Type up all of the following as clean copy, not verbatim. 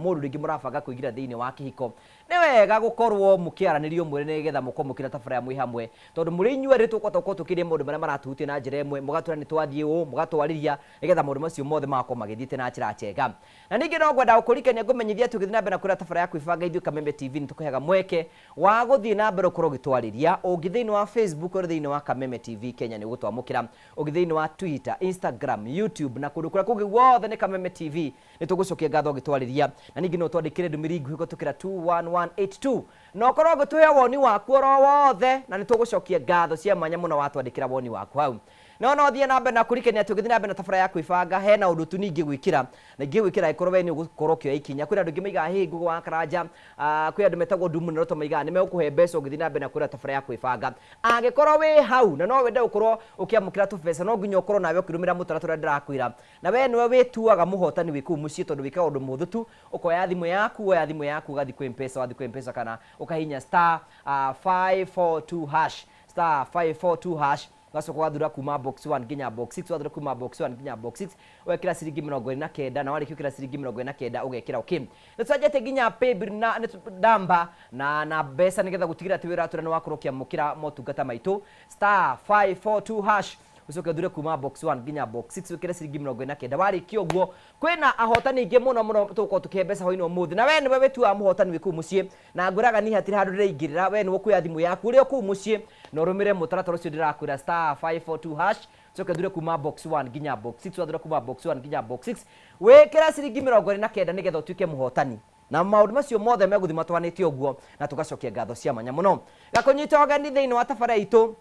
mũndũ rĩngĩ mũrabanga kũingĩra thĩinĩ wa kĩhiko, nĩ wega gũkorwo mũkĩaranĩria ũmwĩre nĩgetha mũkorwo mũkĩra tabarĩra mwĩ hamwe, tondũ mũrĩ inyuerĩ tũkũhota gũkorwo tũkĩria maũndũ marĩa maratũhutia na njĩra ĩmwe, mũgatwĩra nĩ twathiĩ ũũ, mũgatwarĩria nĩgetha maũndũ macio mothe magakorwo magĩthiĩte na njĩra njega. Na ningĩ no ngwenda gũkũririkania ngũmenyithie atĩ ũgĩthiĩ na mbere na kwĩrora tabarĩra ya kwĩbanga ithuĩ Kameme TV nĩ tũkũheaga mweke wa gũthiĩ na mbere ũkorwo ũgĩtwarĩria. Ũngĩ thĩinĩ wa Facebook ũrĩ thĩinĩ wa Kameme TV Kenya nĩ ũgũtwamũkĩra. Ũngĩ thĩinĩ wa Twitter, Instagram, YouTube na kũndũ kũrĩa kũngĩ guothe nĩ Kameme TV. Nĩ tũgũcokia ngatho ũgĩtwarĩria. Na ningĩ no ũtwandĩkĩre ndũmĩrĩri nguhĩ kũhĩtũkĩra 21182 na ũkorwo ũgĩtũhe woni waku oro wothe, na nĩ tũgũcokia ngatho cia mwanya mũno watwandĩkĩra woni waku hau. No no thiĩ na mbere na kũririkania atĩ ũgĩthiĩ na mbere na tabarĩra ya kwĩbanga hena ũndũ tu niĩ ingĩgwĩkĩra, na ingĩgwĩkĩra angĩkorwo we nĩ ũgũkorwo ũkĩoya ikinya. Kwĩna andũ aingĩ maigaga hĩ Ngũgĩ wa Karanja, kwĩ andũ metagwo Ndumu na Roto maigaga nĩ megũkũhe mbeca ũngĩthiĩ na mbere na kwĩrora tabarĩra ya kwĩbanga. Angĩkorwo wĩ hau na no wende gũkorwo ũkĩamũkĩra tũbeca, no nginya ũkorwo nawe ũkĩrũmĩrĩra mũtaratara ũrĩa ndĩrakwĩra. Na we nĩwe wĩtuaga mũhotani wĩ kũu mũciĩ tondũ wĩkaga ũndũ mũhũthũ tu, ũkoya thimũ yaku, woya thimũ yaku ũgathiĩ kwĩ Mpesa, wathiĩ kwĩ Mpesa kana ũkahihinya star 542 hash, star 542 hash, ũgacoka ũgathura kuma box 1 nginya box 6, wathura kuma box 1 nginya box 6, ũgekĩra ciringi 29, na warĩkia gwĩkĩra ciringi 29 ũgekĩra okay. Nĩ tũcenjetie nginya paybill na namba na mbeca nĩgetha gũtigĩrĩra atĩ wĩra watwĩra nĩ wakorwo ũkĩamũkĩra motungata maitũ, star 542 hash, ũcoke ũthure kuma box 1 nginya box 6, wĩkĩre ciringi 49. Warĩkia ũguo kwĩna ahotani aingĩ mũno mũno tũgũkorwo tũkĩhe mbeca hwainĩ ũmũthĩ, na we nĩwe wĩtuaga mũhotani wĩ kũu mũciĩ, na ngwĩraga niĩ hatirĩ handũ ndĩraingĩrĩra, we nĩwe ũkuoya thimũ yaku ũrĩ o kũu mũciĩ na ũrũmĩrĩre mũtaratara ũcio ndĩrakwĩra, star 542 hash, ũcoke ũthure kuma box 1 nginya box 6, wathura kuma box 1 nginya box 6 wĩkĩre ciringi 29 nĩgetha ũtuĩke mũhotani. Na maũndũ macio mothe megũthiĩ matwanĩte ũguo, na tũgacokia ngatho cia mwanya mũno. Gakũnyita ũgeni thĩinĩ wa tabarĩra itũ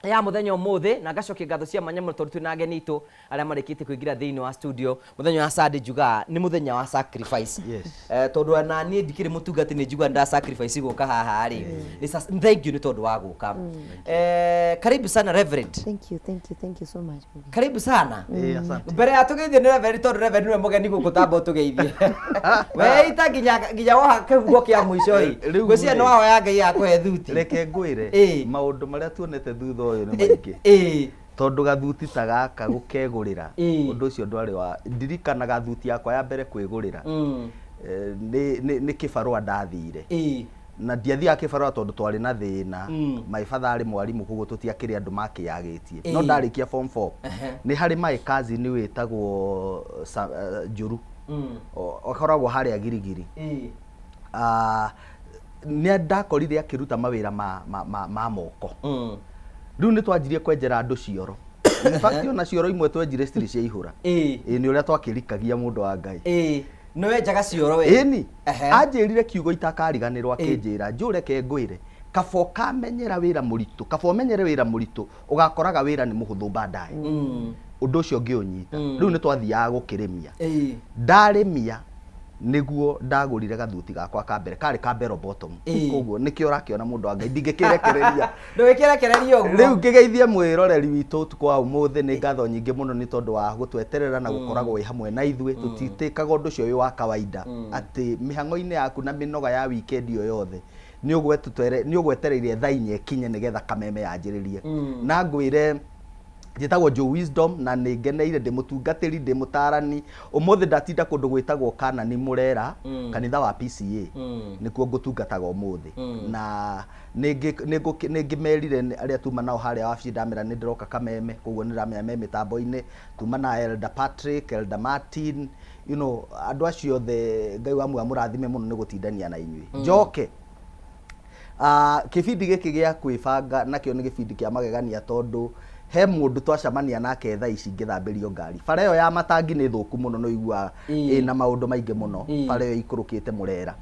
ya mũthenya ũmũthĩ, na ngacokia ngatho cia mwanya mũno tondũ twĩna ageni aitũ arĩa marĩkĩtie kũingĩra thĩinĩ wa studio. Mũthenya wa Sunday njugaga nĩ mũthenya wa sacrifice. Tondũ ona niĩ ndikĩrĩ mũtungati nĩ njiguaga nda sacrifice gũka haha rĩ. Nĩ thank you nĩ tondũ wa gũka. Karibu sana Reverend. Thank you, thank you, thank you so much. Karibu sana. Asante. Mbere ya tũgeithio nĩ Reverend, tondũ Reverend nĩwe mũgeni gũkũ, tamba ũtũgeithie. Weita nginya nginya woha kĩhugo kĩa mũico ĩ. Rĩu Ngwĩciria rĩ. nĩ wahoya Ngai akũhe thuti. Reke ngwĩre, maũndũ marĩa tuonete thutha ũyũ nĩ maingĩ. Tondũ gathuti ta gaka gũkegũrĩra, ũndũ ũcio ndwarĩ wa ndirikanaga thuti yakwa ya mbere kwĩgũrĩra. Nĩ kĩbarũa ndathire. Na ndiathiaga kĩbarũa tondũ twarĩ na thĩna. My father arĩ mwarimũ koguo tũtiakĩrĩ andũ makĩyagĩtie. No ndarĩkia form 4, nĩ harĩ my cousin wĩtagwo Njũru. Akoragwo harĩa Girigiri. Nĩ ndakorire akĩruta mawĩra ma moko. Rĩu nĩ twanjirie kwenjera andũ cioro. In fact ona cioro imwe twenjire citirĩ ciaihũra. Ĩĩ nĩ ũrĩa twakĩrikagia mũndũ wa Ngai. Nĩ wenjaga cioro we? Ĩni. Anjĩrire kiugo itakariganĩrwo, akĩnjĩra njũreke ngwĩre, kaba ũkamenyera wĩra mũritũ, kaba ũmenyere wĩra mũritũ, ũgakoraga wĩra nĩ mũhũthũ baadaye. Ũndũ ũcio ngĩũnyita. Rĩu nĩ twathiaga gũkĩrĩmia. Ndarĩmia nĩguo ndagũrire gathuti gakwa ka mbere, karĩ ka bell bottom. Koguo nĩkĩo ũrakĩona mũndũ wa Ngai ndingĩkĩrekereria. Ndũgĩkĩrekereria ũguo. Rĩu ngĩgeithie mwĩroreri witũ ũtukũ wa ũmũthĩ, nĩ ngatho nyingĩ mũno nĩ tondũ wa gũtweterera na gũkoragwo wĩ hamwe na ithuĩ. Tũtitĩkaga ũndũ ũcio wĩ wa kawaida, atĩ mĩhang'o-inĩ yaku na mĩnoga ya weekend ĩyo yothe nĩ ũgwetereire thaa inya ĩkinye nĩgetha Kameme yanjĩrĩrie. Na ngwĩre njĩtagwo Joe Wisdom na nĩ ngeneire, ndĩ mũtungatĩri, ndĩ mũtarani. Ũmũthĩ ndatinda kũndũ gwĩtagwo Kanani Mũrera, kanitha wa PCA, nĩkuo ngũtungataga ũmũthĩ. Na nĩ ngĩmerire arĩa tuma nao harĩa wabici, ndamera nĩ ndĩroka Kameme, koguo nĩ ndĩramenya me mĩtambo-inĩ. Tuma na Elder Patrick, Elder Martin, andũ acio othe Ngai wa muoyo amũrathime mũno nĩ gũtindania na inyuĩ. Njoke kĩbindi gĩkĩ gĩa kwĩbanga nakĩo nĩ gĩbindi kĩa magegania, tondũ he mũndũ twacemania nake thaa ici ngĩthambĩrio ngari. Bara ĩyo ya matangi nĩ thũku mũno, nĩ ũiguaga ĩna maũndũ maingĩ mũno. Bara ĩyo ĩikũrũkĩte Mũrera.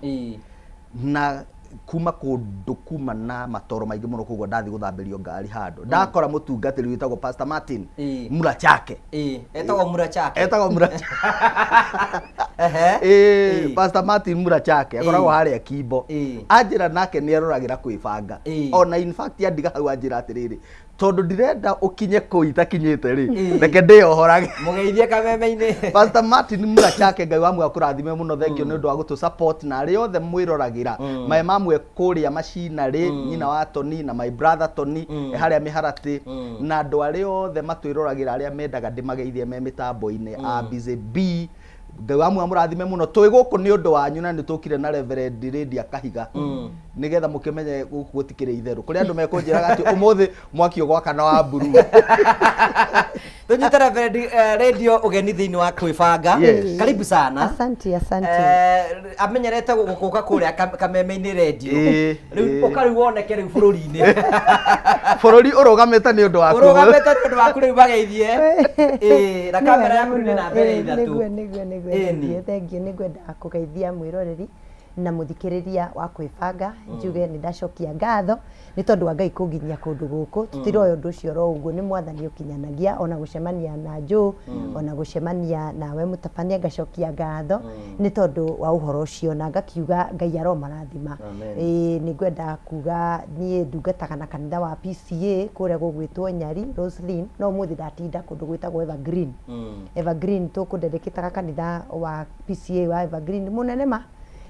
Na kuma kũndũ kuma na matoro maingĩ mũno, koguo ndathiĩ gũthambĩrio ngari handũ ndakora mũtungatĩri wĩtagwo Pastor Martin Murachake. Etagwo Murachake. Etagwo Murachake. Pastor Martin Murachake akoragwo harĩa Kimbo. Anjĩra nake nĩ aroragĩra kwĩbanga. Ona in fact andiga hau anjĩra atĩrĩrĩ, tondũ ndirenda ũkinye kũu itakinyĩte rĩ, reke ndĩyohorage. Mũgeithie Kameme-inĩ. Pastor Martin Murachake, Ngai wa muoyo akũrathime mũno, thank you nĩ ũndũ wa gũtũ support na arĩa othe mwĩroragĩra. My mamwe kũrĩa macinarĩ, nyina wa Tony na my brother Tony harĩa mĩharatĩ, na andũ arĩa othe matwĩroragĩra, arĩa mendaga ndĩmageithie me mĩtambo-inĩ, a Busy B, Ngai wa muoyo amũrathime mũno. Twĩ gũkũ nĩ ũndũ wanyu na nĩ tũkire na Reverend Lydia Kahiga nĩgetha mũkĩmenye gũkũ gũtikĩrĩ itherũ. Kũrĩ andũ mekũnjĩraga atĩ ũmũthĩ mwaki ũgwakana wa mburuu. Tũnyite Reverend Radio ũgeni thĩinĩ wa kwĩbanga. Yes. Karibu sana. Asante, asante. Amenyerete gũka kũrĩa kameme-inĩ radio. Rĩu ũka rĩu woneke rĩu bũrũri-inĩ. Bũrũri ũrũgamĩte nĩ ũndũ waku. Ũrũgamĩte nĩ ũndũ waku rĩu mageithie. Na kamera yaku nĩ namba ĩrĩa ithatũ. Nĩguo, nĩguo, nĩguo, Ĩni. nĩguo. Thank you. Nĩngwendaga kũgeithia mwĩroreri na mũthikĩrĩria wa kwĩbanga, njuge nĩ ndacokia ngatho nĩ tondũ wa Ngai kũnginyia kũndũ gũkũ. Tũtiroya ũndũ ũcio oro ũguo, nĩ mwathani ũkinyanagia, ona gũcemania na Joe, ona gũcemania nawe mũtabania, ngacokia ngatho nĩ tondũ wa ũhoro ũcio, na ngakiuga Ngai aromarathima. Amen. Nĩ ngwenda kuga niĩ ndungataga na kanitha wa PCA kũrĩa gũgwĩtwo Nyari Roslyn, no ũmũthĩ ndatinda kũndũ gwĩtagwo Evergreen. Evergreen tũkũndedikĩtaga kanitha wa PCA wa Evergreen mũnene ma,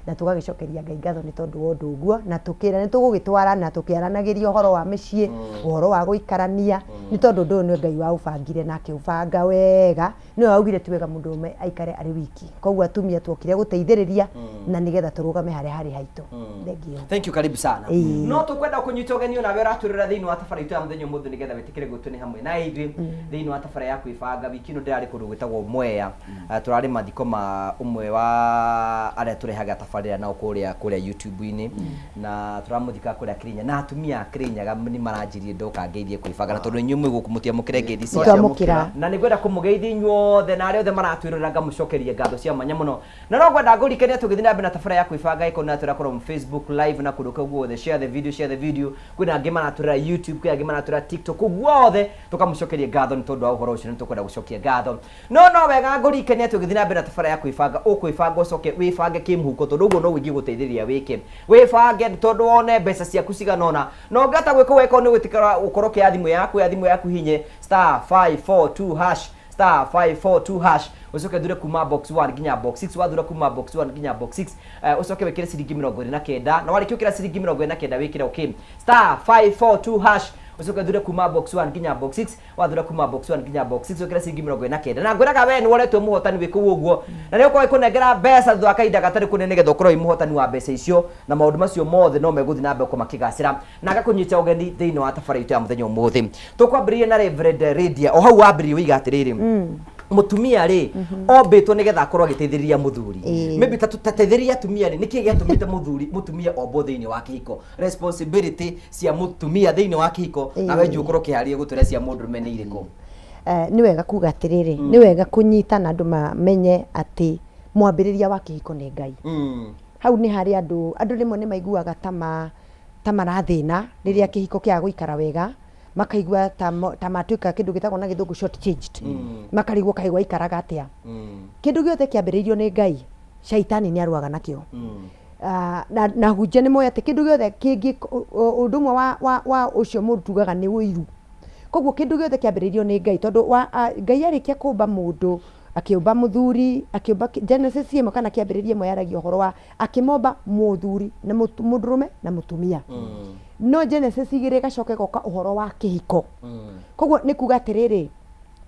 na tũgagĩcokeria Ngai ngatho nĩ tondũ wa ũndũ ũguo, na tũkĩra nĩ tũgũgĩtwara na tũkĩaranagĩria ũhoro wa mĩciĩ, ũhoro wa gũikarania, nĩ tondũ ũndũ ũyũ nĩ Ngai waũbangire na akĩũbanga wega, nĩwe waugire ti wega mũndũrũme aikare arĩ wiki, koguo atumia tuokire gũteithĩrĩria na nĩgetha tũrũgame harĩa harĩ haitũ. Thank you. Thank you, karibu sana. No tũkwenda kũnyita ũgeni onawe ũratwĩrora thĩinĩ wa tabara itũ ya mũthenya ũmũthĩ nĩgetha wĩtĩkĩre gwĩtwo nĩ hamwe na ithuĩ thĩinĩ wa tabara ya kwĩbanga. Wiki ĩno ndĩrarĩ kũndũ gwĩtagwo Mwea. Tũrarĩ mathiko ma ũmwe wa arĩa tũrehaga tabarĩra nao kũrĩa YouTube-inĩ, na tũramũthika kũrĩa Kĩrĩnyaga, na atumia a Kĩrĩnyaga nĩ maranjirie ndoka ngeithie kwĩbanga, na tondũ inyuĩ mwĩ gũkũ mũtiamũkĩre ngeithi cia Twamũkĩra. Na nĩ ngwenda kũmũgeithia inyuothe na arĩa othe maratwĩrorera ngamũcokeria ngatho cia mwanya mũno, na no ngwenda ngũrikania tũgĩthiĩ na mbere na tabara ya kwĩbanga ĩkorwo nĩ tũrakorwo Facebook live na kũndũ kũu guothe. Share the video, share the video. Kwĩna angĩ maratwĩrora YouTube, kwĩ angĩ maratwĩrora TikTok, kũu guothe tũkamũcokeria ngatho nĩ tondũ wa ũhoro ũcio, nĩ tũkwenda gũcokia ngatho. No wega ngũrikania tũgĩthiĩ na mbere na tabara ya kwĩbanga, ũkwĩbanga ũcoke wĩbange kĩmũhuko, tondũ ũguo no ũingĩ gũteithĩrĩria wĩke wĩbange, tondũ wone mbeca ciaku cigana ũna, na ũngĩhota gwĩka ũguo ĩkorwo nĩ gwĩtĩkĩra ũkorwo ũkĩoya thimũ yaku, ya thimũ yaku hinye star 542 hash, star 542 hash, ũcoke ũthure kuma box 1 nginya box 6. Wathura kuma box 1 nginya box 6, ũcoke wĩkĩre ciringi 29, na warĩkia gwĩkĩra ciringi 29 wĩkĩre okay. Star 542 hash, ũcoke ũthure kuma box 1 nginya box 6. Wathura kuma box 1 nginya box 6, wĩkĩre ciringi 49, na ngwĩraga we nĩ woretwo mũhotani wĩ kũu ũguo, na nĩ ũkorwo ĩkũnengera mbeca thutha wa kahinda gatarĩ kũnene, nĩgetha ũkorwo wĩ mũhotani wa mbeca icio, na maũndũ macio mothe no megũthiĩ na mbere gũkorwo makĩgacĩra. Na ngakũnyita ũgeni thĩinĩ wa tabara itũ ya mũthenya ũmũthĩ. Tũkwambĩrĩria na Reverend Lydia, o hau wambĩrĩria ũiga atĩrĩrĩ, mũtumia rĩ ombĩtwo nĩgetha akorwo agĩteithĩrĩria mũthuri. Maybe ta tũteithĩrĩria atumia rĩ, nĩkĩ gĩatũmĩte mũthuri mũtumia ombwo thĩinĩ wa kĩhiko, responsibility cia mũtumia thĩinĩ wa kĩhiko, na we njũ ũkorwo ũkĩharĩria gũtwĩra cia mũndũrũme nĩ irĩkũ? Nĩ wega kuga atĩrĩrĩ, nĩ wega kũnyita na andũ mamenye atĩ mwambĩrĩria wa kĩhiko nĩ Ngai. Hau nĩ harĩ andũ rĩmwe nĩ maiguaga ta marathĩna rĩrĩa kĩhiko kĩaga gũikara wega, makaigua ta matuĩka kĩndũ gĩtagwo na gĩthũngũ short changed, makarigwo kaĩ gwaikaraga atĩa. Kĩndũ gĩothe kĩambĩrĩirio nĩ Ngai, shaitani nĩ arũaga nakĩo. Na hunjia nĩ moĩ atĩ kĩndũ gĩothe kĩngĩ, ũndũ ũmwe wa ũcio mũru tugaga nĩ ũiru. Koguo kĩndũ gĩothe kĩambĩrĩirio nĩ Ngai, tondũ Ngai arĩkia kũmba mũndũ, akĩũmba mũthuri, akĩũmba Genesis ĩmwe kana kĩambĩrĩria ĩmwe yaragia ũhoro wa akĩmomba mũthuri na mũndũrũme na mũtumia. No Genesis igĩrĩ ĩgacoka ĩgoka ũhoro wa kĩhiko. Koguo nĩ kuga atĩrĩrĩ,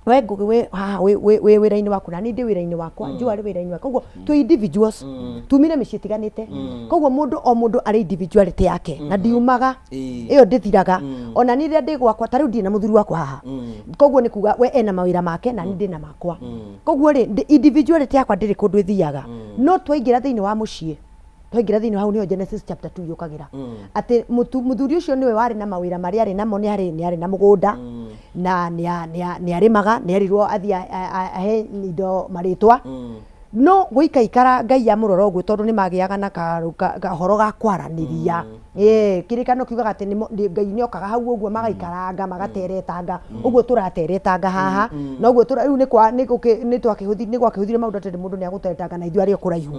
we Ngũgĩ wĩ haha wĩ wĩra-inĩ waku, na niĩ ndĩ wĩra-inĩ wakwa, Joe arĩ wĩra-inĩ wake. Koguo twĩ individuals, tumire mĩciĩ ĩtiganĩte. Koguo mũndũ o mũndũ arĩ individuality yake, na ndiumaga, ĩyo ndĩthiraga. Ona niĩ rĩrĩa ndĩ gwakwa, ta rĩu ndirĩ na mũthuri wakwa haha. Koguo nĩ kuga we ena mawĩra make na niĩ ndĩ na makwa. Koguo rĩ, individuality yakwa ndĩrĩ kũndũ ĩthiaga. No twaingĩra thĩinĩ wa mũciĩ, twaingĩra thĩinĩ hau nĩho Genesis chapter 2 yũkagĩra. Atĩ mũthuri ũcio nĩwe warĩ na mawĩra marĩa arĩ namo, nĩ arĩ na mũgũnda, na nĩ arĩmaga, nĩ erirwo athiĩ ahe indo marĩtwa. No gũikaikara Ngai amũrora ũguo, tondũ nĩ magĩaga na kahoro ga kwaranĩria. Kĩrĩkanĩro kiugaga atĩ Ngai nĩ okaga hau ũguo magaikaranga, magateretanga, ũguo tũrateretanga haha, na ũguo rĩu nĩ gwakĩhũthire maũndũ atĩ mũndũ nĩ agũteretanga na ithuĩ arĩ o kũraihu.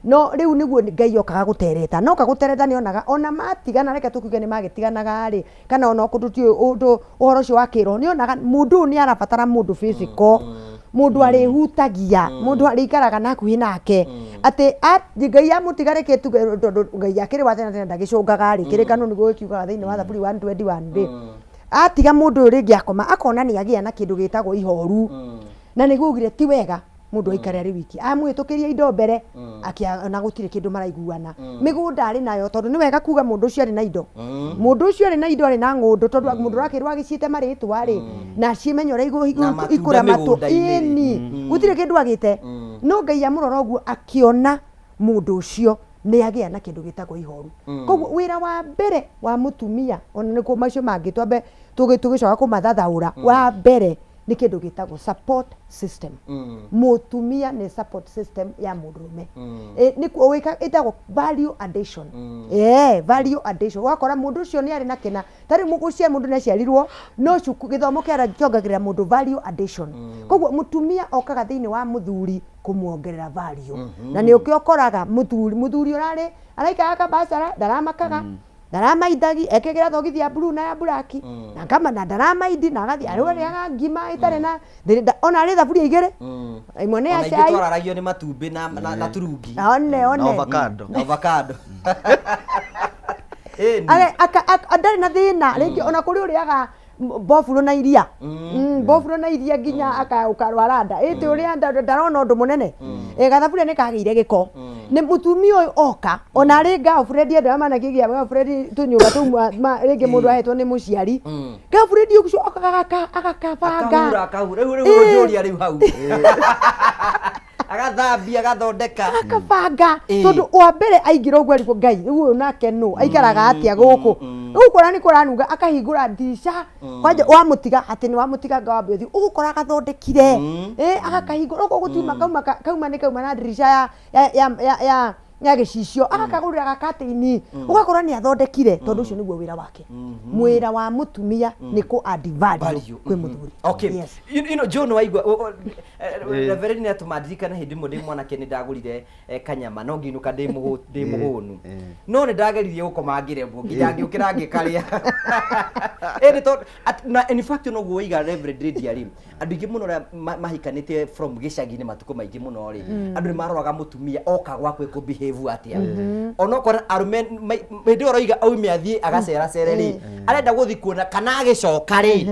No rĩu nĩguo Ngai okaga gũtereta, no oka gũtereta nĩ onaga ona matigana, reke tũkiuge nĩ magĩtiganaga rĩ, kana ona okorwo tũtiũĩ ũndũ ũhoro ũcio wa kĩroho, nĩ onaga mũndũ ũyũ nĩ arabatara mũndũ physical, mũndũ arĩhutagia, mũndũ arĩikaraga na hakuhĩ nake, atĩ Ngai amũtiga reke tuge, tondũ Ngai akĩrĩ wa tene na tene ndagĩcũngaga rĩ, kĩrĩkanĩro nĩguo gĩkiugaga thĩinĩ wa Thaburi 121 rĩ, atiga mũndũ ũyũ rĩngĩ akoma, akona nĩ agĩa na kĩndũ gĩtagwo ihoru, na nĩguo augire ti wega. Mũndũ aikare arĩ wiki, amũhĩtũkĩria indo mbere, na gũtirĩ kĩndũ maraiguana. Mĩgũnda arĩ nayo, tondũ nĩ wega kuga mũndũ ũcio arĩ na indo. Mũndũ ũcio arĩ na indo, arĩ na ng'ũndũ, tondũ mũndũ ũrakĩrwo agĩciĩte marĩtwa rĩ, na acimenye ũrĩa Na matunda ikũramatwo. mĩgũnda-inĩ rĩ. Ĩni, gũtirĩ kĩndũ agĩte. No Ngai amũrora ũguo akĩona mũndũ ũcio nĩ agĩa na kĩndũ gĩtagwo ihoru. Koguo wĩra wa mbere wa mũtumia, ona nĩkuo macio mangĩ twambe tũgĩcoka kũmathathaũra, wa mbere nĩ kĩndũ gĩtagwo support system. Mũtumia nĩ support system ya mũndũrũme. Nĩkuo ĩtagwo value addition. Value addition. Ũgakora mũndũ ũcio nĩ arĩ na kĩna, ta rĩu mũgũcia mũndũ nĩ aciarirwo no cuku, gĩthomo kĩongagĩrĩra mũndũ value addition. Koguo mũtumia okaga thĩinĩ wa mũthuri kũmuongerera value. Na nĩ ũkĩo ũkoraga mũthuri ũrarĩ araikara kabacara, ndaramakaga, ndaramaindagi, ekĩgĩra thogithi ya blue na ya black, na kama na ndaramaindi, na agathiĩ arĩaga ngima ĩtarĩ na ona arĩ thaburia igĩrĩ, ĩmwe nĩ ya Ona ithuĩ cai. twararagio nĩ matumbĩ na turungi. One Na one avocado. Na avocado. Ĩni. Ndarĩ na thĩna rĩngĩ, ona kũrĩ ũrĩaga mboburo na iria. Mboburo na iria nginya ũkarwara nda, ĩtĩ ũrĩa ndarona ũndũ mũnene. Gathaburia nĩ kagĩire gĩko, nĩ mũtumia ũyũ oka, ona arĩ girlfriend, andũ arĩa manakĩgĩa girlfriend, tũnyũmba tũu rĩngĩ mũndũ ahetwo nĩ mũciari, girlfriend ũcio okaga agakabanga. Akahura, akahura. Rĩu ũnjũria rĩu hau, agathambia, agathondeka. Akabanga, tondũ wa mbere aingĩra ũguo arigwo, Ngai, rĩu ũyũ nake nũ aikaraga atĩa gũkũ? Rĩu ũkora nĩ kũranunga, akahingũra ndirica kwanja, wamũtiga atĩ nĩ wamũtiga nga wambe ũthiĩ, ũgũkora agathondekire. Agakahingũra ũguo gũtiuma kauma kauma nĩ kauma na ndirica ya gĩcicio, agakagũrĩra gakatĩini, ũgakora nĩ athondekire, tondũ ũcio nĩguo wĩra wake. Mwĩra wa mũtumia nĩ kũ add value Value. kwĩ mũthuri. Okay. Yes. John, waigua Reverend nĩ atũma ndirikane hĩndĩ ĩmwe ndĩ mwanake nĩ ndagũrire kanyama, no ngĩinũka ndĩ mũhũnu, no nĩ ndageririe gũkoma ngĩremwo, nginya ngĩũkĩra ngĩkarĩa. Ĩndĩ tondũ na in fact noguo waiga Reverend Lydia rĩ, andũ aingĩ mũno arĩa mahikanĩtie from gĩcagi-inĩ matukũ maingĩ mũno rĩ, andũ nĩ maroraga mũtumia oka gwaku ekũ behave atĩa. Onokorwo arũme hĩndĩ ĩyo ũroiga aume athiĩ agaceracere rĩ, arenda gũthiĩ kuona kana agĩcoka rĩ,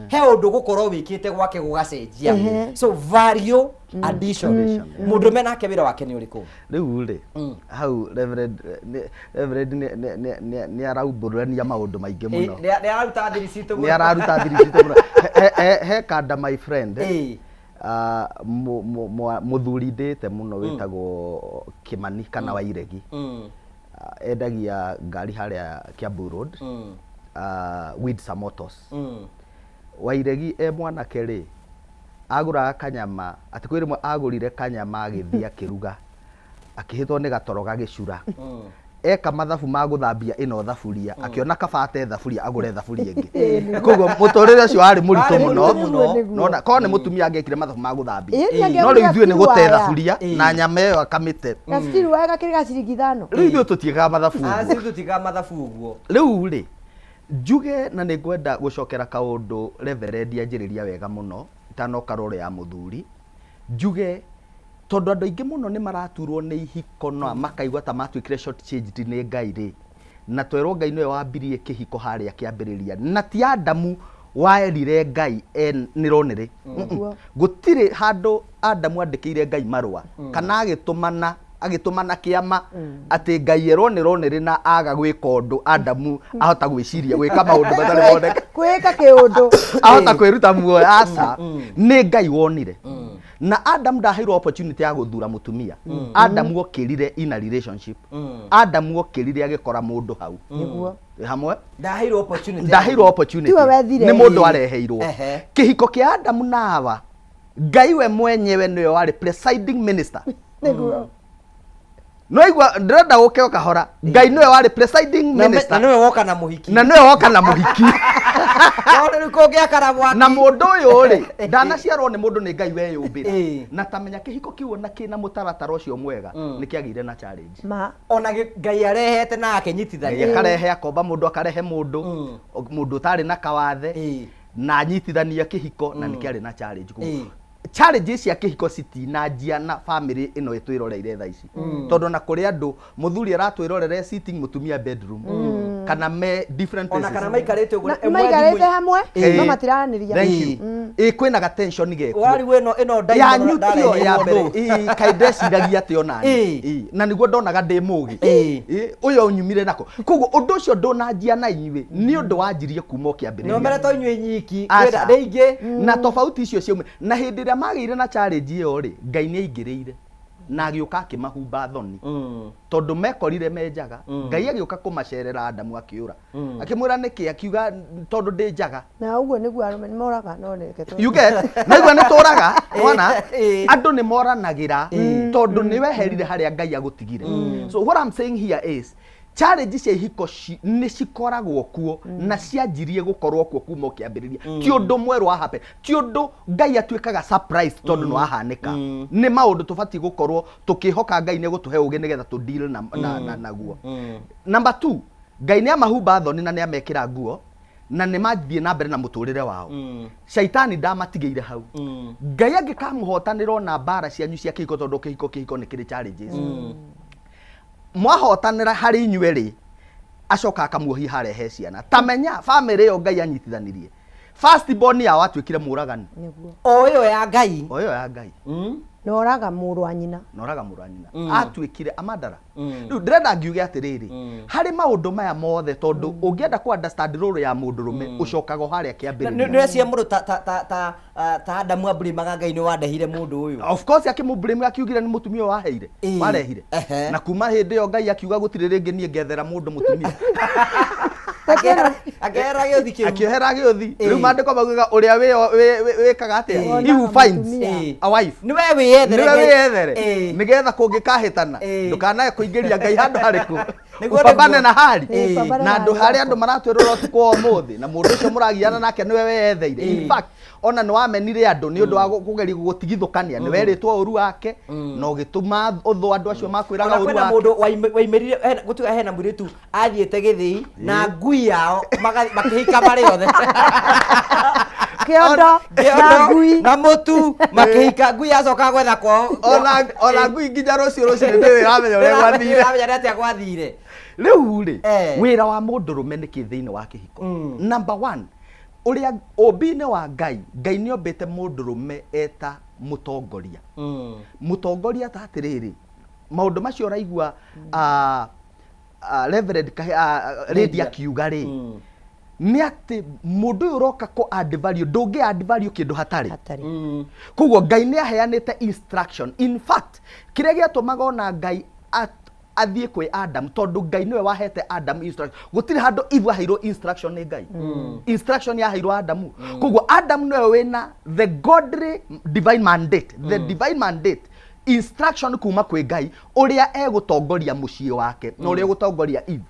he ũndũ gũkorwo wĩkĩte gwake gũgacenjia. So value addition. Mũndũrũme nake wĩra wake nĩ ũrĩkũ? Rĩu rĩ, hau Reverend Reverend nĩ araumbũrania maũndũ maingĩ mũno. Nĩ araruta thiri citũ. Nĩ araruta thiri citũ mũno. He kanda, my friend. Mũthuri ndĩte mũno wĩtagwo Kĩmani kana Wairegi. Endagia ngari harĩa Kiambu Road, Windsor Motors. Wairegi e mwanake rĩ, agũraga kanyama, atĩ kwĩ rĩmwe agũrire kanyama, agĩthiĩ akĩruga, akĩhĩtwo nĩ gatoro gagĩcura. Eka mathabu ma gũthambia ĩno thaburia, akĩona kaba ate thaburia agũre thaburia ĩngĩ. Koguo mũtũrĩre ũcio warĩ mũritũ Warĩ mũno. mũritũ mũno. Nĩguo. Nona korwo nĩ mũtumia angĩekire mathabu ma gũthambia. Ĩĩ, No rĩu ithuĩ nĩ gũte waya. thaburia na nyama ĩyo akamĩte. Gaciri waya gakĩrĩ ga ciringi 5. Rĩu ithuĩ tũtiĩkaga mathabu ũguo. Acio tũtigaga mathabu ũguo. Rĩu rĩ, njuge na nĩ ngwenda gũcokera kaũndũ Reverend anjĩrĩria wega mũno itanoka role ya mũthuri, njuge tondũ andũ aingĩ mũno nĩ maraturwo nĩ ihiko na makaigua ta matuĩkire short changed nĩ Ngai rĩ, na twerwo Ngai nĩwe wambirie kĩhiko harĩa kĩambĩrĩria, na ti Adamu waerire Ngai nĩ ronĩrĩ. Nĩguo. Gũtirĩ handũ Adamu andĩkĩire Ngai marũa kana agĩtũmana kĩama atĩ Ngai erwo nĩ ronĩrĩ na aga gwĩka ũndũ. Adamu ahota gwĩciria gwĩka maũndũ matarĩ moneka. Kwĩka kĩũndũ. Ahota kwĩruta muoyo, aca, nĩ Ngai wonire. Na Adamu ndaheirwo opportunity ya gũthura mũtumia. Adamu okĩrire in a relationship. Adamu okĩrire agĩkora mũndũ hau. Hamwe. Ndaheirwo opportunity. Ndaheirwo opportunity. Tiwe wethire. Nĩ mũndũ areheirwo. Kĩhiko kĩa Adamu na Hawa, Ngai we mwenyewe nĩwe warĩ presiding minister. No igua ndĩrenda gũke o kahora, Ngai nĩwe warĩ presiding Na minister. Nĩwe woka na mũhiki. Na nĩwe woka na mũhiki. Tondũ rĩu kũngĩakara mwaki. Na mũndũ ũyũ rĩ, ndanaciarwo nĩ mũndũ, nĩ Ngai weyũmbĩra. Na tamenya kĩhiko kĩu ona kĩna mũtaratara ũcio mwega, nĩ kĩagĩire na challenge. Ma. Ona Ngai arehete na Ngai akenyitithania. Akarehe, akomba mũndũ, akarehe mũndũ, mũndũ ũtarĩ na kawathe, na anyitithania kĩhiko, na nĩ kĩarĩ na challenge. Koguo challenges cia kĩhiko citinanjia na family ĩno ĩtwĩroreire thaa ici, tondũ ona kũrĩ andũ mũthuri aratwĩrorera sitting, mũtumia bedroom. Kana me different Ona places. kana maikarĩte ũguo Na- ĩmwe maikarĩte thimũ- hamwe Ĩĩ. no matiraranĩria. Thank you. Ĩ, kwĩna ga tension gekuo. Warigwo ĩno ĩno ndaimono Yanyu tiyo ya mbere. ndareheirwo nũ? Ĩ, kaĩ ndeciragia atĩ ona Ĩ. niĩ. Ĩ, na nĩguo ndonaga ndĩ mũgĩ. Ĩ. Ĩ, ũyũ ũnyumire nako. Koguo ũndũ ũcio ndũnanjia na inyuĩ, nĩ ũndũ wanjirie kuma o No kĩambĩrĩria. mere to inyuĩ nyiki, Aca. kwĩna rĩingĩ. Na tofauti icio ciaumire na hĩndĩ ĩrĩa magĩire na challenge ĩyo rĩ, Ngai nĩ aingĩrĩire na agĩũka akĩmahumba thoni, tondũ mekorire me njaga. Ngai agĩũka kũmacerera, Adamu akĩũra, akĩmwĩra nĩkĩ, akiuga tondũ ndĩ njaga. Na ũguo nĩguo arũme nĩ moraga, no reke You get? Naigua nĩ tũraga wona Ĩĩ. andũ nĩ moranagĩra tondũ nĩ weherire harĩa Ngai agũtigire. So what I'm saying here is challenge cia ihiko nĩ cikoragwo kuo na cianjirie gũkorwo kuo kuma o kĩambĩrĩria. Ti ũndũ mwerũ wa happen, ti ũndũ Ngai atuĩkaga surprise tondũ nĩ wahanĩka. Nĩ maũndũ tũbatiĩ gũkorwo tũkĩhoka Ngai nĩ egũtũhe ũgĩ nĩgetha tũ deal na naguo. Number two, Ngai nĩ amahumba thoni na nĩ amekĩra nguo na nĩ mathiĩ na mbere na mũtũrĩre wao. Shaitani ndamatigĩire hau. Ngai angĩkamũhotanĩra ona mbara cianyu cia kĩhiko, tondũ kĩhiko nĩ kĩrĩ challenges, mwahotanĩra harĩ inyuĩ rĩ, acoka akamuohia harĩa he ciana. Ta menya famĩlĩ ĩyo Ngai anyitithanirie, first born yao atuĩkire mũragani. Nĩguo. O ĩyo ya Ngai. O ĩyo ya Ngai. Na oraga mũrũ wa nyina. Noraga mũrũ wa nyina, atuĩkire amandara. Rĩu ndĩrenda ngiuge atĩrĩrĩ, harĩ maũndũ maya mothe, tondũ ũngĩenda kũ understand role ya mũndũrũme, ũcokaga o harĩa kĩambĩrĩria. Nĩ weciria mũndũ ta Adamu ambũrĩmaga Ngai nĩ wandehire mũndũ ũyũ. Of course akĩmũblame, akiugire nĩ mũtumia ũyũ waheire, warehire. Na kuma hĩndĩ ĩyo Ngai akiuga gũtirĩ rĩngĩ niĩ ngethera mũndũ mũtumia. Akĩehera gĩũthi kĩu. Akĩohera gĩũthi. Rĩu maandĩko maugaga ũrĩa wĩkaga atĩa? Ĩĩ. He who finds Mũtumia. A wife. Nĩ we wĩyethere. Nĩwe Ngai. wĩyethere, nĩgetha kũngĩkahĩtana, ndũkanae kũingĩria Ngai handũ harĩkũ. Upambane Nĩguo. na hali. Ĩĩ, pambana Na na andũ hali harĩa yako. andũ maratwĩrora ũtukũ wa ũmũthĩ, na mũndũ ũcio mũragiana nake nĩwe weyetheire. In fact, ona nĩ wamenire andũ nĩ ũndũ wa kũgeria gũgũtigithũkania, nĩ werĩtwo ũru wake na ũgĩtũma ũthũ andũ acio makwĩraga Ona ũru kwĩna wake. mũndũ waimĩrire gũtuĩka hena mũirĩtu athiĩte gĩthĩi na ngui yao, makĩhika marĩ othe. Kĩondo na ngui. Na mũtu makĩhika, ngui yacoka gwetha kwao. Ona ngui nginya rũciũ rũcinĩ ndĩrĩ ĩramenya ũrĩa gwathire. Ĩramenya nĩ atĩa gwathire. Rĩu rĩ, wĩra wa mũndũrũme nĩ kĩ thĩinĩ wa kĩhiko? Number one, ũrĩa ũmbi-inĩ wa Ngai, Ngai nĩ ombĩte mũndũrũme eta mũtongoria. Mũtongoria ta atĩrĩrĩ, maũndũ macio ũraigua, Reverend Lady akiuga rĩ, nĩ atĩ mũndũ ũyũ ũroka kũ add value, ndũngĩ add value kĩndũ hatarĩ. Hatarĩ. Koguo Ngai nĩ aheanĩte instruction. In fact, kĩrĩa gĩatũmaga ona Ngai athiĩ kwĩ Adam, tondũ Ngai nĩwe wahete Adam instruction. Gũtirĩ handũ Eve aheirwo instruction nĩ Ngai, instruction yaheirwo Adamu. Koguo Adam nĩwe wĩna the godly divine mandate, the divine mandate, instruction kuma kwĩ Ngai ũrĩa egũtongoria mũciĩ wake na ũrĩa egũtongoria Eve.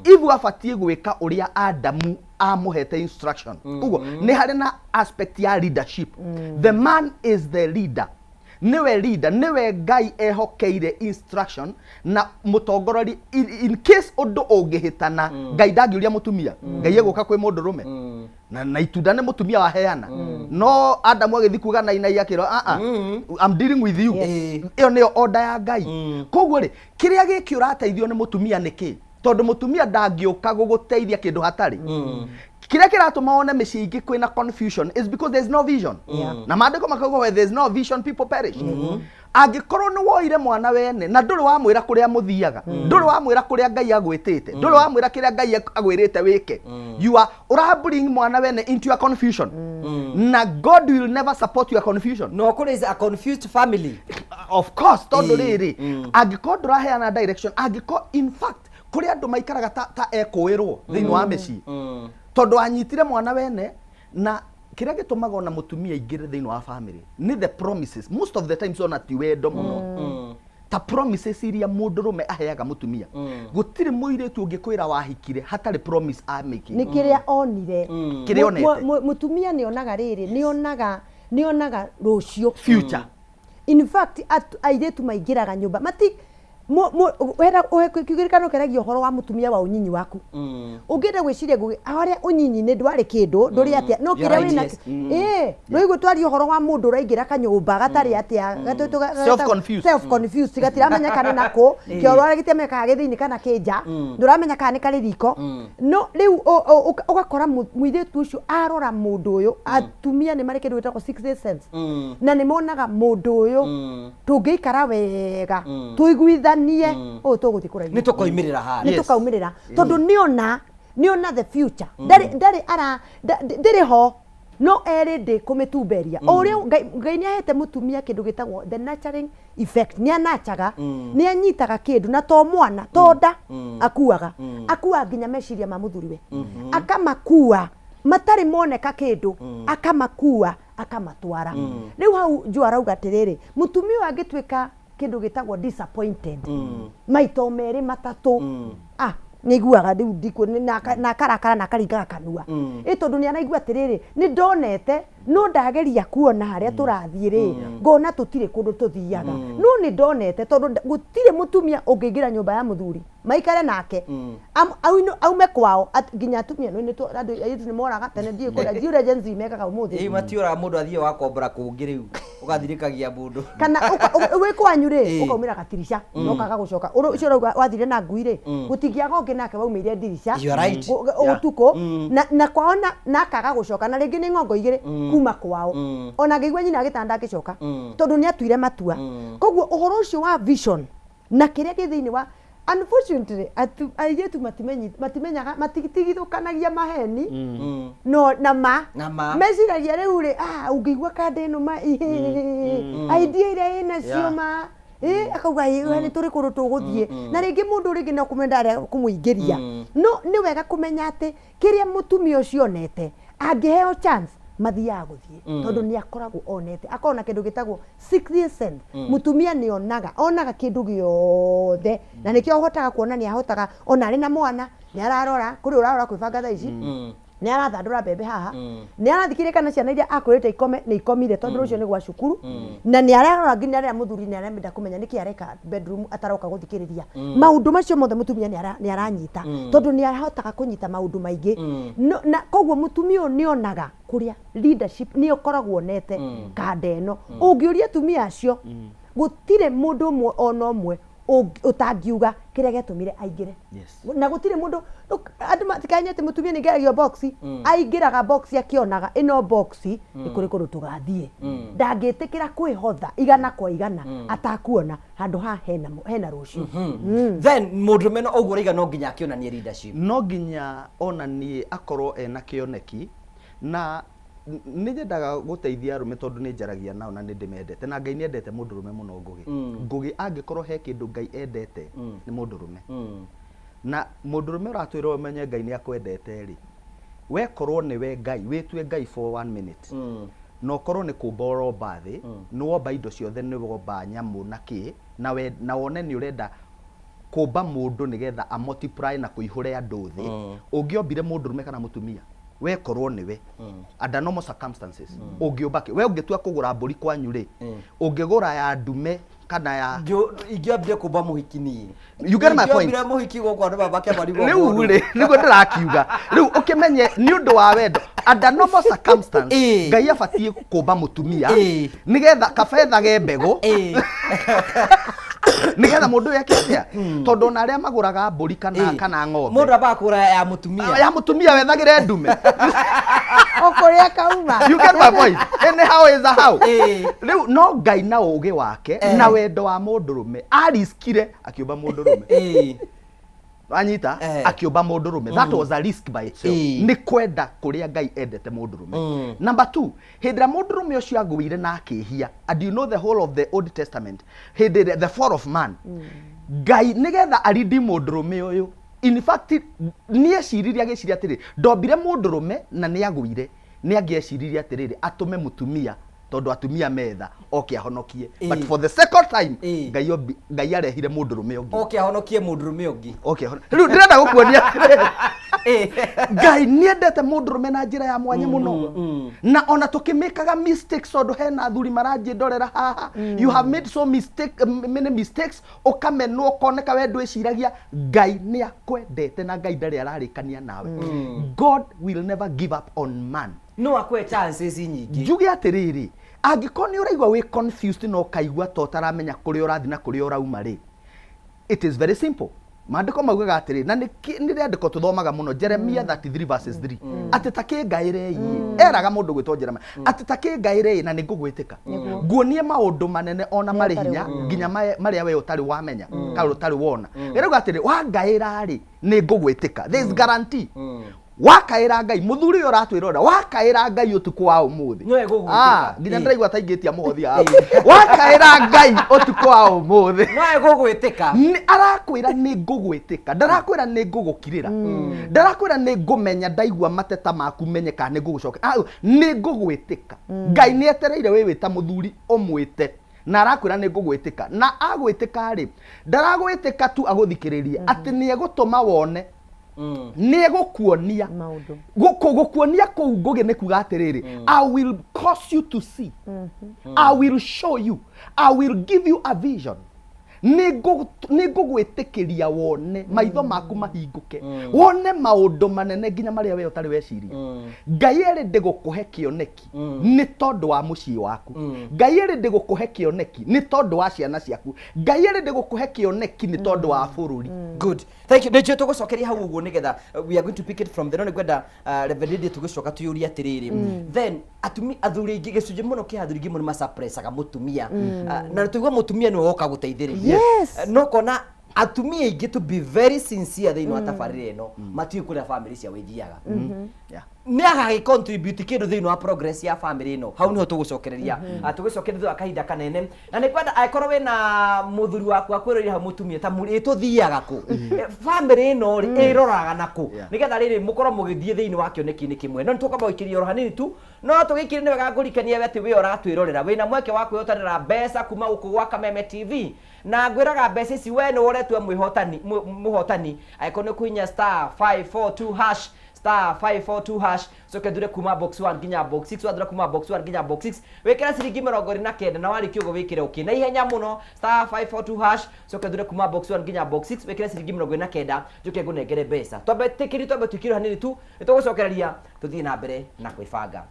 Eve abatiĩ gwĩka ũrĩa Adamu amũhete instruction. Koguo nĩ harĩ na aspect ya leadership. The man is the leader, nĩwe leader, nĩwe Ngai ehokeire instruction na mũtongorori. In case ũndũ ũngĩhĩtana, Ngai ndangĩũria mũtumia, Ngai egũka kwĩ mũndũrũme. Na itunda nĩ mũtumia waheana, no Adamu agĩthiĩ kuga na inai akĩrwo, "Ah, ah, I'm dealing with you." Ĩyo nĩyo order ya Ngai. Koguo rĩ, kĩrĩa gĩkĩ ũrateithio nĩ mũtumia nĩ kĩ? Tondũ mũtumia ndangĩũka gũgũteithia kĩndũ hatarĩ. Kĩrĩa kĩratũma wone mĩciĩ ingĩ kwĩna confusion is because there is no vision. Na maandĩko makauga, where there is no vision, people perish. Angĩkorwo nĩ woire mwana wene na ndũrĩ wamwĩra kũrĩa mũthiaga, ndũrĩ wamwĩra kũrĩa Ngai agwĩtĩte, ndũrĩ wamwĩra kĩrĩa Ngai agwĩrĩte wĩke, you are ũra bring mwana wene into your confusion, na God will never support your confusion. No kũrĩ is a confused family. Of course, tondũ rĩrĩ, angĩkorwo ndũraheana direction, angĩkorwo, in fact, kũrĩ andũ maikaraga ta ekũĩrwo thĩinĩ wa mĩciĩ, tondũ anyitire mwana wene. Na kĩrĩa gĩtũmaga ona mũtumia aingĩre thĩinĩ wa family nĩ the promises. Most of the times ona ti wendo mũno, ta promises iria mũndũrũme aheaga mũtumia. Gũtirĩ mũirĩtu ũngĩkwĩra wahikire hatarĩ promise amĩkĩ. Nĩ kĩrĩa onire. Kĩrĩa onete. Mũtumia nĩ onaga rĩrĩ, nĩ onaga rũciũ. Future. In fact, airĩtu maingĩraga nyũmba mati Kĩririkano kĩaragia ũhoro wa mũtumia wa ũnyinyi waku. Ũngĩenda gwĩciria ngũgĩ harĩa ũnyinyi-inĩ ndwarĩ kĩndũ, ndũrĩ atĩa, no You're kĩrĩa right, wĩna yes. ĩĩ nĩũigua twaria ũhoro wa mũndũ ũraingĩra kanyũmba gatarĩ atĩa, Self-confused. Self-confused, gatiramenya kana nĩ nakũ, kĩoro gĩtiramenya kana gĩ thĩinĩ kana kĩ nja, ndũramenya kana nĩ karĩ riko. No rĩu ũgakora mũirĩtu ũcio arora mũndũ ũyũ, atumia nĩ marĩ kĩndũ gĩtagwo sixth sense, na nĩ monaga mũndũ ũyũ tũngĩikara wega tũiguithanie ũũ tũgũthiĩ kũraihu, Nĩ tũkoimĩrĩra harĩa. Nĩ tũkaumĩrĩra, tondũ nĩona nĩona the future ndarĩ ndarĩ ara ndĩrĩ ho no erĩ ndĩ kũmĩtumberia o ũrĩa Ngai Ngai nĩ ahete mũtumia kĩndũ gĩtagwo the nurturing effect. Nĩ anachaga, nĩ anyitaga kĩndũ, na to mwana to nda akuaga, akuaga nginya meciria ma mũthuriwe, akamakua matarĩ moneka kĩndũ, akamakua akamatwara. Rĩu hau Joe arauga atĩrĩrĩ, mũtumia ũyũ angĩtuĩka kĩndũ gĩtagwo disappointed maita o merĩ matatũ, ah, nĩaiguaga rĩu ndikũ na akarakara na akaringaga kanua, ĩ tondũ nĩ araigua atĩrĩrĩ, nĩ ndonete no ndageria kuona harĩa tũrathiĩ rĩ, ngona tũtirĩ kũndũ tũthiaga, no nĩ ndonete, tondũ gũtirĩ mũtumia ũngĩingĩra nyũmba ya mũthuri maikare nake aume kwao nginya atumia no nĩ andũ airĩtu nĩ moraga tene, ndiũĩ kũrĩa, ndiũĩ ũrĩa Gen Z mekaga ũmũthĩ. Ĩĩ, matiũraga mũndũ athiĩ wakombora kũngĩ, rĩu ũgathirĩkagia mũndũ. Kana wĩ kwanyu rĩ, ũkaumĩra gatirica na ũkaga gũcoka. Ũcio ũrauga wathire na ngui rĩ, gũtingĩaga ũngĩ nake waumĩire ndirica You are right. Ũtukũ na kwao na akaga gũcoka, na rĩngĩ nĩ ng'ongo igĩrĩ kuma kwao, ona angĩigua nyina agĩtanda angĩcoka, tondũ nĩ atuire matua. Koguo ũhoro ũcio wa vision na kĩrĩa kĩ thĩinĩ wa, unfortunately, airĩtu matimenyaga, matitigithũkanagia maheni no na ma. Na ma. Meciragia rĩu rĩ, ah, ũngĩigua kanda ĩno ma idea ĩrĩa ĩnacio ma ĩ akauga ĩ we nĩ tũrĩ kũndũ tũgũthiĩ, na rĩngĩ mũndũ rĩngĩ no kũmenda arĩa kũmũingĩria. No nĩ wega kũmenya atĩ kĩrĩa mũtumia ũcio onete, angĩheo chance mathiaga gũthiĩ, tondũ nĩ akoragwo onete, akoragwo na kĩndũ gĩtagwo sixth sense. Mũtumia nĩ onaga onaga kĩndũ gĩothe, na nĩkĩo ahotaga kuona, nĩ ahotaga ona arĩ na mwana nĩ ararora kũrĩ ũrarora kwĩbanga thaa ici, nĩ arathandũra mbembe haha, nĩ arathikĩrĩria kana ciana iria akwĩrĩte ikome nĩ ikomire, tondũ rũciũ nĩ gwa cukuru, na nĩ ararora nginya rĩrĩa mũthuri nĩ arenda kũmenya nĩkĩ areka bedroom ataroka gũthikĩrĩria. Maũndũ macio mothe mũtumia nĩ aranyita, tondũ nĩ ahotaga kũnyita maũndũ maingĩ. No, na koguo mũtumia ũyũ nĩ onaga kũrĩa leadership nĩ ũkoragwo onete kanda ĩno. Ũngĩũria atumia acio, gũtirĩ mũndũ ũmwe ona ũmwe ũtangiuga kĩrĩa gĩatũmire aingĩre. Na gũtirĩ mũndũ, look, andũ matikanye atĩ mũtumia nĩ aingĩragio box. Aingĩraga box akĩonaga ĩno box nĩ kũrĩ kũndũ tũgathiĩ. Ndangĩtĩkĩra kwĩhotha 100% atakuona handũ ha hena rũciũ. Then mũndũrũme no ũguo ũraiga no nginya akĩonanie leadership. No nginya onanie akorwo ena kĩoneki, na nĩ nyendaga gũteithia arũme, tondũ nĩ njaragia nao na nĩ ndĩmendete, na Ngai nĩ endete mũndũrũme mũno. Ngũgĩ, Ngũgĩ, angĩkorwo he kĩndũ Ngai endete nĩ mũndũrũme. Na mũndũrũme ũratwĩra ũmenye Ngai nĩ akwendete rĩ, wekorwo nĩwe Ngai, wĩtue Ngai for one minute, na ũkorwo nĩ kũmba ũromba thĩ, nĩ womba indo ciothe, nĩ womba nyamũ na kĩ, na we, na wone nĩ ũrenda kũmba mũndũ nĩgetha a multiply na kũihũre andũ thĩ, ũngĩombire mũndũrũme kana mũtumia? Wekorwo nĩwe, under normal circumstances, ũngĩũmba kĩ? We ũngĩtua kũgũra mbũri kwanyu rĩ, ũngĩgũra ya ndume kana ya Ingĩambire kũmba mũhiki niĩ. You get my point? Ingĩambire mũhiki gũkũ andũ makĩmarigwo. Rĩu rĩ, nĩguo ndĩrakiuga, rĩu ũkĩmenye nĩ ũndũ wa wendo, under normal circumstance, Ngai abatiĩ kũmba mũtumia nĩgetha kabethage mbegũ, nĩgetha mũndũ ũyũ eke atĩa? Tondũ ona arĩa magũraga mbũri kana ng'ombe, Mũndũ ambaga kũgũra ya mũtumia. Ya mũtumia, wethagĩre ndume. Ũkũrĩa kauma. You get my point? Anyhow is a how. Rĩu no Ngai na ũgĩ wake na wendo wa mũndũrũme ariskire akĩũmba mũndũrũme. Wanyita? Akĩũmba mũndũrũme. That was a risk by itself. Nĩ kwenda kũrĩa Ngai endete mũndũrũme. Number two, hĩndĩ ĩrĩa mũndũrũme ũcio agũire na akĩhia, and you know the whole of the Old Testament, hĩndĩ ĩrĩa the fall of man, Ngai nĩgetha aridi mũndũrũme ũyũ, in fact nĩ eciririe, agĩciria atĩrĩ, ndombire mũndũrũme na nĩ agũire, nĩ angĩeciririe atĩrĩrĩ, atũme mũtumia, tondũ atumia metha oke ahonokie. But for the second time, Ngai arehire mũndũrũme ũngĩ. Oke ahonokie mũndũrũme ũngĩ. Okay, rĩu ndĩrenda gũkuonia atĩrĩrĩ, Ngai nĩendete mũndũrũme na njĩra ya mwanya mũno, na ona tũkĩmĩkaga mistakes, tondũ hena athuri maranjĩndorera haha, you have made so mistake, many mistakes, ũkamenwo, ũkoneka we ndwĩciragia. Ngai nĩ akwendete na Ngai ndarĩ ararĩkania nawe. God will never give up on man. No akwe chances nyingĩ. Njuge atĩrĩrĩ, angĩkorwo nĩ ũraigua wĩ confused na ũkaigua ta ũtaramenya kũrĩa ũrathiĩ na kũrĩa ũrauma rĩ, it is very simple. Maandĩko maugaga atĩrĩ, na nĩ rĩandĩko tũthomaga mũno, Jeremia 33 verses 3, atĩ ta kĩngaĩrei, eraga mũndũ gwĩtwo Jeremia atĩ ta kĩngaĩrei na nĩ ngũgwĩtĩka, nguonie maũndũ manene ona marĩ hinya nginya marĩa we ũtarĩ wamenya kana ũtarĩ wona. Ĩrauga atĩrĩ, wangaĩra rĩ, nĩ ngũgwĩtĩka. There is guarantee. Wakaĩra Ngai, mũthuri ũyũ ũratwĩrora, wakaĩra Ngai ũtukũ wa ũmũthĩ, No egũgwĩtĩka. Ah, nginya ndĩraigua ta ingĩtia mũhothi haha. Wakaĩra Ngai ũtukũ wa ũmũthĩ, No egũgwĩtĩka. Nĩ arakwĩra nĩ ngũgwĩtĩka. Ndarakwĩra nĩ ngũgũkirĩra, ndarakwĩra nĩ ngũmenya ndaigua mateta maku menye kana nĩ ngũgũcokia. Ah, nĩ ngũgwĩtĩka. Ngai nĩ etereire wĩ wĩ ta mũthuri ũmwĩte, na arakwĩra nĩ ngũgwĩtĩka. Na agwĩtĩka rĩ, ndaragwĩtĩka tu agũthikĩrĩrie, atĩ nĩ egũtũma wone, nĩ egũkuonia maũndũ. Gũkuonia kũu ngũgĩ nĩ kuga atĩrĩrĩ, I will cause you to see, I will show you, I will give you a vision. Nĩ ngũgwĩtĩkĩria wone, maitho maku mahingũke, wone maũndũ manene nginya marĩa we ũtarĩ weciria. Ngai erĩ ndĩgũkũhe kĩoneki nĩ tondũ wa mũciĩ waku. Ngai erĩ ndĩgũkũhe kĩoneki nĩ tondũ wa ciana ciaku. Ngai erĩ ndĩgũkũhe kĩoneki nĩ tondũ wa bũrũri. Good, thank you. Nĩnjũĩ tũgũcokeria hau ũguo nĩgetha we are going to pick it from there, no nĩngwenda Reverend Lydia tũgĩcoka tuyũrie atĩrĩrĩ, then atumi athuri aingĩ, gĩcunjĩ mũno kĩa athuri aingĩ mũno masuppressaga mũtumia. Na tũigua mũtumia nĩwe woka gũteithĩrĩria. No kona atumia aingĩ, to be very sincere, thĩinĩ wa tabarĩra ĩno matiũĩ kũrĩa famĩlĩ ciao ithiaga, nĩ agagĩ contribute kĩndũ thĩinĩ wa progress ya family ĩno. Hau nĩho tũgũcokereria. Ah, tũgũcokereria thutha wa kahinda kanene, na nĩ kwenda angĩkorwo wĩna mũthuri waku akwĩrorire hau, mũtumia ta mũrĩ tũthiaga kũ? Family ĩno rĩ, ĩroraga na kũ, nĩgetha rĩrĩ mũkorwo mũgĩthiĩ thĩinĩ wa kĩoneki-inĩ kĩmwe? No nĩ tũkwamba gũikĩria oro hanini tu, no tũgĩikĩrie nĩ wega ngũrikanie we atĩ we ũratwĩrorera wĩna mweke wa kwĩhotanĩra mbeca kuma gũkũ gwa Kameme TV, na ngwĩraga mbeca ici we nĩ woretwe mwĩhotani mũhotani angĩkorwo nĩ kũhinya *542#, *542#, coke thure kuma box 1 nginya box 6. Wathura kuma box 1 nginya box 6, wĩkĩre ciringi 29, na warĩkia ũguo wĩkĩre okay na ihenya mũno, *542#, coke thure kuma box 1 nginya box 6, wĩkĩre ciringi 29, njoke ngũnengere mbeca. Twambe tĩkĩri, twambe tũikĩre hanini tu, nĩ tũgũcokereria tũthiĩ na mbere na kwĩbanga.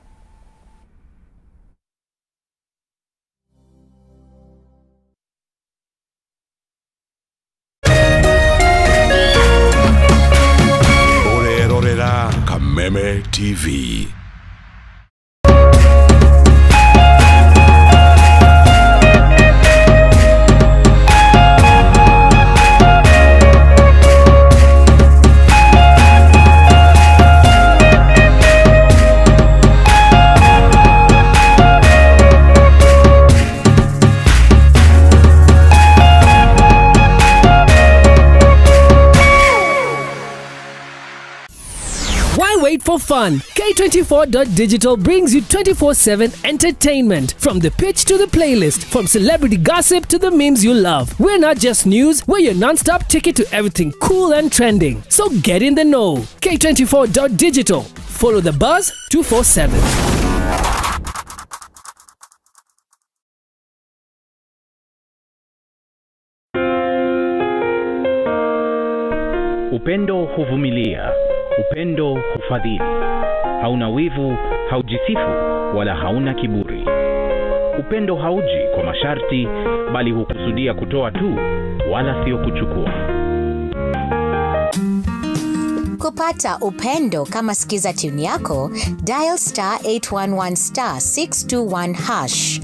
Ũrerorera Kameme TV. Why wait for fun? K24.digital brings you 24/7 entertainment. From the pitch to the playlist, from celebrity gossip to the memes you love. We're not just news, we're your non stop ticket to everything cool and trending. So get in the know. K24.digital. Follow the buzz 247. Upendo huvumilia, upendo hufadhili, hauna wivu, haujisifu wala hauna kiburi. Upendo hauji kwa masharti, bali hukusudia kutoa tu, wala sio kuchukua. Kupata upendo kama skiza tune yako, dial *811 *621#.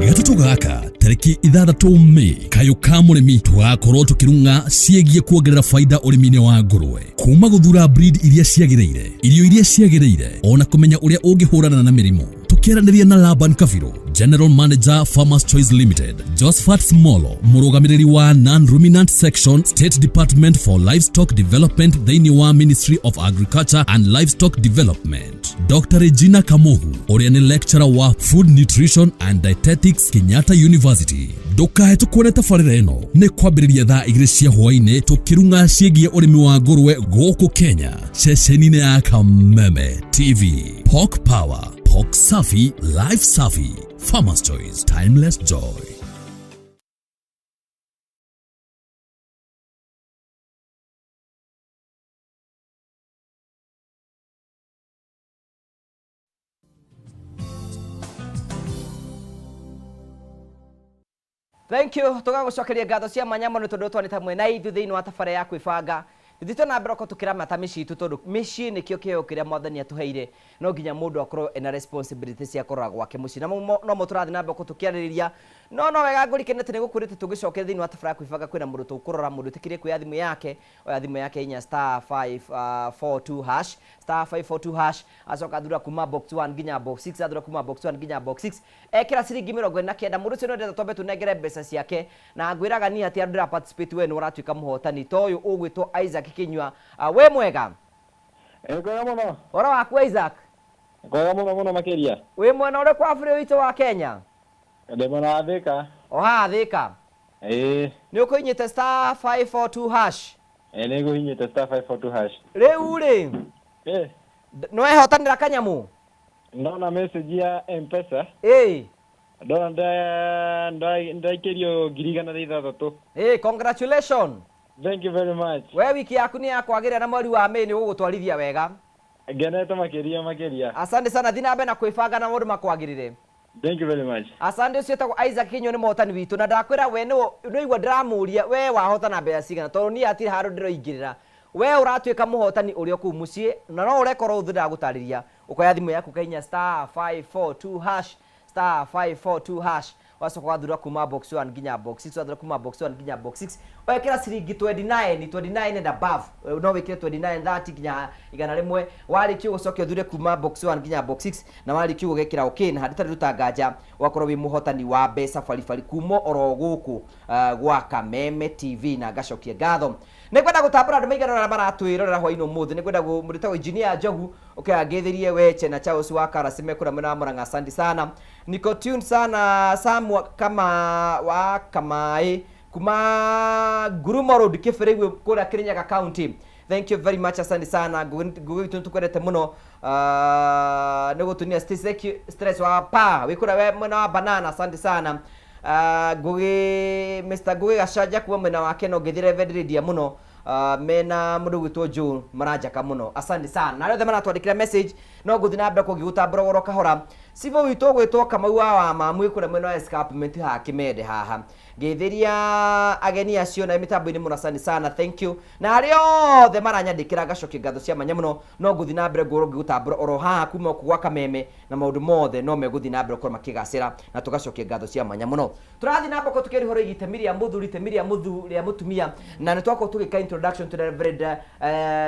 Gatatũ gaka tarĩki 6 Mĩĩ, kayũ ka mũrĩmi, tũgakorwo tũkĩrung'a ciĩgiĩ kuongerera baida ũrĩmi-inĩ wa ngũrwe, kuma gũthura breed iria ciagĩrĩire, irio iria ciagĩrĩire, ona kũmenya ũrĩa ũngĩhũrana na mĩrimũ. Tũkĩaranĩria na Laban Kabiru, General Manager Farmers Choice Limited, Josephat Smolo, mũrũgamĩrĩri wa Non-Ruminant Section, State Department for Livestock Development thĩinĩ wa Ministry of Agriculture and Livestock Development, Dr. Regina Kamohu, ũrĩa nĩ lecturer wa Food Nutrition and Dietetics Kenyatta University. Ndũkahĩtũkwo nĩ tabarĩra ĩno nĩ kwambĩrĩria thaa 2 cia hwaĩ-inĩ tũkĩrung'a ciĩgiĩ ũrĩmi wa ngũrwe gũkũ Kenya, ceceni-inĩ ya Kameme TV. Pork Power, Pork Safi, Life Safi, Farmer's Choice, Timeless Joy. Thank you. Tũgagũcokeria ngatho cia mwanya mũno tondũ twanĩte hamwe na ithuĩ thĩinĩ wa tabarĩra ya kwĩbanga. Tũthiĩte na mbere gũkorwo tũkĩramata mĩciĩ itũ tondũ mĩciĩ nĩkĩo kĩheo kĩrĩa mwathani atũheire. No nginya mũndũ akorwo ena responsibility cia kũrora gwake mũciĩ. Na nomo tũrathiĩ na mbere gũkorwo tũkĩarĩrĩria. No no wega ngũrikane atĩ nĩgũkwĩrĩte tũgĩcokeria thĩinĩ wa tabarĩra ya kwĩbanga kwĩna mũndũ tũkũrora, mũndũ ũtĩkĩrie kuoya thimũ yake, oya thimũ yake inya star 542 hash, star 542 hash, acoka athura kuma box 1 nginya box 6, athura kuma box 1 nginya box 6, ekĩra ciringi 49. Mũndũ ũcio nĩendete twambe tũnengere mbeca ciake, na ngwĩraga niĩ atĩ andũ ndĩra participate, we nĩ ũratuĩka mũhotani. Ta ũyũ ũgwĩtwo Isaac Kinyua. Wĩ mwega? Kwega mũno. Ũhoro waku Isaac? Kwega mũno mũno makĩria. Wĩ mwena ũrĩkũ wa bũrũri witũ wa Kenya? Ndĩ mwena wa Thĩka. O haha Thĩka? Ĩĩ. Nĩ ũkũhinyĩte star 542 hash? Ĩĩ, nĩ ngũhinyĩte star 542 hash. Rĩu rĩ, Ĩĩ. Nĩ wehotanĩra kanyamũ? Ndona message ya M-Pesa. Ĩĩ. Ndona ndaikĩrio 106,000. Ĩĩ, congratulations. Thank you very much. We wiki yaku nĩ yakwagĩrĩra na mweri wa May nĩ ũgũgũtwarithia wega. Ngenete makĩria makĩria. Asante sana, thiĩ na mbere na kwĩbanga na maũndũ makwagĩrĩre. Thank you very much. Asante, ũcio wĩtagwo Isaac Kinyua nĩ mũhotani witũ, na ndakwĩra we nĩ ũigua ndĩramũria we wahotana mbeca cigana, tondũ niĩ hatirĩ handũ ndĩroingĩrĩra. We ũratuĩka mũhotani ũrĩ o kũu mũciĩ, na no ũrekorwo ũthĩ ndagũtarĩria. Ũkoya thimũ yaku ũkahihinya star 542 hash, star 542 hash, wacoka ũgathura kuma box 1 nginya box 6, wathura kuma box 1 nginya box 6, wekĩra ciringi 29, 29 and above, no wĩkĩre 29, 30 nginya 100. Warĩkia ũgũcoke ũthure kuma box 1 nginya box 6, na warĩkia ũguo ũgekĩra okay, na hatarĩ ruta nganja ũgakorwo wĩ mũhotani wa mbeca baribari kuma oro gũkũ gwa Kameme TV, na ngacokia ngatho. Nĩngwenda gũtambũra andũ maigana ũrĩa maratwĩrorera hwaĩ-inĩ ũmũthĩ. Nĩngwenda mũndũ wĩtagwo Engineer Njogu ũkĩangĩthĩrie we Chena Charles wa Karasi mekũrĩa mwena wa Murang'a, asante sana. Niko tune sana Sam kama wa Kamaĩ kuma Ngurumo Road Kĩbĩrĩgwe kũrĩa Kirinyaga County. Thank you very much, asante sana. Ngugi witũ nĩtũkwendete mũno. Nĩ gũtunia stress wa pa wĩ kũrĩa we mwena wa Banana, asante sana. Ngugi Mr. Ngugi Gacanja kuma mwena wake no ngĩthire Reverend Lydia mũno, mena mũndũ ũgwĩtwo Joe maranjaka mũno, asante sana. Na arĩa othe maratwandĩkĩra message no ngũthiĩ na mbere kũngĩgũtambũra oro kahora. Cibũ witũ ũgwĩtwo Kamau wa Wamamu wĩ kũrĩa mwena wa Escarpment haha Kĩmende haha. Ngĩthĩria ageni acio na mĩtambo-inĩ mũno, asante sana, thank you. Na arĩa othe maranyandĩkĩra ngacokia ngatho cia mwanya mũno, no ngũthiĩ na mbere ngũrwo ngĩgũtambũra oro haha kuma gũkũ gwa Kameme, na maũndũ mothe no megũthiĩ na mbere gũkorwo makĩgacĩra, na tũgacokia ngatho cia mwanya mũno. Tũrathiĩ na mbere tũkĩaria ũhoro wĩgiĩ itemi rĩa mũthuri, itemi rĩa mũthuri, rĩa mũtumia, na nĩ twakorwo tũgĩka introduction to Reverend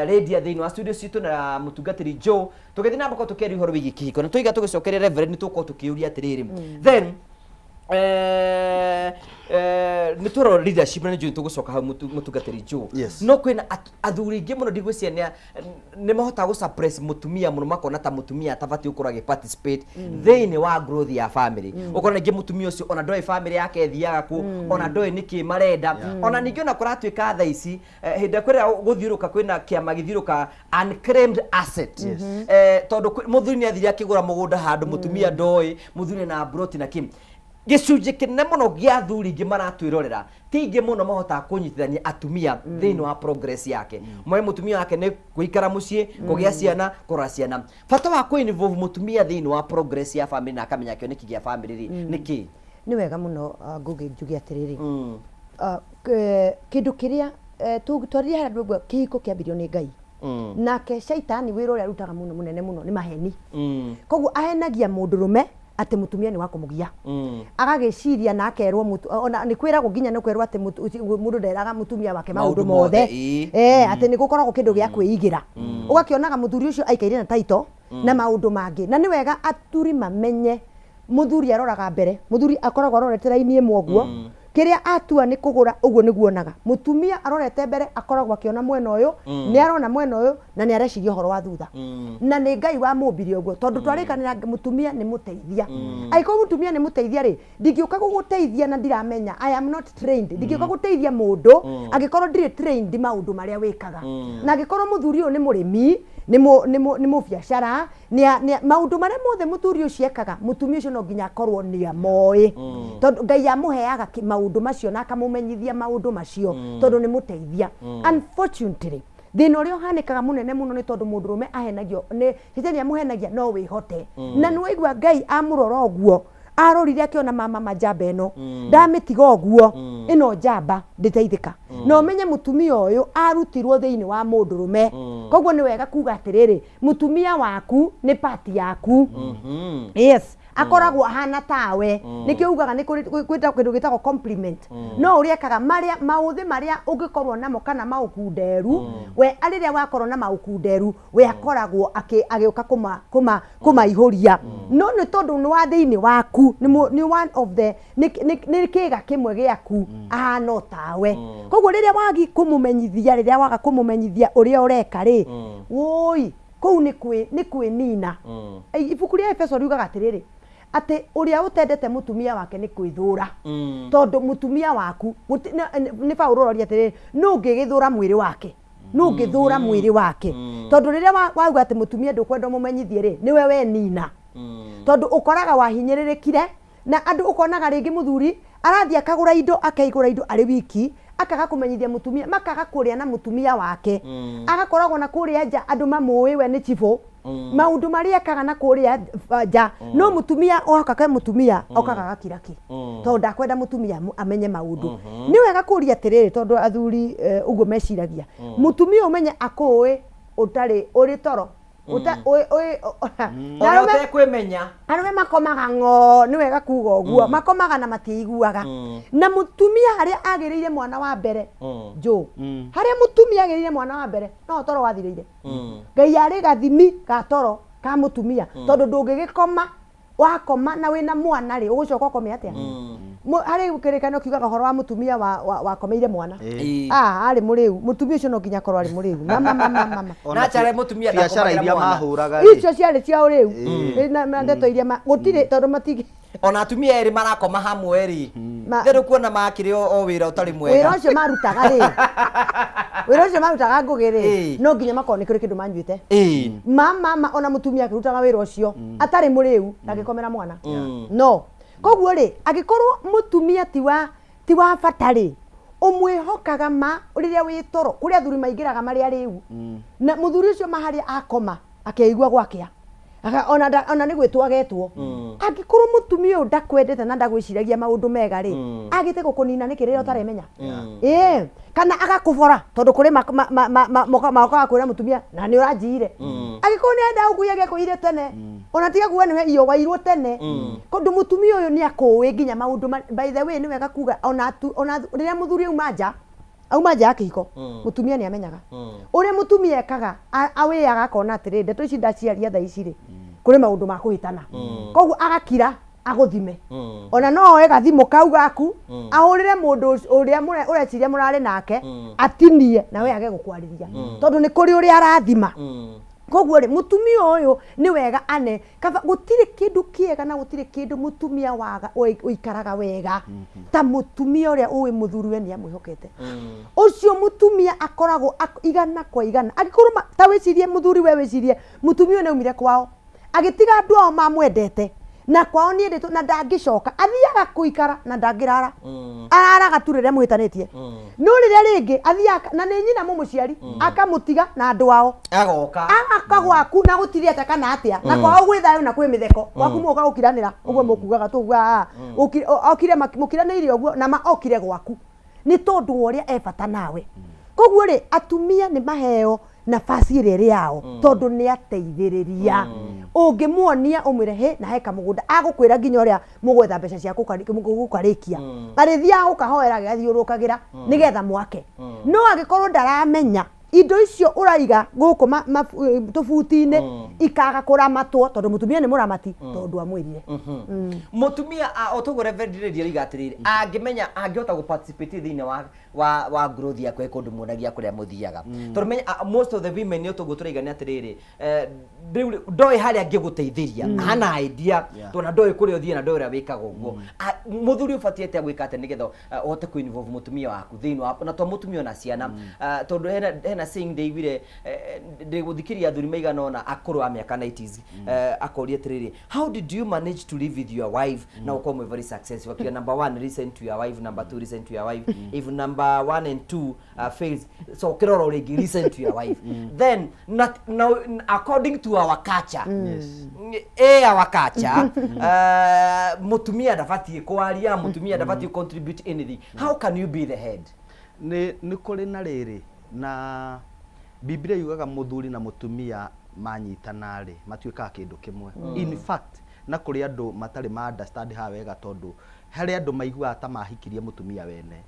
Lydia thĩinĩ wa studio citũ na mũtungatĩri Joe, tũgĩthiĩ na mbere tũkĩaria ũhoro wĩgiĩ kĩhiko, na tũiga tũgĩcokeria Reverend nĩ tũgũkorwo tũkĩũria atĩrĩrĩ, then nĩ tũrora leadership na nĩ njũĩ tũgũcoka hau mũtungatĩri Joe. Yes. No kwĩna athuri aingĩ mũno ndigwĩciria nĩ mahotaga gũ suppress mũtumia mũno, makona ta mũtumia atabatiĩ gũkorwo agĩ participate thĩinĩ wa growth ya family. Ũkona ningĩ mũtumia ũcio ona ndoĩ family yake ĩthiaga kũ, ona ndoĩ nĩkĩ marenda. Ona ningĩ ona kũratuĩka thaa ici, hĩndĩ ĩrĩa kwĩna gũthiũrũka, kwĩna kĩama gĩthiũrũka unclaimed asset. Tondũ mũthuri nĩ athire akĩgũra mũgũnda handũ mũtumia ndoĩ, mũthuri na broti na kĩ. Gĩcunjĩ kĩnene mũno gĩa athuri ingĩ maratwĩrorera ti aingĩ mũno mahotaga kũnyitithania atumia thĩinĩ wa progress yake. Moe mũtumia wake nĩ gũikara mũciĩ, kũgĩa ciana, kũrora ciana. Bata wa kũ involve mũtumia thĩinĩ wa progress ya family na akamenya kĩoneki gĩa family rĩ nĩ kĩ? Nĩ wega mũno, Ngugi, njuge atĩrĩrĩ, kĩndũ kĩrĩa twarire harĩa ndũgua, kĩhiko kĩambirio nĩ Ngai, nake caitani wĩra ũrĩa arutaga mũno mũnene mũno nĩ maheni. Koguo ahenagia mũndũrũme atĩ mũtumia nĩ wa kũmũgia, agagĩciria na akerwo ona nĩ kwĩragwo nginya nĩ kwĩrwo atĩ mũndũ nderaga mũtumia wake maũndũ Maũndũ mothe, mothe. Atĩ nĩ gũkoragwo kĩndũ gĩa kwĩigĩra, ũgakĩonaga mũthuri ũcio aikaire na title. Na maũndũ mangĩ, na nĩ wega aturi mamenye mũthuri aroraga mbere, mũthuri akoragwo arorete raini ĩmwe ũguo, kĩrĩa atua nĩ kũgũra ũguo nĩguo onaga. Mũtumia arorete mbere akoragwo akĩona mwena ũyũ, nĩ arona mwena ũyũ na nĩ areciria ũhoro wa thutha. Na nĩ Ngai wamũmbire ũguo, tondũ twarĩkanĩra mũtumia nĩ mũteithia. Angĩkorwo mũtumia nĩ mũteithia rĩ, ndingĩũka gũgũteithia na ndiramenya, I am not trained. Ndingĩũka gũteithia mũndũ angĩkorwo ndirĩ trained maũndũ marĩa wĩkaga. Na angĩkorwo mũthuri ũyũ nĩ mũrĩmi, nĩ mũ- nĩ mũ- nĩ mũbiacara, maũndũ marĩa mothe mũthuri ũcio ekaga, mũtumia ũcio no nginya akorwo nĩ amoĩ. Tondũ Ngai amũheaga maũndũ macio na akamũmenyithia maũndũ macio, tondũ nĩ mũteithia. Unfortunately, thĩna ũrĩa ũhanĩkaga mũnene mũno nĩ tondũ mũndũrũme ahenagio nĩ ceceni, amũhenagia no wĩhote. Na nĩ waigua Ngai amũrora ũguo, arorire akĩona mama ma njamba ĩno, ndamĩtiga ũguo, ĩno njamba ndĩteithĩka. Na ũmenye mũtumia ũyũ arutirwo thĩinĩ wa mũndũrũme. Koguo nĩ wega kuga atĩrĩrĩ, mũtumia waku nĩ part yaku. Yes, akoragwo ahana tawe. Nĩkĩo ugaga nĩ kũrĩ kwĩta kĩndũ gĩtagwo compliment. No ũrĩa ekaga marĩa maũthĩ marĩa ũngĩkorwo namo kana maũkunderu, we rĩrĩa wakorwo na maũkunderu, we akoragwo agĩũka kũmaihũria. No nĩ tondũ nĩ wa thĩinĩ waku, nĩ one of the nĩ kĩga kĩmwe gĩaku, ahana o tawe. Koguo rĩrĩa wagi kũmũmenyithia, rĩrĩa waga kũmũmenyithia ũrĩa ũreka rĩ, wũi, kũu nĩ kwĩnina. Ibuku rĩa Efeso riugaga atĩrĩrĩ, atĩ ũrĩa ũtendete mũtumia wake nĩ kwĩthũra. Tondũ mũtumia waku nĩ Paũlũ ũroria atĩrĩrĩ, nũ ũngĩgĩthũra mwĩrĩ wake? Nũ ũngĩthũra mwĩrĩ wake? Tondũ rĩrĩa wauga atĩ mũtumia ndũkwenda ũmũmenyithie rĩ, nĩwe wenina. Tondũ ũkoraga wahinyĩrĩrĩkire na andũ, ũkonaga rĩngĩ mũthuri arathiĩ akagũra indo, akeigũra indo arĩ wiki, akaga kũmenyithia mũtumia, makaga kũrĩa na mũtumia wake. Agakoragwo na kũrĩa nja andũ mamũĩ we nĩ chibũ, maũndũ marĩa ekaga na kũrĩa nja, no mũtumia oka ke mũtumia okaga agakira ki, tondũ ndakwenda mũtumia amenye maũndũ. Nĩ wega kũria atĩrĩrĩ, tondũ athuri ũguo meciragia, mũtumia ũmenye akũĩ ũtarĩ ũrĩ toro. Ona ũtekwĩmenya. Arũme makomaga ng'o, nĩ wega kuga ũguo, makomaga na matiiguaga. Na mũtumia harĩa agĩrĩire mwana wa mbere, njũ harĩa mũtumia agĩrĩire mwana wa mbere, no toro wathirĩire. Ngai arĩ gathimi ga toro ka mũtumia, tondũ ndũngĩgĩkoma, wakoma na wĩna mwana rĩ, ũgũcoka ũkome atĩa? Harĩ kĩrĩkanĩro kiugaga ũhoro wa mũtumia wakomeire mwana. Ah, arĩ mũrĩu mũtumia ũcio, no nginya akorwo arĩ mũrĩu, mama mama mama. Ona Na chare mũtumia biacara ndakomagĩra iria mwana. mahũraga rĩ. Icio ciarĩ cia ũrĩu. Na ndeto iria gũtirĩ, tondũ matingĩ Ona atumia erĩ marakoma hamwe rĩ, rĩu kuona makĩrĩ o wĩra ũtarĩ wĩra mwega. Ũcio marutaga rĩ, wĩra ũcio marutaga ngũgĩ rĩ, no nginya makorwo nĩ kũrĩ kĩndũ manyuĩte. Mama ona mũtumia akĩrutaga wĩra ũcio atarĩ mũrĩu ndangĩkomera mwana. No koguo rĩ, angĩkorwo mũtumia ti wa bata rĩ, ũmwĩhokaga ma rĩrĩa wĩ toro, kũrĩ athuri maingĩraga marĩ arĩu, na mũthuri ũcio ma harĩa akoma akeigua gwakĩa. Ona nĩ gwĩtwo agetwo. Angĩkorwo mũtumia ũyũ ndakwendete na ndagwĩciragia maũndũ mega rĩ, agĩte gũkũnina nĩkĩ rĩrĩa ũtaremenya? Ĩĩ, kana agakũbora, tondũ kũrĩ mokaga kwĩra mũtumia na nĩ ũranjiire. Angĩkorwo nĩ arenda gũkuiya, gĩakũire tene, ona tiga kuga nĩwe iyo wairwo tene, tondũ mũtumia ũyũ nĩ akũĩ nginya maũndũ by the way, nĩ wega kuga ona rĩrĩa mũthuri auma nja, auma nja ya kĩhiko, mũtumia nĩ amenyaga ũrĩa mũtumia ekaga, awĩaga akona atĩrĩ, ndeto ici ndaciaria thaa ici rĩ, kũrĩ maũndũ ma kũhĩtana, koguo agakira agũthime. Ona no oe gathimũ kau gaku ahũrĩre mũndũ ũrĩa ũreciria mũrarĩ nake, atinie nawe age gũkwarĩria, tondũ nĩ kũrĩ ũrĩa arathima. Koguo rĩ, mũtumia ũyũ nĩ wega ane kaba gũtirĩ kĩndũ kĩega na gũtirĩ kĩndũ mũtumia waga ũikaraga wega ta mũtumia ũrĩa ũĩ mũthuriwe nĩ amwĩhokete. Ũcio mũtumia akoragwo igana kwa igana. Angĩkorwo ta wĩcirie mũthuri, we wĩcirie mũtumia ũyũ nĩ aumire kwao agĩtiga andũ ao mamwendete, na kwao nĩ endetwo, na ndangĩcoka, athiaga kũikara na ndangĩrara, araraga tu rĩrĩa mũhĩtanĩtie. No rĩrĩa rĩngĩ athiaga na nĩ nyina mũmũciari, akamũtiga na andũ ao, agoka agaka gwaku na gũtirĩ atĩa kana atĩa, na kwao gwĩ thayũ na kwĩ mĩtheko, gwaku mũka gũkiranĩra ũguo mũkugaga tũguga okire mũkiranĩire ũguo na ma okire gwaku nĩ tondũ wa ũrĩa e bata nawe. Koguo rĩ, atumia nĩ maheo nafasi ĩrĩa ĩrĩ yao, tondũ nĩ ateithĩrĩria. Ũngĩmuonia ũmwĩre hĩ na he kamũgũnda, agũkwĩra nginya ũrĩa mũgwetha mbeca cia gũkarĩkia, arĩthiaga gũkahoera agĩgathiũrũrũkagĩra nĩgetha mwake. No angĩkorwo ndaramenya Indo icio ũraiga gũkũ tũbuti-inĩ ikaga kũramatwo tondũ mũtumia nĩ mũramati, tondũ amwĩrire. Mutumia o toguo Reverend Lady aroiga atiriri, angĩmenya angĩhota gũ participate thĩinĩ wa growth yaku he kũndũ muonagia kũrĩa mũthiaga, tondũ menya most of the women nĩ toguo tũraiga nĩ atĩrĩrĩ, rĩu ndoĩ harĩa angĩgũteithĩria, hana idea, tondũ ndoĩ kũrĩa ũthiĩ na ndoĩ ũrĩa wĩkaga ũguo. Mũthuri ũbatiĩ atĩa gwĩka atĩa nĩgetha ũhote kũ involve mũtumia waku thĩinĩ wa na to mũtumia ona ciana? Tondũ hena saying ndĩiguire ndĩgũthikĩria athuri maigana ũna akũrũ a mĩaka 90s, akoria atĩrĩrĩ, "How did you manage to live with your wife na ũkorwo mwĩ very successful?" Akiuga, "Number one, listen to your wife. Number two, listen to your wife. If number one and two fails, so oro rĩngĩ, listen to your wife." Then not, now, according to our culture, our culture, mutumia ndabatiĩ kwaria, mutumia ndabatiĩ contribute anything. How can you be the head? Nĩ kũrĩ na rĩrĩ na Biblia yugaga mũthuri na mũtumia manyitana rĩ, matuĩkaga kĩndũ kĩmwe. In fact, na kũrĩ andũ matarĩ ma understand haha wega, tondũ harĩ andũ maiguaga ta mahikirie mũtumia wene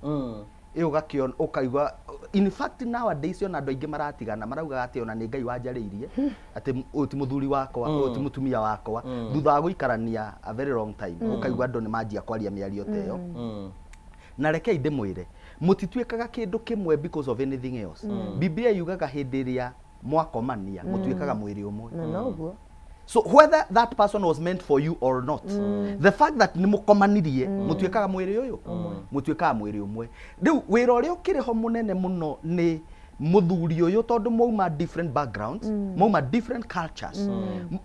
ĩ ũgakĩona ũkaigua. In fact, nowadays ona andũ aingĩ maratigana maraugaga atĩ ona nĩ Ngai wanjarĩirie atĩ ũyũ ti mũthuri wakwa, ũyũ ti mũtumia wakwa. Thutha wa gũikarania a very long time, ũkaigua andũ nĩ manjia kwaria mĩario ta ĩyo. Na rekei ndĩmwĩre, mũtituĩkaga kĩndũ kĩmwe because of anything else. Biblia yugaga hĩndĩ ĩrĩa mwakomania mũtuĩkaga mwĩrĩ ũmwe. Na noguo. So whether that person was meant for you or not, the fact that nĩ mũkomanirie, mũtuĩkaga mwĩrĩ ũyũ, mũtuĩkaga mwĩrĩ ũmwe. Rĩu wĩra ũrĩa ũkĩrĩ ho mũnene mũno nĩ mũthuri ũyũ, tondũ mwauma different backgrounds, mwauma different cultures,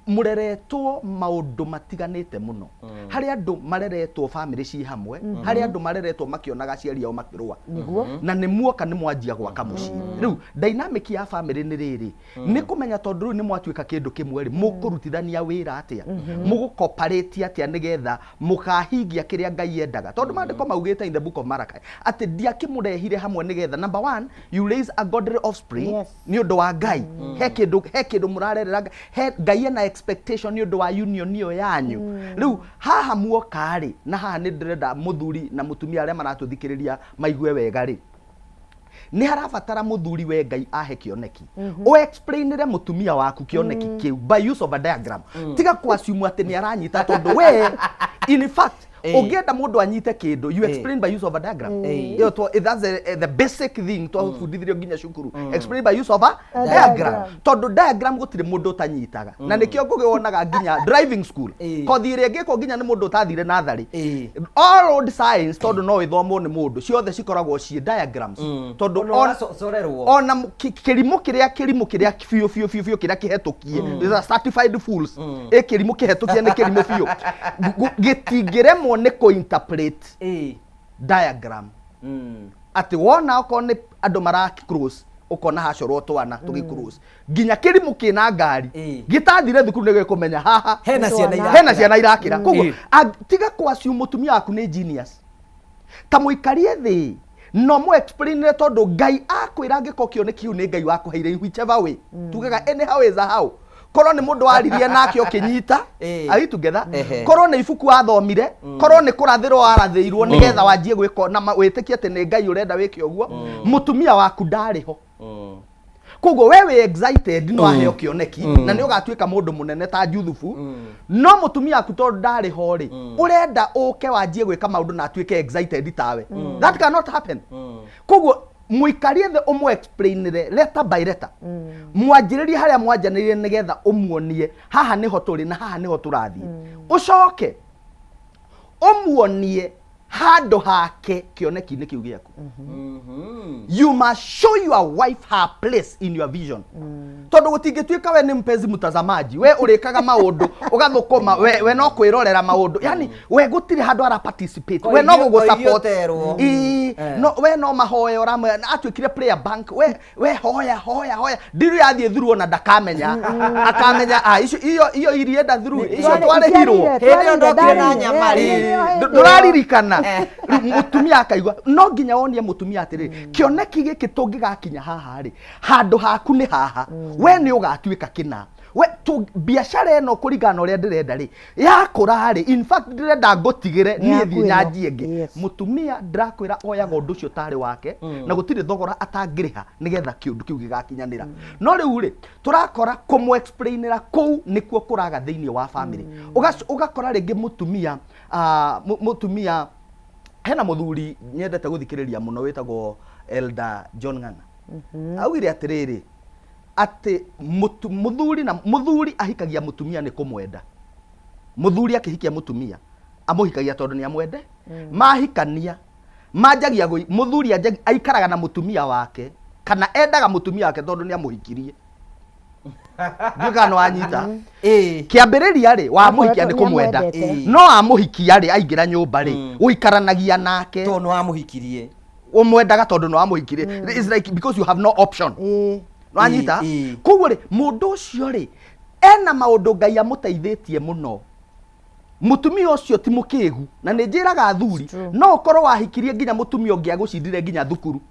mũreretwo maũndũ matiganĩte mũno. Harĩ andũ mareretwo family ci hamwe, harĩ andũ mareretwo makĩonaga aciari ao makĩrũa. Na nĩ muoka nĩ mwanjia gwaka mũciĩ. Rĩu dynamic ya family nĩ rĩrĩ, nĩ kũmenya tondũ rĩu nĩ mwatuĩka kĩndũ kĩmwe rĩ, mũkũrutithania wĩra atĩa, mũgũcooperate atĩa nĩgetha mũkahingia kĩrĩa Ngai endaga, tondũ maandĩko maugĩte in the book of Malachi atĩ ndiakĩmũrehire hamwe nĩgetha, number one, you raise a godly offspring. Nĩ ũndũ wa Ngai, he kĩndũ mũrarerera Ngai. He Ngai ena expectation nĩ ũndũ wa union ĩyo yanyu. Rĩu haha muoka rĩ, na haha nĩ ndĩrenda mũthuri na mũtumia arĩa maratũthikĩrĩria maigue wega rĩ, nĩ harabatara mũthuri we Ngai ahe kĩoneki, o explainĩre mũtumia waku kĩoneki kĩu by use of a diagram. Tiga kũ assume atĩ nĩ aranyita, tondũ we in fact ũngĩenda mũndũ anyite kĩndũ, you explain by use of a diagram. Ĩyo that's the basic thing twabundithirio nginya cukuru, explain by use of a diagram, diagram. Tondũ diagram gũtirĩ mũndũ ũtanyitaga, na nĩkĩo ngũgĩ wonaga nginya driving school kothi ĩrĩa ĩngĩkwo nginya nĩ mũndũ ũtathire natharĩ, all road science, tondũ no ĩthomwo nĩ mũndũ, ciothe cikoragwo ciĩ diagrams, tondũ Ona ũracorerwo. Ona kĩrimũ kĩrĩa, kĩrimũ kĩrĩa biũ biũ biũ biũ kĩrĩa kĩhetũkie is a certified fools, ĩ kĩrimũ kĩhetũkie nĩ kĩrimũ biũ, gĩtingĩremwo nĩ kũ-interpret diagram, atĩ wona okorwo nĩ andũ mara cross, ũkona hacorwo twana tũgĩ cross, nginya kĩrimũ kĩna ngari gĩtathire thukuru nĩ gĩkũmenya haha Hena ciana irakĩra. Hena ciana irakĩra. Koguo tiga kũ assume mũtumia waku nĩ genius. Ta mũikarie thĩ no mũ explainire, tondũ Ngai akwĩra angĩkorwo kĩoneki kĩu nĩ Ngai wakũheire in whichever way, tugaga anyhow is a how, korwo nĩ mũndũ waririe nake ũkĩnyita. Are we together? Ehe. Korwo nĩ ibuku wathomire, korwo nĩ kũrathĩrwo warathĩirwo nĩgetha wanjie gwĩka na wĩtĩkie atĩ nĩ Ngai ũrenda wĩke ũguo, mũtumia waku ndarĩ ho. Koguo we wĩ excited no aheo kĩoneki na nĩ ũgatuĩka mũndũ mũnene ta Juthubu, no mũtumia waku tondũ ndarĩ ho rĩ, ũrenda ũke wanjie gwĩka maũndũ na atuĩke excited tawe. That cannot happen. Koguo mũikarie thĩ, ũmũ explainĩre letter by letter, mwanjĩrĩrie harĩa mwanjanĩrire, nĩgetha ũmuonie haha nĩho tũrĩ na haha nĩho tũrathiĩ. Ũcoke ũmuonie handũ hake kĩoneki-inĩ kĩu gĩaku. You must show your wife her place in your vision, tondũ gũtingĩtuĩka we nĩ mpenzi mtazamaji, we ũrĩkaga maũndũ ũgathũkũma, we no kwĩrorera maũndũ, yani we gũtirĩ handũ ara participate, we no Koigio- gũgũ koigio support. terwo. Ĩĩ, no we no mahoya ũramwe atuĩkire prayer bank. We hoya hoya hoya, ndiru yathiĩ through ona ndakamenya, akamenya ah, icio iyo irienda through icio twarĩhirwo. Hĩndĩ ĩyo ndokire na nyama rĩ. Ndũraririkana. Rĩu mũtumia akaigua no nginya wonie mũtumia atĩrĩrĩ, kĩoneki gĩkĩ tũngĩgakinya haha rĩ, handũ haku nĩ haha, we nĩ ũgatuĩka kĩna. We biacara ĩno kũringana na ũrĩa ndĩrenda rĩ, yakũra rĩ, in fact ndĩrenda ngũtigĩre Nĩ niĩ yaku thiĩ ĩno. nyanjie ĩngĩ. Mũtumia ndĩrakwĩra oyaga ũndũ ũcio tarĩ wake, na gũtirĩ thogora atangĩrĩha nĩgetha kĩũndũ kĩu gĩgakinyanĩra. No rĩu rĩ, tũrakora kũmũ-explainĩra kũu nĩkuo kũraga thĩinĩ wa family. Ũgakora rĩngĩ mũtumia, mũtumia hena mũthuri nyendete gũthikĩrĩria mũno wĩtagwo Elder John Ng'ang'a. Augire atĩrĩrĩ, atĩ mũthuri na mũthuri ahikagia mũtumia nĩ kũmwenda. Mũthuri akĩhikia mũtumia amũhikagia tondũ nĩ amwende. Mahikania manjagia mũthuri aikaraga na mũtumia wake kana endaga mũtumia wake tondũ nĩ amũhikirie. Ndiũĩ kana nĩ wanyita. Kĩambĩrĩria rĩ, wamũhikia nĩ Akoretwo nĩ kũmwenda. amwendete. No amũhikia rĩ, aingĩra nyũmba rĩ, ũikaranagia nake. Tondũ nĩ wamũhikirie. Ũmwendaga tondũ nĩ wamũhikirie. It's like because you have no option. Nĩwanyita? Koguo rĩ, mũndũ ũcio rĩ, ena maũndũ Ngai amũteithĩtie mũno. Mũtumia ũcio ti mũkĩgu, na nĩ njĩraga athuri, no ũkorwo wahikirie nginya mũtumia ũngĩ agũcindire nginya thukuru.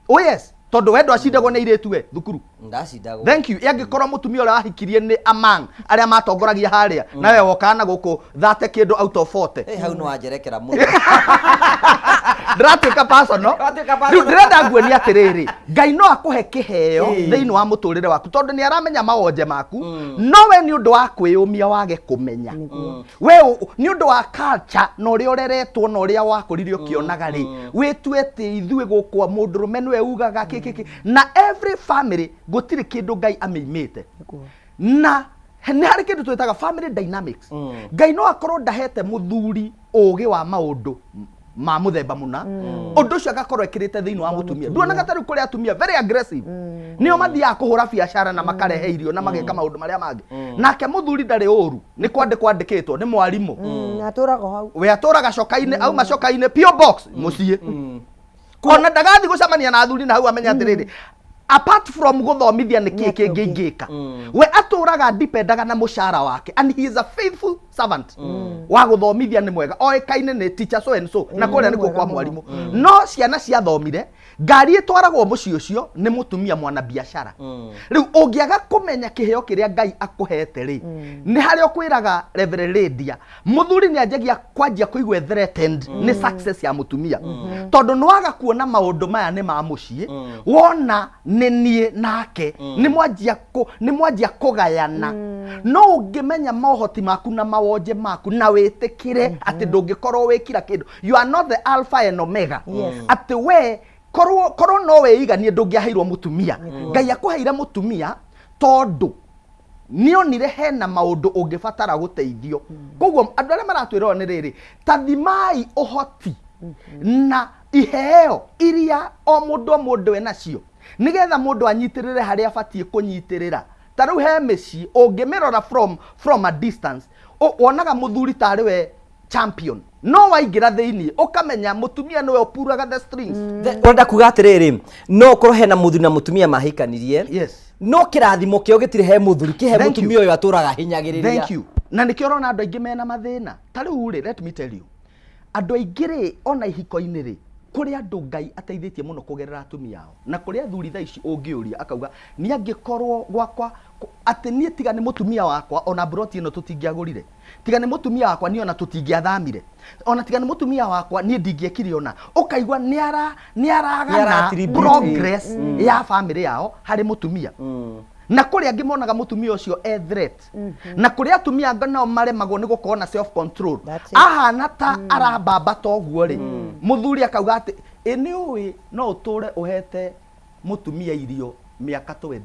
Oh yes, tondũ we ndwacindagwo nĩ airĩtu we thukuru. Ndacindagwo. Thank you. Angĩkorwo mũtumia ũrĩa wahikirie nĩ among arĩa matongoragia harĩa, na we wokaga na gũkũ 30 kĩndũ out of 40. Hau nĩ wanjerekera mũno. Ndĩratuĩka personal. Ndĩratuĩka personal. Rĩu ndĩrenda nguonie atĩrĩrĩ, Ngai no akũhe kĩheo thĩinĩ wa mũtũrĩre waku tondũ nĩ aramenya mawonje maku, no we nĩ ũndũ wa kwĩyũmia wage kũmenya. We nĩ ũndũ wa culture na ũrĩa ũreretwo na ũrĩa wakũrire ũkĩonaga rĩ, wĩtue atĩ ithuĩ gũkũ mũndũrũme nĩwe ugaga kĩ, kĩ, kĩ. Na every family gũtirĩ kĩndũ Ngai amĩimĩte. Na nĩ harĩ kĩndũ twĩtaga family dynamics. Ngai no akorwo ndahete mũthuri ũgĩ wa maũndũ ma mũthemba mũna, ũndũ ũcio agakorwo ekĩrĩte thĩinĩ wa mũtumia. Nduonaga ta rĩu kũrĩ atumia very aggressive, nĩo mathiaga kũhũra biacara na makarehe irio na mageka maũndũ marĩa mangĩ. Nake mũthuri ndarĩ ũru, nĩ kwandĩkwo andĩkĩtwo nĩ mwarimũ. Atũraga hau. We atũraga coka-inĩ, auma coka-inĩ P.O. Box mũciĩ. Ona ndagathi gũcemania na athuri na hau amenya atĩrĩrĩ, apart from gũthomithia nĩ kĩĩ kĩngĩ ingĩka. We atũraga dipendaga na mũcara wake, and he is a faithful servant. Wa gũthomithia nĩ mwega, oĩkaine nĩ teacher so and so, na kũrĩa nĩkuo kwa mwarimũ. No ciana ciathomire, ngari ĩtwaragwo mũciĩ ũcio nĩ mũtumia mwana biacara. Rĩu ũngĩaga kũmenya kĩheo kĩrĩa Ngai akũhete rĩ, nĩ harĩa ũkwĩraga Reverend Lydia, mũthuri nĩ anjagia kwanjia kũigua threatened nĩ success ya mũtumia. Tondũ nĩ waga kuona maũndũ maya nĩ ma mũciĩ, wona nĩ niĩ nake, nĩ mwanjia kũgayana. No ũngĩmenya mohoti maku na mawonje maku na wĩtĩkĩre atĩ ndũngĩkorwo wĩ kila kĩndũ. You are not the alpha and omega. Atĩ we korwo no wĩiganie ndũngĩaheirwo mũtumia. Ngai akũheire mũtumia tondũ nĩonire hena maũndũ ũngĩbatara gũteithio. Koguo andũ arĩa maratwĩrora nĩ rĩrĩ, ta thimai ũhoti na iheo iria o mũndũ o mũndũ enacio, nĩgetha mũndũ anyitĩrĩre harĩa abatiĩ kũnyitĩrĩra. Ta rĩu he mĩciĩ ũngĩmĩrora from a distance, wonaga mũthuri tarĩ we champion, no waingĩra thĩinĩ ũkamenya mũtumia nĩwe ũpuraga the strings. Ũrenda kuga atĩrĩrĩ, no ũkorwo hena mũthuri na mũtumia mahikanirie, no kĩrathimo kĩo gĩtirĩ he mũthuri, kĩhe Thank you. mũtumia ũyũ atũraga hinyagĩrĩria. Thank you. Na nĩkĩo ũrona andũ aingĩ mena mathĩna. Ta rĩu rĩ, let me tell you, andũ aingĩ rĩ, ona ihiko-inĩ rĩ, kũrĩ andũ Ngai ateithĩtie mũno kũgerera atumia ao, na kũrĩ athuri thaa ici ũngĩũria akauga niĩ angĩkorwo gwakwa atĩ niĩ tiga nĩ mũtumia wakwa ona mburoti ĩno tũtingĩagũrire, tiga nĩ mũtumia wakwa niĩ ona tũtingĩathamire, ona tiga nĩ mũtumia wakwa niĩ ndingĩekire ona. Ũkaigua nĩ aragana Nĩ ara-attribute. progress ya family yao harĩ mũtumia. Na kũrĩ angĩ monaga mũtumia ũcio e threat. Na kũrĩ atumia angĩ nao maremagwo nĩ gũkorwo na self control. That's it. Ahana ta arambamba ũguo rĩ, mũthuri akauga atĩ ĩ nĩ ũĩ no ũtũre ũhete mũtumia irio mĩaka 20,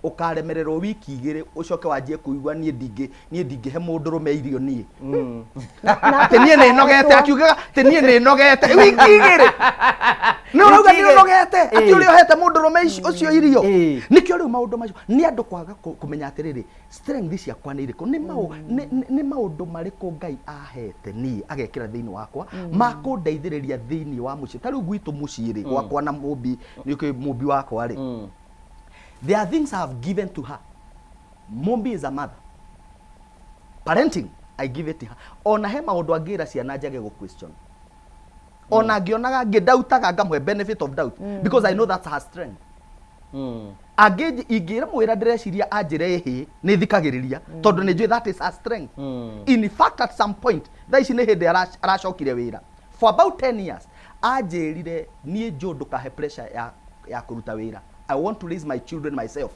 ũkaremererwo wiki igĩrĩ ũcoke wanjie kũigua niĩ ndingĩhe mũndũrũme irio niĩ. Atĩ niĩ nĩ nogete, akiugaga atĩ niĩ nĩ nogete wiki igĩrĩ. Nĩ ũrauga nĩ ũnogete atĩ ũrĩa ũhete mũndũrũme ũcio irio. Nĩkĩo rĩu maũndũ macio nĩ andũ kwaga kũmenya atĩrĩrĩ, strength ciakwa nĩ irĩkũ, nĩ maũndũ marĩkũ Ngai ahete niĩ agekĩra thĩinĩ wakwa ma kũndeithĩrĩria thĩinĩ wa mũciĩ. Ta rĩu gwitũ mũciĩ rĩ, gwakwa na mũmbi, nĩ ũkĩũĩ mũmbi wakwa rĩ, there are things I have given to her. Mumbi is a mother. Parenting, I give it to her. Ona he maũndũ angĩra ciana njage gũ question. Ona ngĩonaga ngĩdautaga ngamũhe benefit of doubt because I know that's her strength. Angĩnji ingĩmwĩra ndĩreciria anjĩre ĩhĩ, nĩ thikagĩrĩria tondũ nĩ njũĩ that is her strength. In fact, at some point, thaa ici nĩ hĩndĩ aracokire wĩra for about 10 years, anjĩrire, "Niĩ Joe, ndũkahe pressure ya kũruta wĩra. I want to raise my children myself."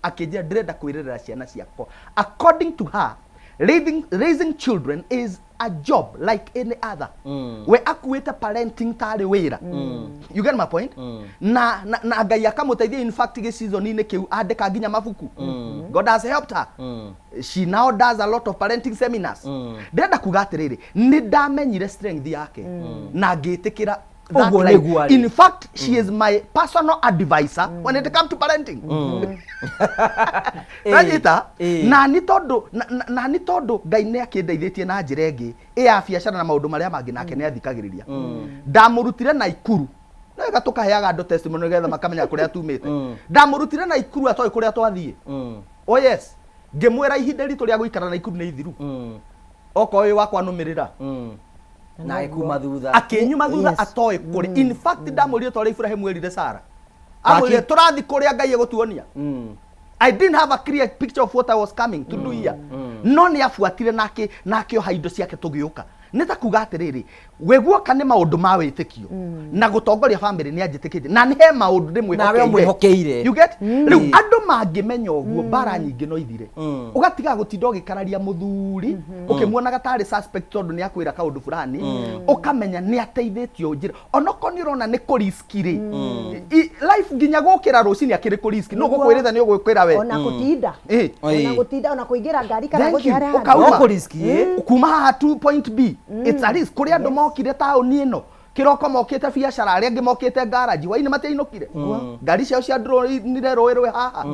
Akĩnjĩra, "Ndĩrenda kwĩrerera ciana ciakwa." According to her, raising children is a job like any other. We akuĩte parenting tarĩ wĩra. You get my point? Na Ngai akamũteithia. In fact, gĩcizoni-inĩ kĩu andĩka nginya mabuku. God has helped her. She now does a lot of parenting seminars. Ndĩrenda kuga atĩrĩrĩ, nĩ ndamenyire strength yake na ngĩtĩkĩra that Ũguo line. Nĩguo arĩ. In fact, she is my personal advisor when it comes to parenting. Nanyita? Na nĩ tondũ na nĩ tondũ Ngai nĩ akĩndeithĩtie na njĩra ĩngĩ ĩ ya biacara na maũndũ marĩa mangĩ, nake nĩ athikagĩrĩria. Ndamũrutire Naikuru. No wega tũkaheaga andũ testimony nĩgetha makamenya kũrĩa tumĩte. Ndamũrutire Naikuru atoĩ kũrĩa twathiĩ. Oh yes, ngĩmwĩra ihinda ritũ rĩa gũikara Naikuru nĩ ithiru, okorwo wĩ wakwa nũmĩrĩra. Na agĩkuma thutha. Akĩnyuma thutha. Atoĩ kũrĩ. In fact, ndamwĩrire ta ũrĩa Ibrahim erire Sara, amwĩrire, "Tũrathi kũrĩa Ngai egũtuonia." I didn't have a clear picture of what I was coming to do here. No nĩ abuatire nake na akĩoha indo ciake tũgĩũka. Nĩ ta kuga atĩrĩrĩ, we guoka nĩ maũndũ ma wĩtĩkio na gũtongoria family nĩ anjĩtĩkĩtie na nĩ he maũndũ Nawe ndĩmwĩhokeire. Ũmwĩhokeire. You get? Rĩu andũ mangĩmenya ũguo, mbara nyingĩ no ithire. Ũgatiga gũtinda ũgĩkararia mũthuri ũkĩmuonaga tarĩ suspect tondũ nĩ akwĩra kaũndũ fulani. Ũkamenya nĩ ateithĩtio njĩra onokorwo nĩ ũrona nĩ kũrisk rĩ. Life nginya gũkĩra rũcinĩ akĩrĩ kũrisk no gũkwĩrĩte nĩ ũgwĩkwĩra we. Ona gũtinda, ona gũtinda, ona kũingĩra ngari kana Thank gũthiĩ you. harĩa handũ. Ũkauma. No kũrisk, ĩ. Kuma haha to point B, it's a risk. Kũrĩ andũ mokire taũni ĩno kĩroko, mokĩte biacara, arĩa angĩ mokĩte garage, hwainĩ matiainũkire, ngari ciao ciandũnire rũĩ rwĩ haha.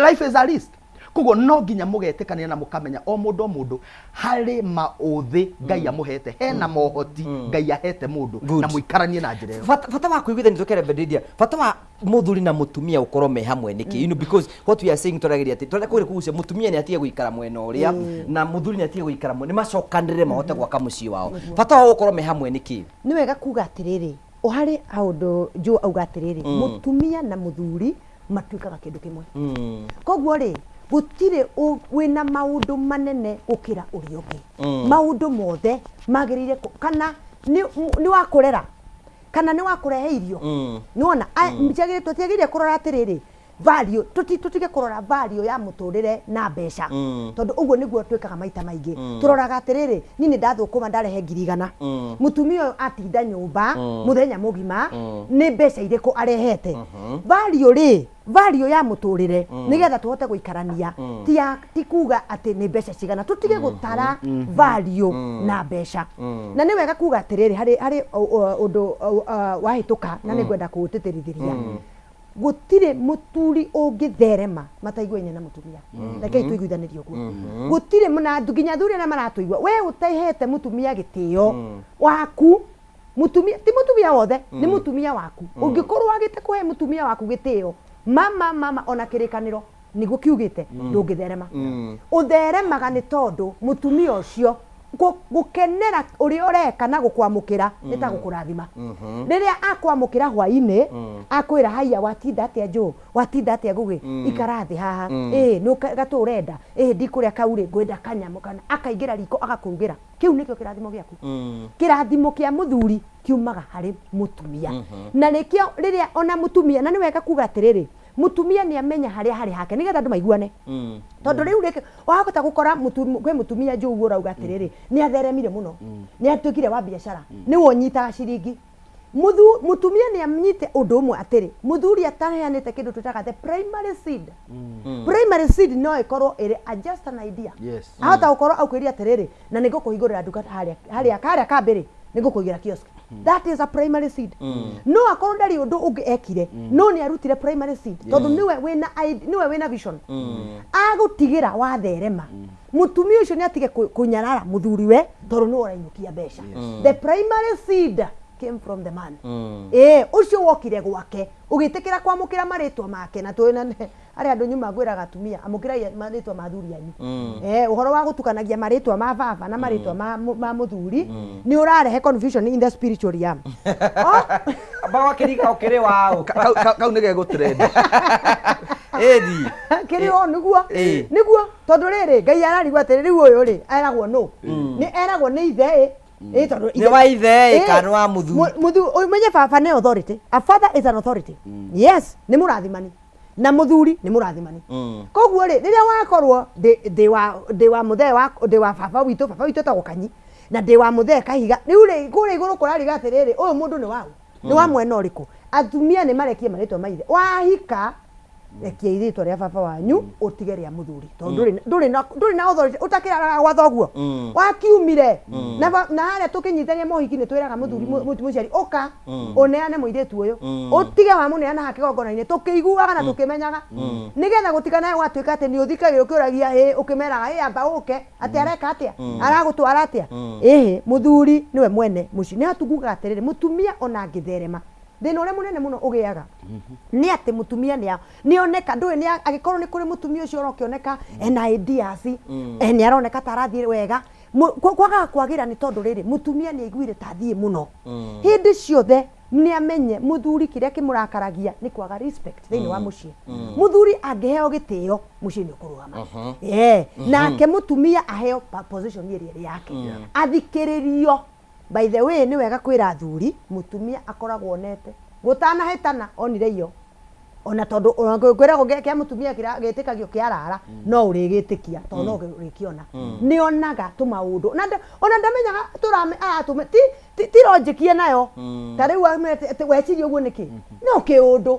Life is a risk. Koguo no nginya mũgetĩkania na mũkamenya o mũndũ o mũndũ harĩ maũthĩ Ngai amũhete, hena mohoti Ngai ahete mũndũ Good. na mũikaranie na njĩra ĩyo. Bata wa kũiguithania tũkere Bendidia, bata wa muthuri na mutumia ukorwo me hamwe niki? Because what we are saying, tũrageria atĩ tũrenda kũgeria kugucia mutumia nĩ atige gũikara mwena ũrĩa na muthuri nĩ atige gũikara mwena, nĩ macokanĩrĩre mahote gwaka mũciĩ wao. Bata wa gũkorwo me hamwe nĩkĩ? Nĩ wega kuga atĩrĩrĩ, harĩ haũndũ Joe auga atĩrĩrĩ, mũtumia na mũthuri matuĩkaga kĩndũ kĩmwe. Koguo rĩ, gũtirĩ wĩna maũndũ manene gũkĩra ũrĩa ũngĩ. Maũndũ mothe magĩrĩire kana nĩ wa kũrera kana nĩ wa kũrehe irio, nĩwona tũtiagĩrĩire kũrora atĩrĩrĩ value, tũtige kũrora value ya mũtũrĩre na mbeca, tondũ ũguo nĩguo twĩkaga maita maingĩ. Tũroraga atĩrĩrĩ, niĩ nĩ ndathũkũma ndarehe 100,000, mũtumia ũyũ atinda nyũmba mũthenya mũgima, nĩ mbeca irĩkũ arehete? Value rĩ, value ya mũtũrĩre nĩgetha tũhote gũikarania ti kuga atĩ nĩ mbeca cigana. Tũtige gũtara value na mbeca. Na nĩ wega kuga atĩrĩrĩ, harĩ ũndũ wahĩtũka na nĩ ngwenda kũũtĩtĩrithĩria, gũtirĩ mũturi ũngĩtherema mataiguaine na mũtumia. Rekei tũiguithanĩrie ũguo, gũtirĩ na nginya athuri arĩa maratũigua, we ũtehete mũtumia gĩtĩo waku, mũtumia ti mũtumia wothe, nĩ mũtumia waku. Ũngĩkorwo wagĩte kũhe mũtumia waku gĩtĩo, mama mama, ona kĩrĩkanĩro nĩguo kiugĩte, ndũngĩtherema. Ũtheremaga nĩ tondũ mũtumia ũcio gũkenera ũrĩa ũreka na gũkwamũkĩra nĩ ta gũkũrathima. Rĩrĩa akwamũkĩra hwainĩ, akwĩra, "Haiya, watinda atĩa Joe? Watinda atĩa Ngũgĩ? Ikara thĩ haha. Ĩ nĩ gatũ ũrenda? Ĩ ndikũrĩa kau rĩ, ngwenda kanyamũ kana." Akaingĩra riko agakũrugĩra. Kĩu nĩkĩo kĩrathimo gĩaku. Kĩrathimo kĩa mũthuri kiumaga harĩ mũtumia, na nĩkĩo rĩrĩa ona mũtumia, na nĩ wega kuga atĩrĩrĩ, mũtumia nĩ amenya harĩa harĩ hake nĩgetha andũ maiguane, tondũ rĩu rĩngĩ wahota gũkora kwĩ mũtumia njũu ũrauga atĩrĩrĩ, nĩ atheremire mũno, nĩ atuĩkire wa biacara, nĩwe ũnyitaga ciringi. Mũtumia nĩ anyite ũndũ ũmwe atĩrĩ, mũthuri ataheanĩte kĩndũ twĩtaga the primary seed. Primary seed no ĩkorwo ĩrĩ a just an idea. Ahota gũkorwo aukwĩria atĩrĩrĩ, "Na nĩ ngũkũhingũrĩra nduka harĩa harĩa harĩa kambĩrĩ, nĩ ngũkũigĩra kiosk." That is a primary seed. No akorwo ndarĩ ũndũ ũngĩ ekire, no nĩ arutire primary seed, tondũ nĩwe wĩna nĩwe wĩna vision agũtigĩra watherema. Mũtumia ũcio nĩ atige kũnyarara mũthuriwe tondũ nĩwe ũrainũkia mbeca. The primary seed came from the man. Ĩ ũcio wokire gwake ũgĩtĩkĩra kwamũkĩra marĩtwa make, na tũĩ na harĩ andũ nyuma ngwĩraga atumia, amũkĩrai marĩtwa ma athuri anyu. Ũhoro wa gũtukanagia marĩtwa ma baba na marĩtwa ma mũthuri nĩ ũrarehe confusion in the spiritual realm. Oh, Bagwakĩriga ũkĩrĩ waũ? Kau nĩ gegũ trend. Ĩni. Kĩrĩ o nĩguo. Ĩĩ. Nĩguo tondũ rĩrĩ Ngai ararigwo atĩrĩ rĩu ũyũ rĩ eragwo nũ? Nĩ eragwo nĩ ithe ĩ. Ĩ tondũ Nĩ wa ithe ĩ Ĩ, kana nĩ wa mũthuri? Mũthuri ũmenye baba nĩ authority. A father is an authority. Yes, nĩ mũrathimani. Na mũthuri nĩ mũrathimani. Koguo rĩ rĩrĩa wakorwo ndĩ ndĩ wa ndĩ wa mũthee wa ndĩ wa baba witũ, baba witũ etagwo Kanyi na ndĩ wa mũthee Kahiga. Rĩu rĩ kũrĩa igũrũ kũrariga atĩrĩrĩ ũyũ mũndũ nĩ waũ? Nĩ wa mwena ũrĩkũ? Atumia nĩ marekie marĩtwa ma ithe. Wahika rekia rĩtwa rĩa baba wanyu ũtige rĩa mũthuri tondũ ndũrĩ na ndũrĩ na authority ũtakĩraraga gwa thoguo wakiumire na na harĩa tũkĩnyitania mohiki nĩ twĩraga mũthuri mũciari ũka ũneane mũirĩtu ũyũ ũtige wamũneana haha kĩgongona-inĩ tũkĩiguaga na tũkĩmenyaga nĩgetha gũtikanae gwatuĩka atĩ nĩ ũthikagĩra ũkĩũragia hĩ ũkĩmeraga hĩ amba ũke atĩ areka atĩa aragũtwara atĩa ĩhĩ mũthuri nĩwe mwene mũciĩ nĩ hatugugaga atĩrĩrĩ mũtumia ona angĩtherema thĩna ũrĩa mũnene mũno ũgĩaga nĩ atĩ mũtumia nĩ nĩoneka ndũĩ nĩ angĩkorwo nĩ kũrĩ mũtumia ũcio ũrokĩoneka ena ideas nĩ aroneka ta arathiĩ wega kwagaga kwagĩra nĩ tondũ rĩrĩ mũtumia nĩ aiguire ta athiĩ mũno hĩndĩ ciothe nĩ amenye mũthuri kĩrĩa kĩmũrakaragia nĩ kwaga respect thĩinĩ wa mũciĩ mũthuri angĩheo gĩtĩo mũciĩ nĩ ũkũrũgama nake mũtumia aheo position ĩrĩa ĩrĩ yake athikĩrĩrio. By the way nĩ wega kwĩra athuri mũtumia akoragwo onete gũtanahĩtana onire iyo ona tondũ kwĩragwo kĩa mũtumia gĩtĩkagio kĩarara no ũrĩgĩtĩkia tondũ no ũrĩkĩona nĩ onaga tũmaũndũ na ona ndamenyaga tũrame aratũme ti ti logic nayo ta rĩu weciria ũguo nĩkĩ no kĩũndũ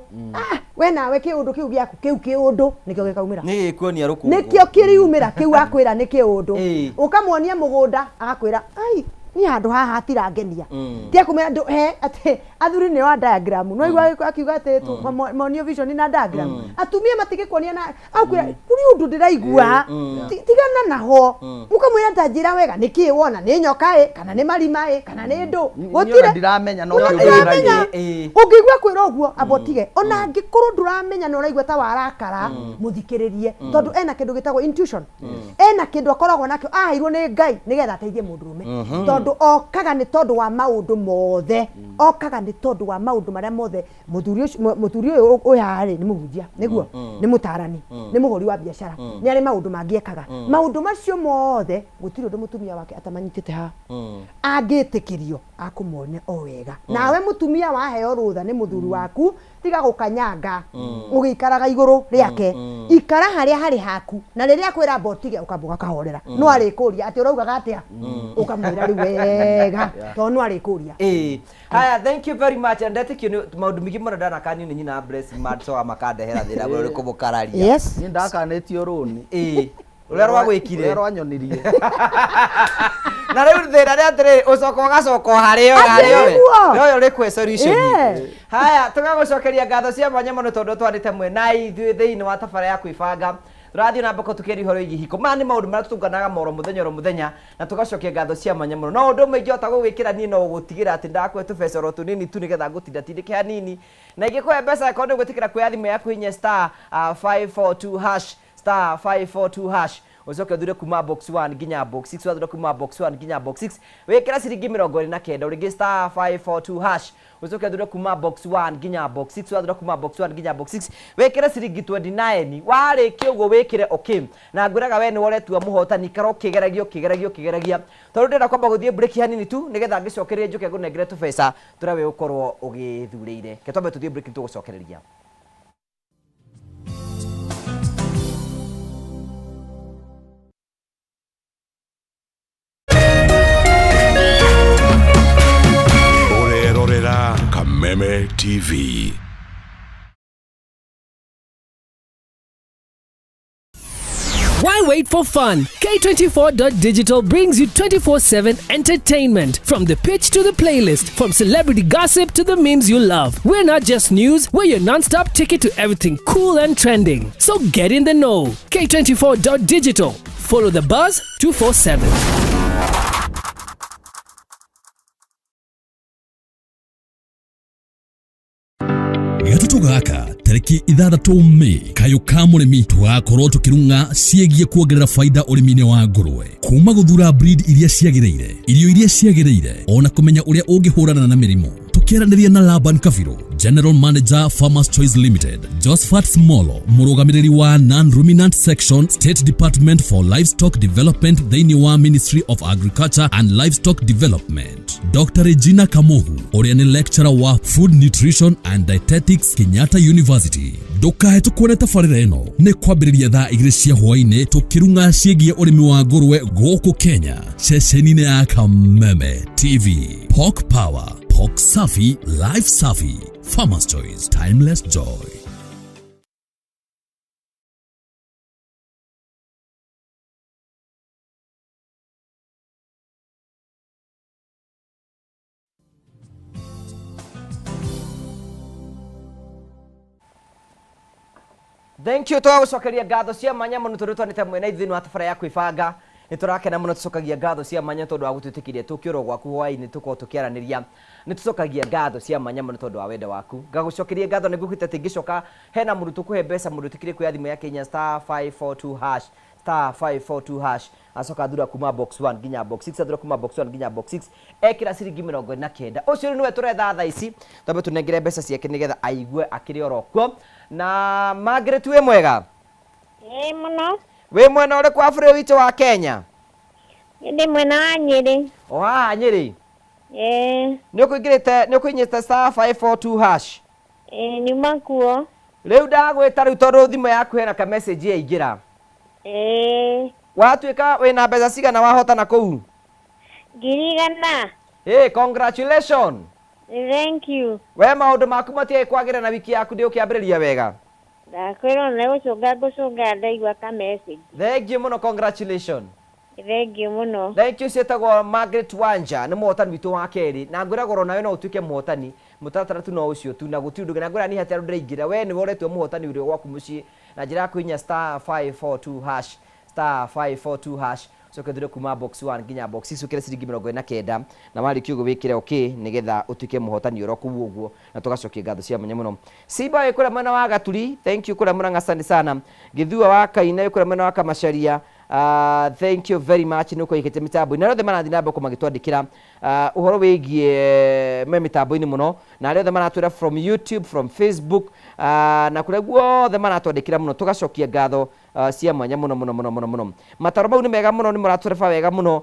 we nawe kĩũndũ kĩu gĩaku kĩu kĩũndũ nĩkĩo gĩkaumĩra Nĩ gĩkuonia rũkũngũ. Nĩkĩo kĩriumĩra kĩu akwĩra nĩ kĩũndũ ũkamwonia mũgũnda agakwĩra ai niĩ handũ haha hatirangenia ti akumĩra ndũ he atĩ athuri nĩo a diagram no igua akiuga atĩ monio vision na diagram atumia matingĩkuonia na akwĩra kũrĩ ũndũ ndĩraigua tigana naho mũkamwĩra ta njĩra wega nĩkĩ wona nĩ nyoka ĩ kana nĩ marima ĩ kana nĩ ndũ Niĩ ona ndiramenya no Ona kĩũndũ ndiramenya. ndĩraigua. Ũngĩigua kwĩra ũguo amba ũtige ona angĩkorwo ndũramenya na ũraigua ta warakara mũthikĩrĩrie tondũ ena kĩndũ gĩtagwo intuition ena kĩndũ akoragwo nakĩo aheirwo nĩ Ngai nĩgetha ateithie mũndũrũme tondũ okaga nĩ tondũ wa maũndũ mothe okaga nĩ tondũ wa maũndũ marĩa mothe mũthuri ũcio mũthuri ũyũ ũyũ haha rĩ nĩ mũhunjia nĩguo nĩ mũtarani nĩ mũhũri wa biacara nĩ arĩ maũndũ mangĩ ekaga maũndũ macio mothe gũtirĩ ũndũ mũtumia wake atamanyitĩte haha angĩtĩkĩrio akũmuonia o wega nawe mũtumia waheo rũtha nĩ mũthuri waku tiga gũkanyanga ũgĩikaraga igũrũ rĩake ikara harĩa harĩ haku na rĩrĩa akwĩra amba ũtige ũkamba ũgakahorera no arĩkũria atĩ ũraugaga atĩa ũkamwĩra rĩu wega tondũ no arĩkũria. Haya, thank you very much. And ndetĩkio nĩ maũndũ maingĩ mũno ndanakanio nĩ nyina Blessing Madso makandehera thĩna mũno nĩ kũmũkararia. Yes. Niĩ ndakanĩtio rũni. Ũrĩa rwagwĩkire. Ũrĩa rwanyonirie. Na rĩu thĩna nĩ atĩrĩrĩ ũcoka ũgacoka o harĩa Atĩ harĩa we. nĩguo. Noyo ũrĩ solution. Haya, tũgagũcokeria ngatho cia mwanya mũno tondũ twarĩte mwe na ithuĩ thĩinĩ wa tabara ya kwĩbanga. Tũrathiĩ na mbere tũkĩaria ũhoro wĩgiĩ ihiko. Maya nĩ maũndũ marĩa tũtũnganaga moro mũthenya oro mũthenya na tũgacokia ngatho cia mwanya mũno. No ũndũ ũmwe ingĩhota gũgwĩkĩra niĩ no gũtigĩra atĩ ndakũhe tũbeca oro tũnini tu nĩgetha ngũtinda tindĩke hanini. Na ingĩkũhe mbeca angĩkorwo nĩ ũgwĩtĩkĩra kuoya thimũ yaku hinya star 542 hash star 542 hash ucoke uthure kuma box 1 nginya box 6 wathura kuma box 1 nginya box 6 wikira ciringi 29 ringi star 542 hash ucoke uthure kuma box 1 nginya box 6 wathura kuma box 1 nginya box 6 wikire ciringi 29 warikia uguo wikire okay na ngwiraga we ni woretua muhotani ikara ukigeragia ukigeragia ukigeragia tondu ndĩrenda kwamba guthie break hanini tu nigetha ngicokererie njuke ngunengere tubeca turia we ukorwo ugithurĩire ke twambe tuthie break tugucokereria. Ũrerorera Kameme TV. Why wait for fun? K24.digital brings you 24/7 entertainment. From the pitch to the playlist, from celebrity gossip to the memes you love. We're not just news, we're your non-stop ticket to everything cool and trending. So get in the know. K24.digital. Follow the buzz 247. Gatatũ gaka tarĩki 6 Mĩĩ kayũ ka mũrĩmi tũgakorwo tũkĩrung'a ciĩgiĩ kuongerera baida ũrĩmi-inĩ wa ngũrwe kuma gũthura breed iria ciagĩrĩire irio iria ciagĩrĩire ona kũmenya ũrĩa ũngĩhũrana na mĩrimũ. Tũkĩaranĩria na Laban Kabiru, General Manager Farmers Choice Limited, Josephat Smolo, mũrũgamĩrĩri wa Non-Ruminant Section, State Department for Livestock Development thĩinĩ wa Ministry of Agriculture and Livestock Development, Dr. Regina Kamohu, ũrĩa nĩ lecturer wa Food Nutrition and Dietetics, Kenyatta University. Ndũkahĩtũkwo nĩ tabarĩra ĩno nĩ kwambĩrĩria thaa 2 cia hwaĩ-inĩ tũkĩrung'a ciĩgiĩ ũrĩmi wa ngũrwe gũkũ Kenya, ceceni-inĩ ya Kameme TV. Pork Power, Pork Safi, Life Safi, Farmers Choice, Timeless Joy. Thank you, twagucokeria ngatho cia mwanya muno tondu twanite mwena ithuĩ wa tabara ya kwĩbanga. Nĩ tũrakena mũno, tũcokagia ngatho cia mwanya tondũ wa gũtwĩtĩkĩria tũkĩũrwo gwaku hwaĩ-inĩ tũkorwo tũkĩaranĩria. Nĩ tũcokagia ngatho cia mwanya mũno tondũ wa wendo waku. Ngagũcokeria ngatho nĩ ngũkwĩte atĩ ngĩcoka hena mũndũ tũkũhe mbeca, mũndũ ũtĩkĩrie kuoya thimũ ya Kenya star 542 hash, star 542 hash, acoka athura kuma box 1 nginya box 6, athura kuma box 1 nginya box 6, ekĩra ciringi 49. Ũcio rĩu nĩwe tũretha thaa ici, twambe tũnengere mbeca ciake nĩgetha aigue akĩrĩ oro kuo. Na Margaret, wĩ mwega? Ĩĩ mũno. Wĩ mwena ũrĩkũ wa bũrũri witũ wa Kenya? Ndĩ mwena wa Nyĩrĩ. O haha Nyĩrĩ? Ĩĩ. Nĩ ũkũingĩrĩte, nĩ ũkũinyĩte star 542 hash? Ĩĩ, nyuma kuo. Rĩu ndagwĩta rĩu tondũ thimũ yaku hena ka message yaingĩra. Ĩĩ. Watuĩka wĩna mbeca cigana wahotana kũu? 100,000. Hey, congratulations. Thank you. We maũndũ maku matiagĩ kwagĩra na wiki yaku ndĩũkĩambĩrĩria wega. Ndakwĩrwo nĩ gũcũnga ngũcũnga ndaigua ka message. Thank you mũno, congratulations. Thank you mũno. Thank you. Ciĩtagwo Margaret Wanja, nĩ mũhotani witũ wa kerĩ, na ngwĩragwo nawe no ũtuĩke mũhotani. Mũtaratara tu no ũcio tu na gũtirĩ ũndũ ũngĩ. Na ngwĩra niĩ hatirĩ andũ ndĩraingĩra, we nĩwe ũretua mũhotani ũrĩ gwaku mũciĩ na njĩra ya kũhihinya star 542 hash, star 542 hash, ũcoke ũthure kuma box 1 nginya box 6, ũkĩre ciringi 49, na warĩkia ũguo wĩkĩre okay nĩgetha ũtuĩke mũhotani oro kũu ũguo, na tũgacokia ngatho cia mwanya mũno. Simba wĩ kũrĩa mwena wa Gaturi, thank you kũrĩa Murang'a, asante sana. Gĩthua wa Kaina wĩ kũrĩa mwena wa Kamacharia, thank you very much nĩ ũkũigĩte mĩtambo-inĩ. Na arĩa othe marathiĩ na mbere magĩtwandĩkĩra ũhoro wĩgiĩ me mĩtambo-inĩ mũno, na arĩa othe maratwĩra from YouTube, from Facebook, na kũrĩa guothe maratwandĩkĩra mũno, tũgacokia ngatho cia mwanya mũno mũno mũno mũno mũno. Mataro mau nĩ mega mũno, nĩ mũratũreba wega mũno.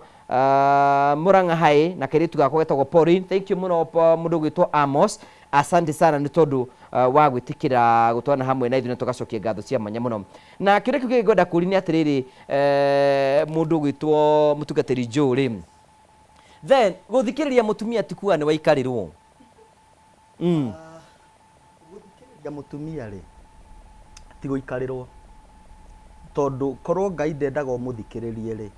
Murang'a hai na kairĩtu gakwa getagwo Pauline, thank you mũno. Mũndũ ũgwĩtwo Amos, asante sana nĩ tondũ wa gwĩtĩkĩra gũtwana hamwe na ithuĩ, na tũgacokia ngatho cia mwanya mũno. Na kĩũria kĩu kĩngĩ ngwenda kũũria nĩ atĩrĩrĩ, mũndũ ũgwĩtwo mũtungatĩri Joe rĩ, then gũthikĩrĩria mũtumia ti kuga nĩ waikarĩrwo? Gũthikĩrĩria mũtumia rĩ, ti gũikarĩrwo, tondũ korwo Ngai ndendaga ũmũthikĩrĩrie rĩ,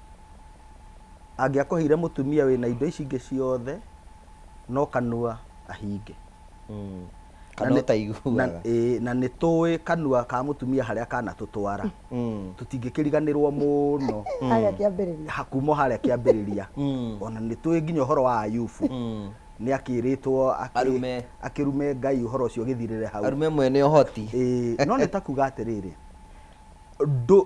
angĩakũheire mũtumia wĩna indo ici ingĩ ciothe no kanua ahinge. Kana Na ũtaiguaga. Ĩĩ, na nĩ tũĩ kanua ka mũtumia harĩa kanatũtwara, tũtingĩkĩriganĩrwo mũno. Harĩa kĩambĩrĩria. Kuma harĩa kĩambĩrĩria. Ona nĩ tũĩ nginya ũhoro wa Ayubu, nĩ akĩrĩtwo Arume. akĩrume Ngai, ũhoro ũcio ũgĩthirĩre hau. Arume mwene ũhoti. Ĩĩ, no nĩ ta kuga atĩrĩrĩ,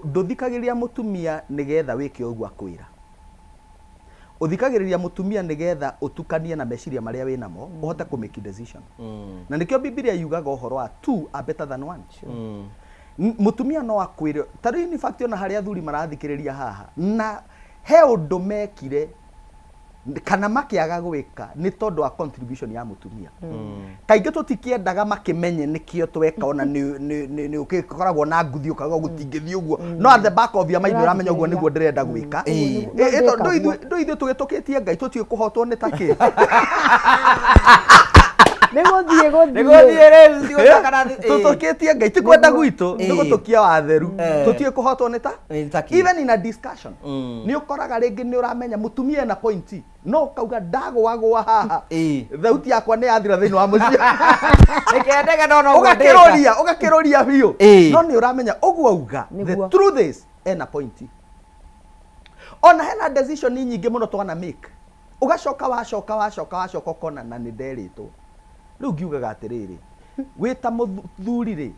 ndũthikagĩrĩria mũtumia nĩgetha wĩke ũguo akwĩra. Ũthikagĩrĩria mũtumia nĩgetha ũtukanie na meciria marĩa wĩnamo, ũhote kũ make decision. Na nĩkĩo Bibilia yugaga ũhoro wa two are better than one. Mũtumia no akwĩre ta rĩu, in fact, ona harĩa athuri marathikĩrĩria haha na he ũndũ mekire kana makĩaga gwĩka nĩ tondũ wa contribution ya mũtumia. Kaingĩ tũtikĩendaga makĩmenye nĩkĩo tweka, ona nĩ ũgĩkoragwo na nguthi ũkauga gũtingĩthiĩ ũguo, no at the back of your mind ũramenya ũguo nĩguo ndĩrenda gwĩka. Ũguo Tondũ ndĩka ndũ ithuĩ tũgĩtũkĩtie Ngai tũtiũĩ kũhotwo nĩ takĩ. Nĩ gũthiĩ gũthiĩ. Nĩgũthiĩ rĩu, ti gũcoka na Tũtũkĩtie Ngai ti kwenda gwitũ, nĩ gũtũkia watheru. Tũtiũĩ kũhotwo nĩ ta Nĩ takĩ. Even in a discussion nĩ ũkoraga rĩngĩ nĩ ũramenya mũtumia ena point, no ũkauga ndagwagwa haha, thauti yakwa nĩ yathira thĩinĩ wa mũciĩ. Reke ndege no no ũguo ndĩka. Ũgakĩrũria biũ, no nĩ ũramenya ũguo auga, the truth is ena point. Ona hena decision nyingĩ mũno twana make, ũgacoka wacoka wacoka wacoka ũkona na nĩ nderĩtwo. Rĩu ngiugaga atĩrĩrĩ, wĩ ta mũthuri rĩ,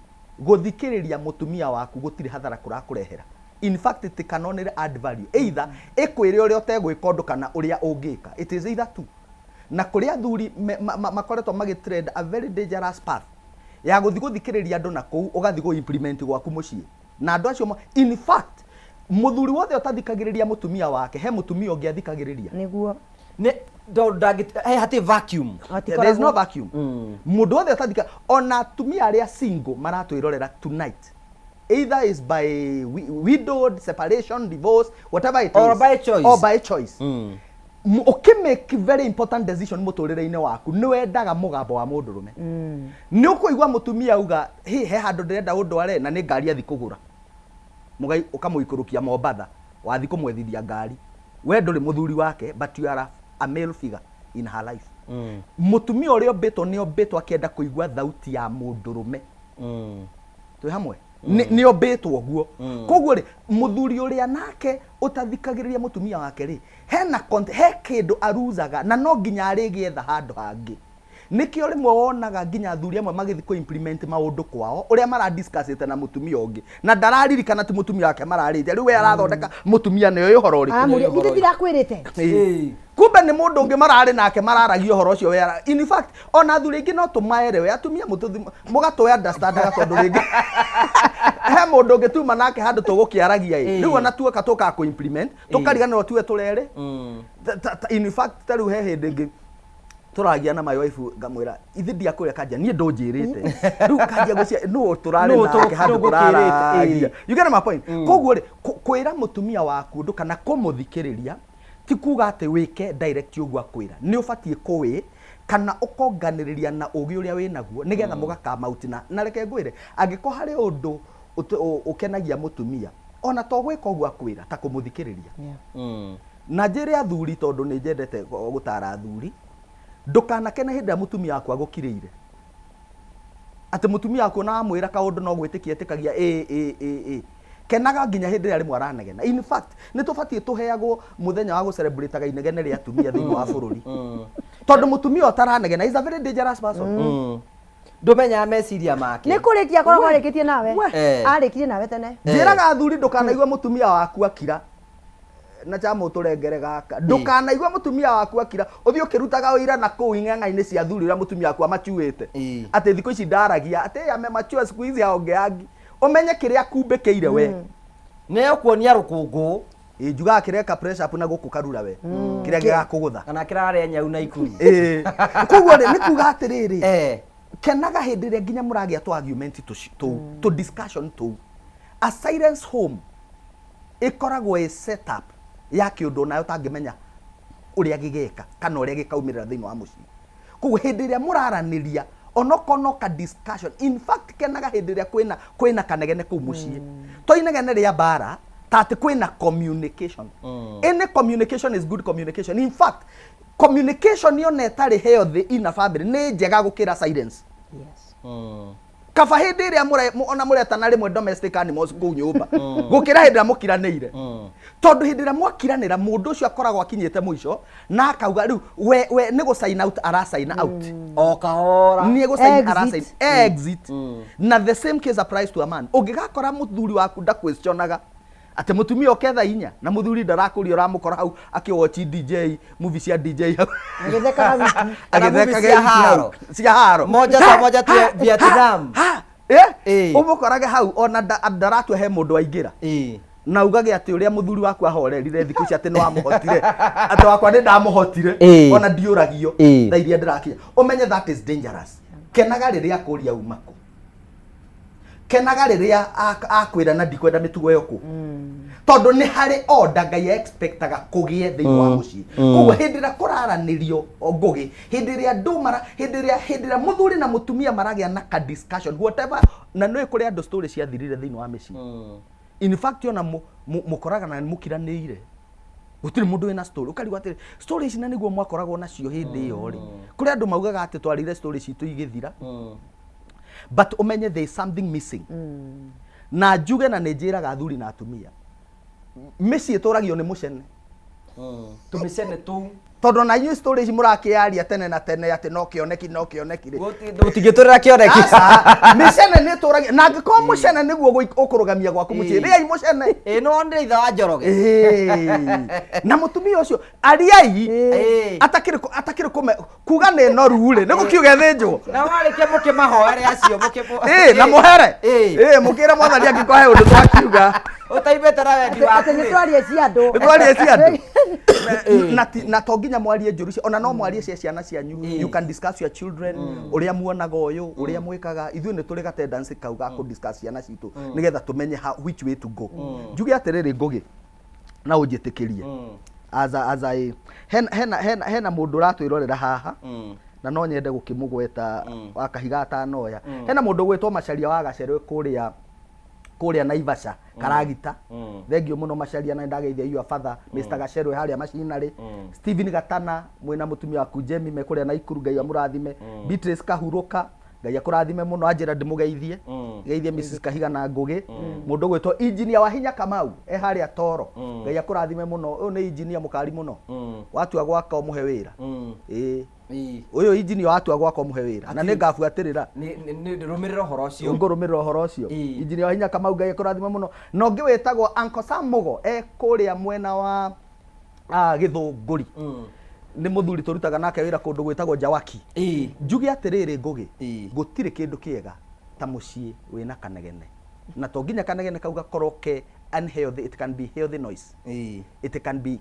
gũthikĩrĩria mũtumia waku gũtirĩ hathara kũrakũrehera. In fact, it can only add value, either ĩkwĩre ũrĩa ũtegwĩka ũndũ kana ũrĩa ũngĩka. It is either two. Na kũrĩ athuri makoretwo magĩ tread a very dangerous path ya gũthiĩ gũthikĩrĩria andũ na kũu ũgathiĩ gũ implement gwaku mũciĩ. Na andũ acio in fact mũthuri wothe ũtathikagĩrĩria mũtumia wake he mũtumia ũngĩ athikagĩrĩria. Nĩguo. Nĩ tondũ ndangĩ he hatirĩ vacuum. There is no vacuum. Mũndũ wothe ũtathika ona atumia arĩa single maratwĩrorera tonight either is by widowed, separation, divorce, whatever it Or is. by choice. Or by choice. Ũkĩ make very important decision mũtũrĩre-inĩ waku nĩ wendaga mũgambo wa mũndũrũme. Nĩ ũkũigua mũtumia auga he he handũ ndĩrenda ũndware na nĩ ngari athi kũgũra. Mũgai ũkamũikũrũkia Mombatha wathi kũmwethithia ngari. We ndũrĩ mũthuri wake but you are a male figure in her life. Mũtumia ũrĩa ũmbĩtwo nĩ ombĩtwo akĩenda kũigua thauti ya mũndũrũme. Twĩ hamwe? Nĩ ombĩtwo ũguo. Koguo rĩ, mũthuri ũrĩa nake ũtathikagĩrĩria mũtumia wake rĩ, hena he kĩndũ aruzaga na no nginya arĩgĩetha handũ hangĩ. Nĩkĩo rĩmwe wonaga nginya athuri amwe magĩthiĩ kũ implement maũndũ kwao ũrĩa mara discussĩte na mũtumia ũngĩ na ndararirikana ti mũtumia wake mararĩte rĩu we arathondeka mũtumia nĩ ũyũ ũhoro ũrĩkũ. Aramũria githĩ ndirakwĩrĩte. Kumbe nĩ mũndũ ũngĩ mararĩ nake mararagia ũhoro ũcio we in fact ona athuri aingĩ no tũmaerewe atumia mũtũthi mũgatũ understandaga tondũ rĩngĩ he mũndũ ũngĩ tuma nake handũ tũgũkĩaragia ĩ rĩu ona tuoka tũkaga kũ implement tũkariganĩrwo tuwe tũrerĩ. In fact ta rĩu he hĩndĩ ĩngĩ tũragia na my wife ngamwĩra ithe ndiakwĩra kanja niĩ ndũnjĩrĩte rĩu kanjia gwĩcia nũ tũrarĩ Nũ nake handũ nũ ngũkĩrĩte, tũraragia. You get my point? Koguo rĩ kwĩra mũtumia waku ũndũ kana kũmũthikĩrĩria ti kuga atĩ wĩke direct ũguo akwĩra nĩ ũbatiĩ kũwĩ kana ũkonganĩrĩria na ũgĩ ũrĩa wĩ naguo nĩgetha mũgakama out na reke ngwĩre angĩkorwo harĩ ũndũ ũkenagia mũtumia ona to gwĩka ũguo akwĩra ta kũmũthikĩrĩria. Na njĩre athuri tondũ nĩ njendete gũtara athuri ndũkanakene hĩndĩ ĩrĩa mũtumia waku agũkirĩire atĩ mũtumia waku ona wamwĩra kaũndũ no gwĩtĩkia etĩkagia ĩ ĩ ĩ ĩ kenaga nginya hĩndĩ ĩrĩa rĩmwe aranegena. In fact nĩ tũbatiĩ tũheagwo mũthenya wa gũcelebrataga inegene rĩa atumia thĩinĩ wa bũrũri tondũ mũtumia ũtaranegena is a very dangerous person. Ndũmenyaga meciria make. Nĩ kũrĩkia akoragwo arĩkĩtie nawe. Arĩkirie nawe tene. Njĩraga athuri ndũkanaigua mũtumia waku akira na cha mũtũrengere gaka ndũkanaigua mũtumia waku akira ũthiĩ ũkĩrutaga ũira na kũu ing'ang'a-inĩ cia athuri ũrĩa mũtumia waku amacuĩte atĩ thikũ ici ndaragia atĩ amemachua siku hizi haongeangi ũmenye kĩrĩa akumbĩkĩire we. Nĩ ũkuonia rũkũngũ. Ĩ njugaga kĩreka press up na gũkũ karura we kĩrĩa gĩgakũgũtha kana kĩrarĩa nyau na ikuru. Koguo rĩ nĩ kuga atĩrĩrĩ kenaga hĩndĩ ĩrĩa nginya mũragĩa tũ argument tũu tũ discussion tũu. A silence home ĩkoragwo ĩ setup ya kĩũndũ onayo ũtangĩmenya ũrĩa gĩgeka kana ũrĩa gĩkaumĩrĩra thĩinĩ wa mũciĩ. Koguo hĩndĩ ĩrĩa mũraranĩria onokorwo no ka discussion in fact kenaga hĩndĩ ĩrĩa kwĩna kanegene kũu mũciĩ to inegene rĩa mbara ta atĩ kwĩna communication. Any communication is good communication. In fact communication yona ĩtarĩ healthy in a family nĩ njega gũkĩra silence. Kaba hĩndĩ ĩrĩa ona mũretana rĩmwe domestic animals kũu nyũmba gũkĩra hĩndĩ ĩrĩa mũkiranĩire tondũ hĩndĩ ĩrĩa mwakiranĩra mũndũ ũcio akoragwo akinyĩte mũico na akauga rĩu we nĩ gũ sign out ara sign out. O kahora. Nĩ gũ sign ara sign exit. Na the same case applies to a man. Ũngĩgakora mũthuri waku ndaquestionaga atĩ mũtumia oke thaa inya na mũthuri ndarakũria ũramũkora hau akĩwatch DJ movie cia DJ hau. Agĩthekaga wiki. Kana movie Agĩthekaga cia wiki hau. haro. Cia haro. Moja kwa moja tu Vietnam. Ũmũkorage hau ona ndaratua he mũndũ aingĩra. Na ugage atĩ ũrĩa mũthuri waku ahorerire thikũ ici atĩ nĩ wamũhotire. Atĩ wakwa nĩ ndamũhotire. Ona ndiũragio. Thaa iria ndĩrakinya. Ũmenye that is dangerous. Kenaga rĩrĩa akũria uma kũ. Kenaga rĩrĩa akwĩra na ndikwenda mĩtugo ĩyo kũ. Tondũ nĩ harĩ order Ngai expectaga kũgĩe thĩinĩ wa mũciĩ. Koguo hĩndĩ ĩrĩa kũraranĩrio ngũgĩ, hĩndĩ ĩrĩa andũ mara, hĩndĩ ĩrĩa, hĩndĩ ĩrĩa mũthuri na mũtumia maragĩa na ka discussion, whatever, na nĩũĩ kũrĩ andũ story ciathirire thĩinĩ wa mĩciĩ. In fact ona mũkoraga na mũkiranĩire. Gũtirĩ mũndũ wĩna story. Ũkarigwo atĩrĩ, story ici na nĩguo mwakoragwo nacio hĩndĩ ĩyo rĩ. Kũrĩ andũ maugaga atĩ twarĩire story citũ igĩthira. But ũmenye there is something missing. Na njuge na nĩ njĩraga athuri na atumia. Mĩciĩ ĩtũragio nĩ mũcene. Tũmĩcene tũu. Tondũ ona inyuĩ story ici mũrakĩaria tene na tene atĩ no kĩoneki, no kĩoneki rĩ. Tũtingĩtũrĩra kĩoneki. Aca, mĩcene nĩ ĩtũragia na angĩkorwo mũcene nĩguo ũkũrũgamia gwaku mũciĩ, rĩai mũcene. Ĩĩ, no nĩ ithe wa Njoroge. Ĩĩ. Na mũtumia ũcio ariai atakĩrĩ atakĩrĩ kũme kuga nĩ noru rĩ, nĩ gũkiuga ĩthĩnjwo. Na warĩkia mũkĩmahoere acio mũkĩ Ĩĩ, na mũhere. Ĩĩ, mũkĩre Mwathani angĩkorwo he ũndũ twakiuga. Ũtaimĩte na wendi waku. Atĩ nĩ twarie cia andũ. Nĩ twarie cia andũ. Na na to nginya mwarie njũru ona no mwarie cia ciana cianyu. You can discuss your children, ũrĩa muonaga ũyũ, ũrĩa mwĩkaga. Ithuĩ nĩ tũrĩ ga tendency kau ga kũ discuss ciana citũ nĩgetha tũmenye which way to go. Njuge atĩrĩrĩ, Ngũgĩ, na ũnjĩtĩkĩrie as a hena hena hena hena mũndũ ũratwĩrorera haha na no nyende gũkĩmũgweta wa kahiga atanoya. Hena mũndũ ũgwĩtwo Macharia wa Gacerwe kũrĩa Naivasha Karagita. Thengiũ mũno Macharia, na nĩndageithia your father Mr. Gacerwe harĩa macinarĩ. Stephen Gatana mwĩna mũtumia waku Jemmy me kũrĩa Naikuru, Ngai amũrathime. Beatrice Kahurũka, Ngai akũrathime mũno, anjĩra ndĩmũgeithie, geithie Mrs. Kahiga na Ngũgĩ. Mũndũ ũgwĩtwo Engineer wa Hinya Kamau e harĩa Toro, Ngai akũrathime mũno. Ũyũ nĩ engineer mũkari mũno, watua gwaka ũmũhe wĩra. Ĩĩ, ũyũ engineer watua gwaka ũmũhe wĩra na nĩ ngabuatĩrĩra. Rũmĩrĩra ũhoro ũcio. Ngũrũmĩrĩra ũhoro ũcio. Engineer wa Hinya Kamau, Ngai akũrathime mũno. Na ũngĩ wĩtagwo Uncle Sam Mugo e kũrĩa mwena wa Gĩthũngũri, nĩ mũthuri tũrutaga nake wĩra kũndũ gwĩtagwo Njawaki. Njuge atĩrĩrĩ Ngũgĩ, gũtirĩ kĩndũ kĩega ta mũciĩ wĩna kanegene, na to nginya kanegene kau gakorwo ke unhealthy, it can be healthy noise, it can be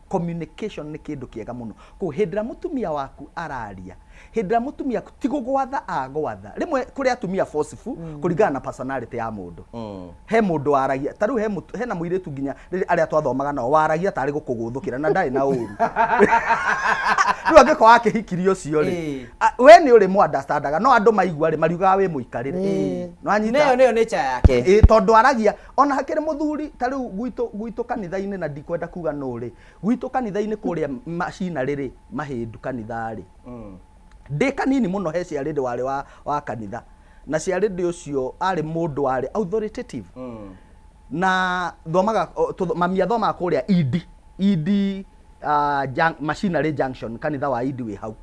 communication nĩ kĩndũ kĩega mũno. Koguo hĩndĩ ĩrĩa mũtumia waku araria, hĩndĩ ĩrĩa mũtumia ti gũgwatha agwatha, rĩmwe kũrĩ atumia forceful kũringana na personality ya mũndũ. He mũndũ waragia ta rĩu hena mũirĩtu nginya rĩrĩa arĩa twathomaga nao waragia tarĩ gũkũgũthũkĩra na ndarĩ na ũru. Rĩu angĩkorwo akĩhikirie ũcio rĩ, we nĩ ũrĩ mũ understandaga, no andũ maigua rĩ mariugaga wĩ mũikarĩre. Nĩwanyita? Nĩyo nĩyo nature yake. Ĩĩ, tondũ aragia ona hakĩrĩ mũthuri ta rĩu gwitũ kanitha-inĩ, na ndikwenda kuga nũ rĩ, gwitũ kanitha-inĩ kũrĩa macinarĩ rĩ, mahĩndu kanitha rĩ, ndĩ kanini mũno he ciarĩndĩ warĩ wa kanitha, na ciarĩndĩ ũcio arĩ mũndũ warĩ authoritative. Na thomaga mami athomaga kũrĩa Idi Machinery Junction, kanitha wa Idi wĩ hau.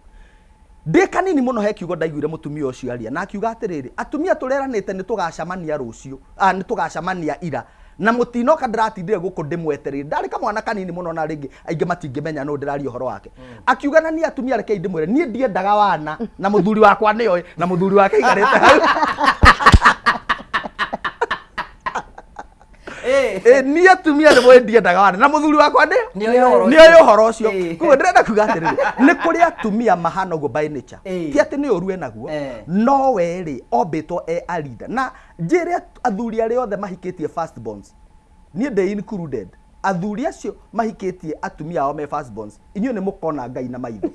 Ndĩ kanini mũno he kiugo ndaiguire mũtumia ũcio aria, na akiuga atĩrĩrĩ, atumia tũreranĩte nĩ tũgacemania rũciũ, nĩ tũgacemania ira, na mũtinoka ndĩratindire gũkũ ndĩmwetereire. Ndarĩ kamwana kanini mũno na rĩngĩ aingĩ matingĩmenya nũ ndĩraria ũhoro wake. Akiuga na niĩ atumia rekei ndĩmwĩre, niĩ ndiendaga wana na mũthuri wakwa nĩoĩ, na mũthuri wake aikarĩte hau. Niĩ atumia nĩ mũĩ ndiendaga wana na mũthuri wakwa Nĩoĩ ũhoro nĩoĩ ũhoro ũcio. Koguo ndĩrenda kuga atĩrĩrĩ, nĩ kũrĩ atumia mahana ũguo by nature, ti atĩ nĩ ũru enaguo, no we rĩ ombĩtwo e a leader. Na njĩre athuri arĩa othe mahikĩtie first borns, niĩ ndĩ included, athuri acio mahikĩtie atumia ao me first borns, inyuĩ nĩ mũkona Ngai na maitho.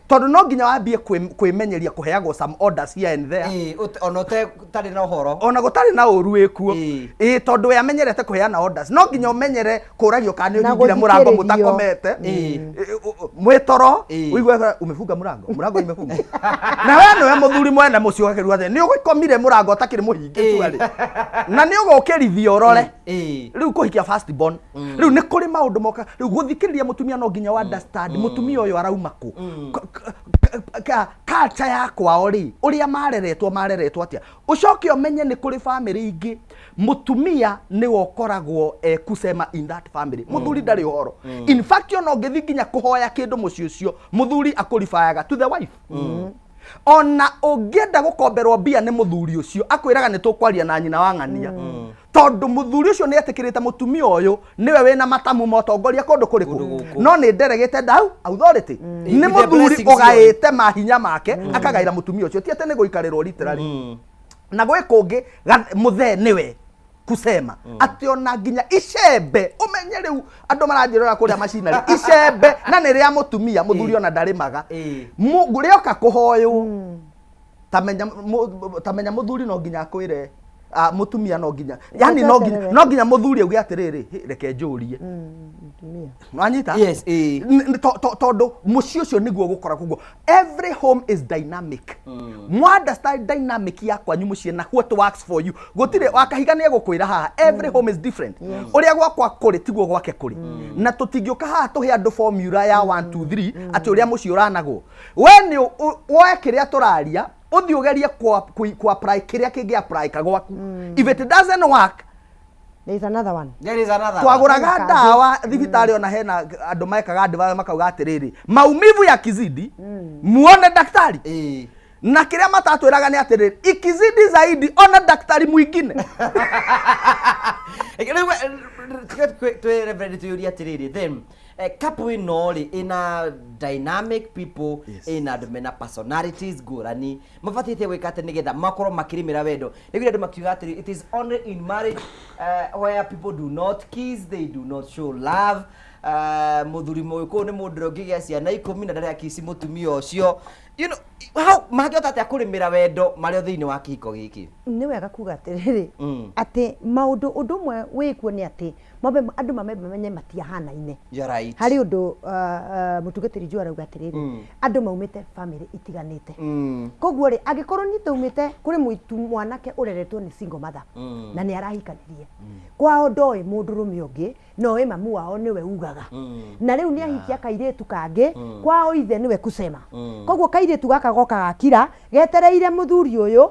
Tondũ no nginya wambie kwĩmenyeria kũheagwo some orders here and there. Ona ũtarĩ na ũhoro. Ona gũtarĩ na ũru wĩkuo. Ĩĩ, tondũ we amenyerete kũheana orders, no nginya ũmenyere kũragio kana nĩ Na ũhingire mũrango gũthikĩrĩrio. mũtakomete. Mwĩ toro ũigue umefunga mũrango, mũrango imefungwa. Na we nĩwe mũthuri mwene mũciĩ ũgakĩrua atĩ nĩ ũgĩkomire mũrango ũtakĩrĩ mũhinge tu arĩ. Na nĩ ũgũkĩrithia ũrore. Rĩu kũhikia first born, rĩu nĩ kũrĩ maũndũ moka. Rĩu gũthikĩrĩria mũtumia no nginya wa understand mũtumia ũyũ arauma kũ. Culture ya kwao rĩ, ũrĩa mareretwo atĩa. Ũcoke ũmenye nĩ kũrĩ family ingĩ mũtumia nĩwe ũkoragwo kusema in that family, mũthuri ndarĩ ũhoro. In fact, ona ũngĩthiĩ nginya kũhoya kĩndũ mũciĩ ũcio, mũthuri akũribayaga to the wife. Ona ũngĩenda gũkomberwo mbia nĩ mũthuri ũcio, akwĩraga nĩ tũkwaria na nyina wa ng'ania, tondũ mũthuri ũcio nĩ etĩkĩrĩte mũtumia ũyũ nĩwe wĩna matamu ma ũtongoria kũndũ kũrĩkũ. No nĩ nderegĩte ndau authority nĩ The mũthuri blessings. Ũgaĩte mahinya make akagaĩra mũtumia ũcio, ti atĩ nĩ gũikarĩrwo literally. Na gwĩ kũngĩ mũthee nĩwe kusema atĩ ona nginya icembe, ũmenye rĩu andũ maranjĩrora kũrĩa macinarĩ, icembe na nĩ rĩa mũtumia, mũthuri ona ndarĩmaga. Rĩoka kũhoywo, tamenya mũthuri no nginya akwĩre, mũtumia no nginya, yani no nginya mũthuri auge atĩrĩrĩ, "Hĩ, reke njũrie." Mũtumia. Nwanyita? Yes, ĩĩ. Tondũ mũciĩ ũcio nĩguo gũkoragwo guo. Every home is dynamic. Mwa understand dynamic ya kwanyu mũciĩ na what works for you. Gũtirĩ wakahiga nĩ egũkwĩra haha. Every home is different. Ũrĩa gwakwa kũrĩ tiguo gwake kũrĩ. Na tũtingĩũka haha tũhe andũ formula ya 1 2 3 atĩ ũrĩa mũciĩ ũranagwo. We nĩ woe kĩrĩa tũraria ũthiĩ ũgerie ku apply kĩrĩa kĩngĩ apply ka gwaku. If it doesn't work, There is another one. There is another one. Twagũraga Hena kangĩ. Ndawa thibitarĩ ona hena andũ mekaga andũ makauga atĩrĩrĩ, maumivu ya kizidi muone daktari. Na kĩrĩa matatwĩraga nĩ atĩrĩrĩ, ikizidi zaidi ona daktari mwingine. Rĩu twĩ Reverend, twĩyũrie atĩrĩrĩ then, couple ĩno rĩ ĩna dynamic people, ĩna andũ mena personalities ngũrani, mabatĩte gwĩka atĩ nĩgetha makorwo makĩrĩmĩra wendo? Nĩguo andũ makiuga atĩrĩ, it is only in marriage where people do not kiss, they do not show love. Mũthuri mũgĩkũyũ nĩ mũndũ ũrĩa ũngĩgĩa ciana 10 na ndarĩ akici mũtumia ũcio. How mangĩhota atĩa kũrĩmĩra wendo marĩ o thĩinĩ wa kĩhiko gĩkĩ? Nĩ wega kuga atĩrĩrĩ, atĩ maũndũ ũndũ ũmwe wĩkuo nĩ atĩ mambe andũ mambe mamenye matiahanaine. You're right. Harĩ ũndũ mũtungatĩri Joe arauga atĩrĩrĩ, andũ maumĩte family itiganĩte. Koguo rĩ, angĩkorwo niĩ taumĩte kũrĩ mũitu mwanake ũreretwo nĩ single mother na nĩ arahikanirie, kwao ndoĩ mũndũrũme ũngĩ, noĩ mamu wao nĩwe ugaga, na rĩu nĩ ahikia kairĩtu kangĩ, kwao ithe nĩwe kusema. Koguo kairĩtu gaka goka gakira getereire mũthuri ũyũ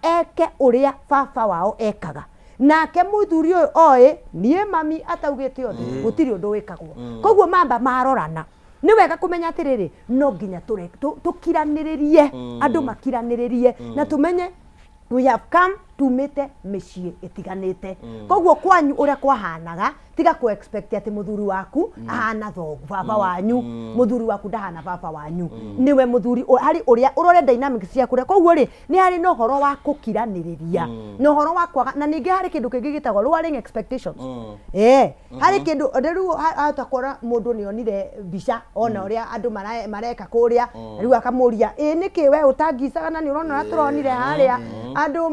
eke ũrĩa baba wao ekaga, nake mũthuri ũyũ oĩ niĩ mami ataugĩte ũndũ, gũtirĩ ũndũ wĩkagwo. Koguo mamba marorana, nĩ wega kũmenya atĩrĩrĩ, no nginya tũkiranĩrĩrie, andũ makiranĩrĩrie na tũmenye we have come tumĩte mĩciĩ ĩtiganĩte. Koguo kwanyu ũrĩa kwahanaga, tiga ku expect atĩ mũthuri waku ahana thogu baba wanyu. Mũthuri waku ndahana baba wanyu, nĩwe mũthuri harĩ ũrĩa ũrore dynamics cia kũrĩa. Koguo rĩ, nĩ harĩ na ũhoro wa gũkiranĩrĩria na ũhoro wa kwaga, na ningĩ harĩ kĩndũ kĩngĩ gĩtagwo lowering expectations. Harĩ kĩndũ rĩu ahota kuona mũndũ nĩ onire mbica, ona ũrĩa andũ mareka kũrĩa, rĩu akamũria, ĩ nĩkĩ we ũtangicaga na nĩ ũrona ũrĩa tũronire harĩa andũ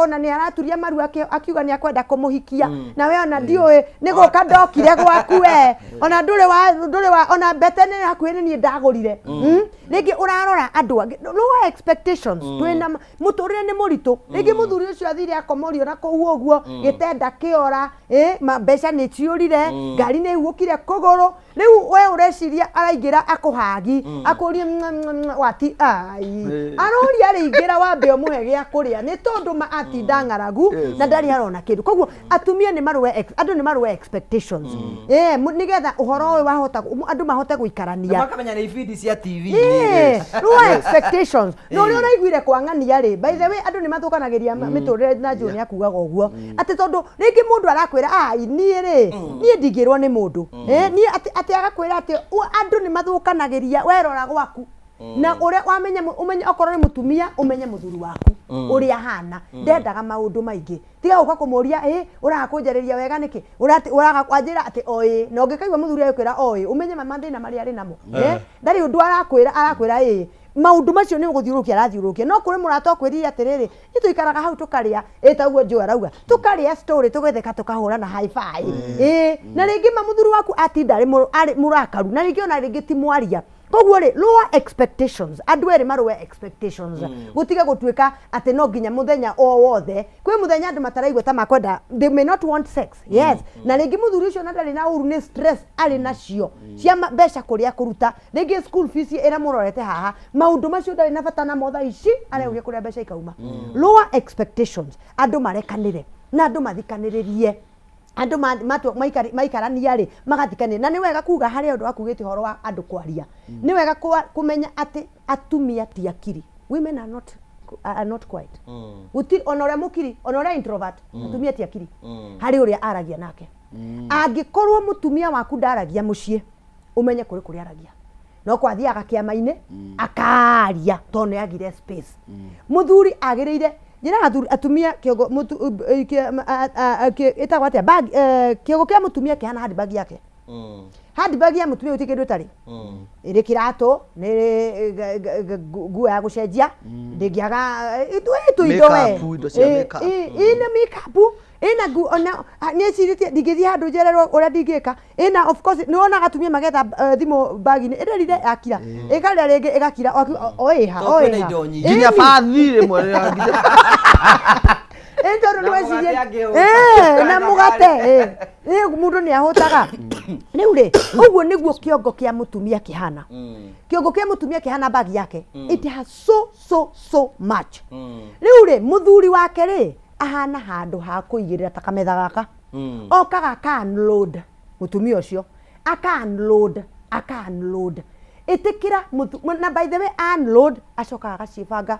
ona nĩ araturia maru akiuga nĩ akwenda kũmũhikia, na we ona ndiũĩ nĩ gũka ndokire gwaku, we ona ndũrĩ wa ona mbete nĩ hakuhĩ nĩ niĩ ndagũrire. Rĩngĩ ũrarora andũ angĩ, lower expectations. Twĩna mũtũrĩre nĩ mũritũ, rĩngĩ mũthuri ũcio athire akomorio na kũu ũguo gĩtenda kĩora, mbeca nĩ ciũrire, ngari nĩ ĩhuũkire kũgũrũ. Rĩu we ũreciria araingĩra akũhagi, akũrie wati ai aroria arĩingĩra wambe ũmũhe gĩa kũrĩa, nĩ tondũ ma atinda ng'aragu na ndarĩ arona kĩndũ. Koguo atumia nĩ marũe andũ nĩ marũe expectations, nĩgetha ũhoro ũyũ wahota andũ mahote gũikarania. Makamenya nĩ ibindi cia TV. Lower expectations na ũrĩa ũraiguire kwang'ania rĩ. By the way, andũ nĩ mathũkanagĩria mĩtũrĩre na njũ nĩ akugaga ũguo atĩ tondũ rĩngĩ mũndũ arakwĩra, ai niĩ rĩ, niĩ ndingĩrwo nĩ mũndũ. Niĩ atĩ agakwĩra atĩ andũ nĩ mathũkanagĩria. Werora gwaku na ũrĩa wamenya ũmenye okorwo nĩ mũtumia, ũmenye mũthuri waku ũrĩa ahana, ndendaga maũndũ maingĩ, tiga gũka kũmũria, ĩ ũraga kũnjarĩria wega nĩkĩ? Ũraga kwanjĩra atĩ o ĩ, na ũngĩkaigua mũthuri agĩkwĩra o ĩ, ũmenye ma mathĩna marĩa arĩ namo. Ndarĩ ũndũ arakwĩra, arakwĩra ĩ maũndũ macio nĩ gũthiũrũrũkia arathiũrũrũkia. No kũrĩ mũrata ũkwĩrire atĩrĩrĩ, ithuĩ tũikaraga hau tũkarĩa ĩ taguo Joe arauga, tũkarĩa story, tũgetheka, tũkahũrana high five, ĩ na rĩngĩ ma mũthuri waku atinda arĩ mũrakaru, na rĩngĩ ona rĩngĩ ti mwaria. Koguo rĩ, lower expectations, andũ erĩ marũe expectations, gũtige gũtuĩka atĩ no nginya mũthenya o wothe. Kwĩ mũthenya andũ mataraigua ta makwenda, they may not want sex. Yes, na rĩngĩ mũthuri ũcio na ndarĩ na ũru, nĩ stress arĩ nacio cia mbeca kũrĩa kũruta, rĩngĩ school fees ĩrĩa mũrorete haha, maũndũ macio ndarĩ na bata namo thaa ici, areuge kũrĩa mbeca ikauma. Lower expectations, andũ marekanĩre na andũ mathikanĩrĩrie, andũ maikarania rĩ magathikanĩria. Na nĩ wega kuga harĩ ũndũ wakugĩte ũhoro wa andũ kwaria, nĩ wega kũmenya atĩ atumia ti akiri. Women are not quiet. Gũtirĩ ona ũrĩa mũkiri, ona ũrĩa introvert, atumia ti akiri. Harĩ ũrĩa aragia nake. Angĩkorwo mũtumia waku ndaragia mũciĩ, ũmenye kũrĩ kũrĩa aragia, no kwathiaga kĩama-inĩ akaria tondũ nĩ agire space. Mũthuri agĩrĩire njĩra athuri atumia kĩongo ĩtagwo atĩa bag, kĩongo kĩa mũtumia kĩhana handbag yake. Handbag ya mũtumia gũtirĩ kĩndũ ĩtarĩ, ĩrĩ kĩratũ, nĩ ĩrĩ nguo ya gũcenjia, ndĩngĩaga tũindo we. Makeup, indo cia makeup. Ĩ nĩ makeup. Ĩna ngu ona nĩecirĩtie ndingĩthiĩ handũ njererwo ũrĩa ndingĩka. Ĩna of course nĩ wonaga atumia magetha thimũ bag-inĩ ĩrĩrire yakira, ĩkarĩra rĩngĩ ĩgakira o ĩha Tondũ o kwĩna ĩha. indo nyingĩ. Nginya bathi rĩmwe rĩrĩa- Ĩ tondũ Na nĩ wecirie mũgate angĩhũta. Ĩ, na mũgate ĩ. Ĩ, mũndũ nĩ ahũtaga. Rĩu rĩ, ũguo nĩguo kĩongo kĩa mũtumia kĩhana. Kĩongo kĩa mũtumia kĩhana bag yake. It has so so so much. Rĩu rĩ, mũthuri wake rĩ, ahana handũ ha kũigĩrĩra ta kametha gaka. Okaga aka unload mũtumia ũcio, aka unload, aka unload. Ĩtĩkĩra na by the way unload acokaga agaciĩbanga.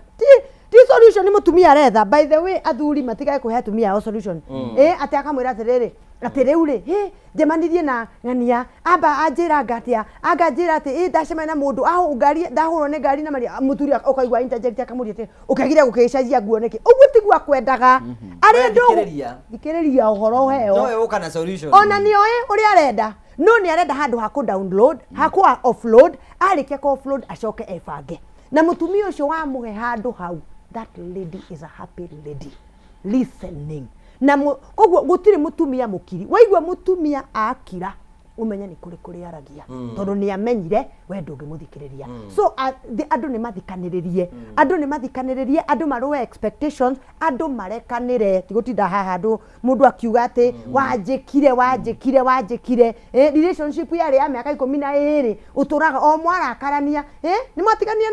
Ti solution mũtumia aretha. By the way athuri matigae kũhe atumia ao solution. Ĩ atĩ akamwĩra atĩrĩrĩ, atĩ rĩu rĩ, hĩ, njemanirie na ng'ania, amba anjĩra anga atĩa, anga anjĩra atĩ ĩ ndacemania na mũndũ, ngari, ndahũrwo nĩ ngari na maria, mũthuri ũkaigua interject akamũria atĩ, ũkĩagire gũkĩgĩcenjia nguo nĩkĩ? Ũguo tiguo akwendaga. Arĩ ndũ- Thikĩrĩria. Thikĩrĩria ũhoro ũheo. Nowe ũka na solution. Ona nĩ oĩ ũrĩa arenda, no nĩ arenda handũ ha kũ download, ha kũ offload, arĩkia kũ offload acoke ebange. Na mũtumia ũcio wamũhe handũ hau, that lady is a happy lady listening. Na koguo gũtirĩ mũtumia mũkiri. Waigua mũtumia akira, ũmenye nĩ kũrĩ kũrĩa aragia. Tondũ nĩ amenyire we ndũngĩmũthikĩrĩria. So andũ nĩ mathikanĩrĩrie. Andũ nĩ mathikanĩrĩrie, andũ marũe expectations, andũ marekanĩre. Ti gũtinda haha andũ mũndũ akiuga atĩ wanjĩkire, wanjĩkire, wanjĩkire. Relationship yarĩ ya mĩaka ikũmi na ĩrĩ, ũtũraga o mwarakarania. Nĩ mwatigania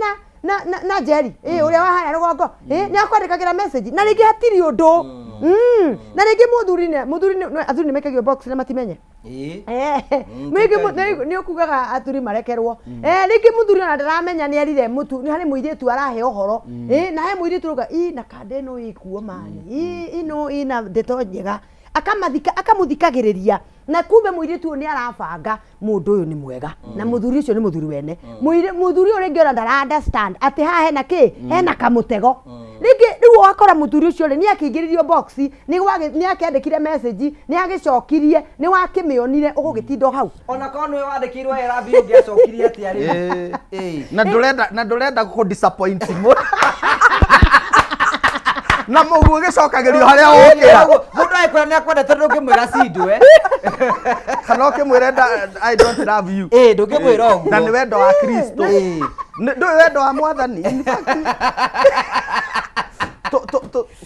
na Jerry, ũrĩa wa harĩa rũgongo. Nĩ akwandĩkagĩra message na rĩngĩ hatirĩ ũndũ. Na rĩngĩ mũthuri nĩ, mũthuri nĩ, athuri nĩ maikagio box na matimenye. Rĩngĩ nĩ ũkugaga athuri marekerwo. Rĩngĩ mũthuri ona ndaramenya nĩ erire mũtu, nĩ harĩ mũirĩtu arahe ũhoro. Na he mũirĩtu ũrauga, ĩ, na kanda ĩno ĩkuo mani. Ĩ, ĩno ĩna ndeto njega. Akamũthikagĩrĩria. Na kumbe mũirĩtu ũyũ nĩ arabanga mũndũ ũyũ nĩ mwega. Na mũthuri ũcio nĩ mũthuri wene. Mũthuri ũyũ rĩngĩ ona ndara understand atĩ haha hena kĩ? Hena kamũtego. Rĩngĩ rĩu wakora mũthuri ũcio rĩ, nĩ akĩingĩririo box, nĩ akĩandĩkire message, nĩ agĩcokirie, nĩ wakĩmĩonire, ũgũgĩtinda o hau. Ona korwo nĩwe wandĩkĩirwo I love you ũngĩacokirie atĩa rĩu? Na ndũrenda kũ disappoint mũndũ. Na mũguo gĩcokagĩrio harĩa ũkĩra. Mũndũ agĩkwĩra nĩ akwendete ndũngĩmwĩra cindwe. Kana ũkĩmwĩra I don't love you. Ndũngĩmwĩra ũguo. Na nĩ wendo wa Kristo. Ndũĩ wendo wa Mwathani. In fact,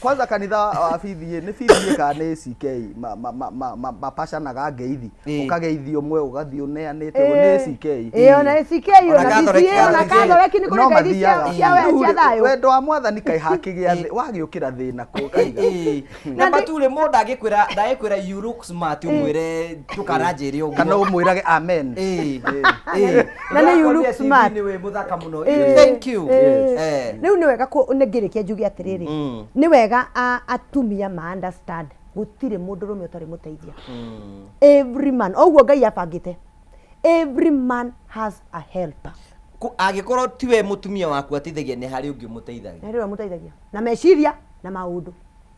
kwanza kanitha wa BBA, nĩ BBA kana nĩ CK, mapacanaga ngeithi. Ũkageithio ũmwe, ũgathiĩ ũneanĩte, ũguo nĩ CK. Ona CK, ona Ona BCA, ona Catholic. Catholic nĩ kũrĩ No ngeithi mathiaga. cia Rĩu rĩ, thayũ. Wendo wa Mwathani kaĩ hakĩgĩa wagĩũkĩra thĩna kũ kaiga. Na maturĩ mũndũ ndangĩkwĩra you look smart, ũmwĩre ndũkananjĩre ũguo. Kana ũmwĩrage amen. Na nĩ you look Ndĩrakwambia TV smart. nĩ wĩ mũthaka mũno. Thank you. Rĩu nĩ wega nĩ ngĩrĩkia njuge atĩrĩrĩ, nĩ wega atumia ma understand gũtirĩ mũndũrũme ũtarĩ mũteithia. Every man, ũguo Ngai abangĩte. Every man has a helper. Angĩkorwo tiwe mũtumia waku ateithagia, nĩ harĩ ũngĩ ũmũteithagia. Nĩ harĩ ũrĩa ũmũteithagia na meciria na maũndũ.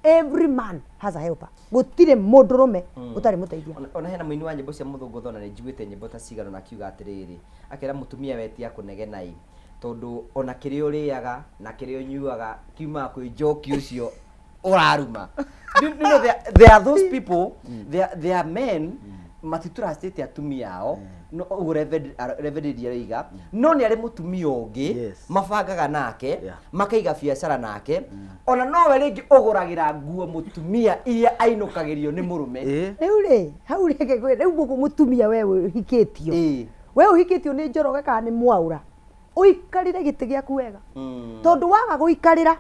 Every man has a helper. Gũtirĩ mũndũrũme ũtarĩ mũteithia. Ona hena mũini wa nyĩmbo cia mũthũngũtho na nĩ njiguĩte nyĩmbo ta cigana na akiuga atĩrĩrĩ, akera mũtumia we ti akũnegenai, tondũ ona kĩrĩa ũrĩaga na kĩrĩa ũnyuaga kiumaga kwĩ njoki ũcio ũraruma. You know, there are those people, there are men matitrustĩte atumia ao, no ũguo Reverend aroiga, no nĩ arĩ mũtumia ũngĩ mabangaga nake, makaiga biacara nake, ona nowe rĩngĩ ũgũragĩra nguo mũtumia iria ainũkagĩrio nĩ mũrũme. Rĩu rĩ, hau rĩngĩ kwĩ, rĩu gũkũ mũtumia we ũhikĩtio. We ũhikĩtio nĩ Njoroge kana nĩ Mwaũra, ũikarĩre gĩtĩ gĩaku wega. Tondũ waga gũikarĩra,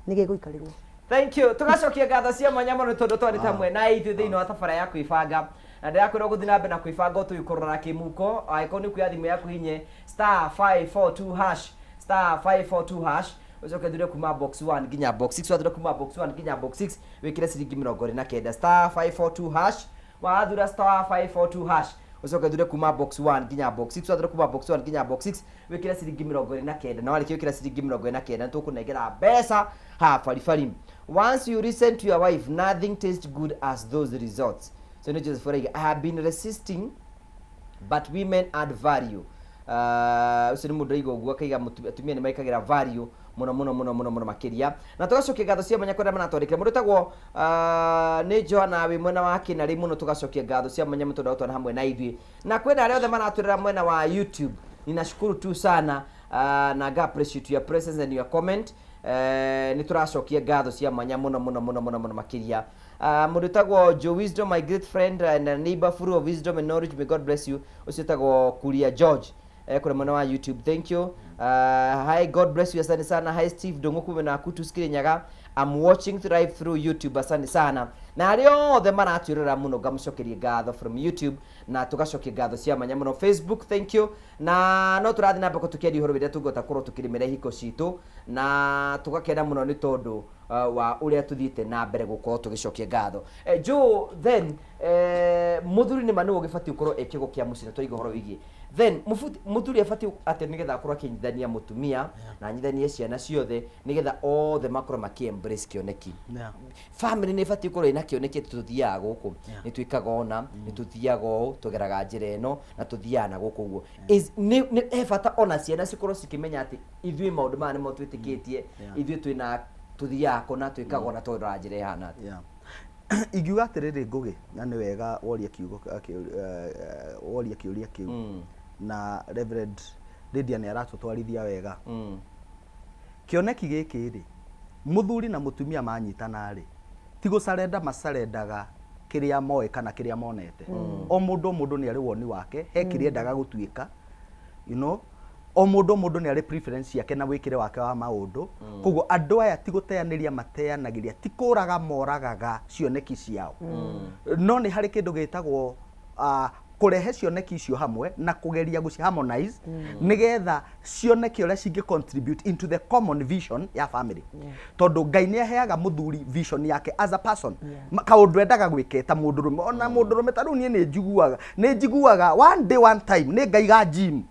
nĩ gĩgũikarĩrwo. Thank you. Tugacokia ngatho cia mwanya mũno tondũ twarĩ hamwe na ithuĩ thĩinĩ wa tabara ya kwĩbanga. Na ndĩrakwĩra ũgũthiĩ na mbere na kwĩbanga ũtũĩ kũrora kĩmũko, angĩkorwo nĩ kuoya thimũ yaku hinye star five four two hash, star five four two hash, ũcoke thure kuma box 1 nginya box 6, wathure kuma box 1 nginya box 6, wĩkĩre ciringi mĩrongo ĩrĩ na kenda, star five four two hash, wathura star five four two hash, ũcoke thure kuma box 1 nginya box 6, wathure kuma box 1 nginya box 6, wĩkĩre ciringi mĩrongo ĩrĩ na kenda, na warĩkia wĩkĩra ciringi mĩrongo ĩrĩ na kenda, nĩtũkũnengera mbeca ha baribari. Once you listen to your wife, nothing tastes good as those results. So nĩ Joseph Oraiga, I have been resisting, but women add value. Ũcio nĩ mũndũ aigua ũguo akaiga atumia nĩ mekagĩra value mũno mũno mũno mũno mũno makĩria. Na tũgacokia ngatho cia mwanya kũrĩa maratwandĩkĩra. Mũndũ wĩtagwo nĩ Joana wĩ mwena wa Kĩnarĩ mũno, tũgacokia ngatho cia mwanya mũno tondũ wa hamwe na ithuĩ. Na kwĩna arĩa othe maratwĩrora mwena wa YouTube, ninashukuru tu sana na nga appreciate your presence and your comment. Nĩ tũracokia ngatho cia mwanya mũno mũno mũno mũno mũno makĩria. Mũndũ wĩtagwo Joe Wisdom, my great friend and a neighbor full of wisdom and knowledge, may God bless you. Ũcio wĩtagwo Kuria George kũrĩa mwena wa YouTube, thank you. Hi, God bless you, asante sana. Hi Steve Ndung'u kuma na Kutus Kirinyaga, I'm watching live through YouTube, asante sana. Na arĩa othe maratwĩrora mũno ngamũcokeria ngatho from YouTube, na tũgacokia ngatho cia mwanya mũno Facebook, thank you. Na no tũrathiĩ na mbere tũkĩaria ũhoro wĩrĩa tũngĩhota gũkorwo tũkĩrĩmĩra ihiko citũ, na tũgakena mũno nĩ tondũ wa ũrĩa tũthiĩte na mbere gũkorwo tũgĩcokia ngatho. Joe, then mũthuri nĩ ma nĩwe ũgĩbatiĩ gũkorwo e kĩgo kĩa mũciĩ, na twaigua ũhoro wĩgiĩ then mũthuri abatiĩ atĩ nĩgetha akorwo akĩnyitithania mũtumia na anyithanie ciana ciothe, nĩgetha othe makorwo makĩ embrace kĩoneki. Family nĩ ĩbatiĩ gũkorwo ĩna kĩoneki atĩ tũthiaga gũkũ, nĩ twĩkaga ũna, nĩ tũthiaga ũũ, tũgeraga njĩra ĩno na tũthiaga na gũkũ ũguo. Nĩ he bata ona ciana cikorwo cikĩmenya atĩ ithuĩ maũndũ maya nĩmo twĩtĩkĩtie, ithuĩ twĩna tũthiaga kũna, twĩkaga ũna, tũgerera njĩra ĩhana atĩa. Ingiuga atĩrĩrĩ, Ngũgĩ, na nĩ wega woria kiugo woria kĩũria kĩu, na Reverend Lydia nĩ aratũtwarithia wega. Kĩoneki gĩkĩ rĩ, mũthuri na mũtumia manyitana rĩ, ti gũcarenda macarendaga kĩrĩa moĩ kana kĩrĩa monete. O mũndũ o mũndũ nĩ arĩ woni wake, he kĩrĩa endaga gũtuĩka, o mũndũ o mũndũ nĩ arĩ preference ciake na wĩkĩre wake wa maũndũ. Koguo andũ aya ti gũteanĩria mateanagĩria, ti kũraga moragaga cioneki ciao, no nĩ harĩ kĩndũ gĩtagwo kũrehe cioneki icio hamwe na kũgeria gũci harmonize, nĩgetha cioneke ũrĩa cingĩ contribute into the common vision ya family, tondũ Ngai nĩ aheaga mũthuri vision yake as a person, kaũndũ endaga gwĩka ta mũndũrũme. Ona mũndũrũme ta rĩu niĩ nĩ njiguaga one day, one time nĩ ngaiga gym.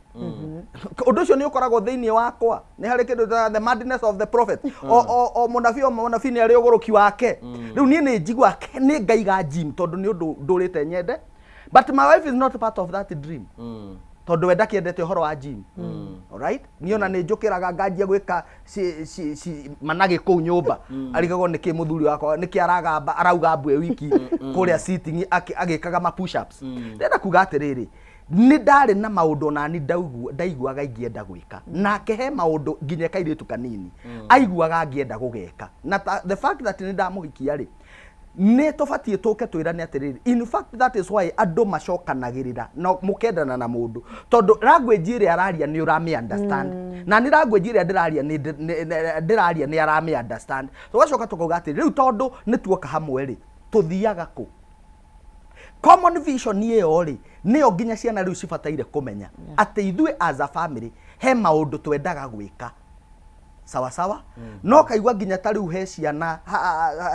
Ũndũ ũcio nĩ ũkoragwo thĩinĩ wakwa. Nĩ harĩ kĩndũ ta the madness of the prophet. O mũnabii o mũnabii nĩ arĩ ũgũrũki wake. Rĩu niĩ nĩ njiguaga nĩ ngaiga gym tondũ nĩ ũndũ ndũrĩte nyende, but my wife is not part of that dream, tondũ we ndakĩendete ũhoro wa gym. Alright, niĩ ona nĩ njũkĩraga nganjia gwĩka ci managĩ kũu nyũmba, arigagwo nĩkĩ mũthuri wakwa nĩkĩ aragamba arauga mbwe wiki kũrĩa sitting agĩkaga ma push ups. Ndĩrenda kuga atĩrĩrĩ, nĩ ndarĩ na maũndũ onani ndaiguaga ingĩenda gwĩka nake, he maũndũ nginya kairĩtu kanini aiguaga angĩenda gũgeka. Na the fact that nĩ ndamũhikia rĩ, nĩ tũbatiĩ tũke twĩrane atĩrĩrĩ, in fact that is why andũ macokanagĩrĩra na mũkendana na mũndũ, tondũ language ĩrĩa araria nĩ ũramĩ understand, na nĩ language ĩrĩa ndĩraria nĩ ndĩraria nĩ aramĩ understand. Tũgacoka tũkauga atĩrĩ, rĩu tondũ nĩ tuoka hamwe rĩ, tũthiaga kũ? Common vision ĩyo rĩ, nĩyo nginya ciana rĩu cibataire kũmenya atĩ ithuĩ as a family he maũndũ twendaga gwĩka sawa sawa. No kaigua nginya ta rĩu he ciana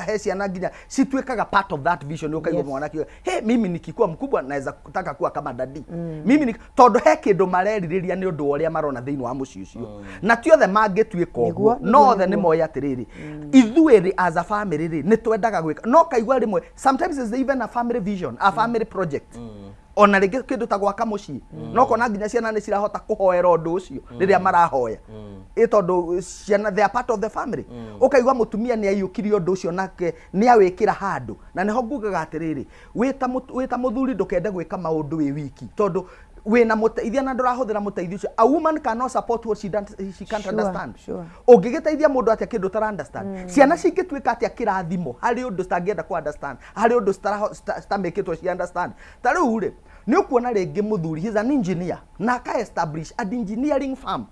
he ciana nginya cituĩkaga part of that vision. Ũkaigua mwana akiuga, "Hey, mimi nikikuwa mkubwa naweza kutaka kuwa kama daddy." Mimi ni tondũ he kĩndũ marerirĩria nĩ ũndũ wa ũrĩa marona thĩinĩ wa mũciĩ ũcio, na ti othe mangĩtuĩka ũguo, no othe nĩ moĩ atĩrĩrĩ, ithuĩ rĩ, as a family rĩ, nĩ twendaga gwĩka. No kaigua rĩmwe sometimes is even a family vision, a family project, ona rĩngĩ kĩndũ ta gwaka mũciĩ, no kona nginya ciana nĩ cirahota kũhoera ũndũ ũcio rĩrĩa marahoya ĩ, tondũ ciana, they are part of the family. Ũkaigua mũtumia nĩ aiyũkirie ũndũ ũcio nake nĩ awĩkĩra handũ. Na nĩho ngugaga atĩrĩrĩ, wĩ ta mũthuri ndũkende gwĩka maũndũ wĩ wiki, tondũ wĩna mũteithia na ndũrahũthĩra mũteithia ũcio. A woman cannot support what she, don't, she can't understand. Ũngĩgĩteithia mũndũ atĩa kĩndũ ũtara understand? Ciana cingĩtuĩka atĩa kĩrathimo harĩ ũndũ citangĩenda ku understand, harĩ ũndũ citamĩkĩtwo ci understand? Ta rĩu rĩ, nĩ ũkuona rĩngĩ mũthuri, he's an engineer, na aka establish an engineering firm,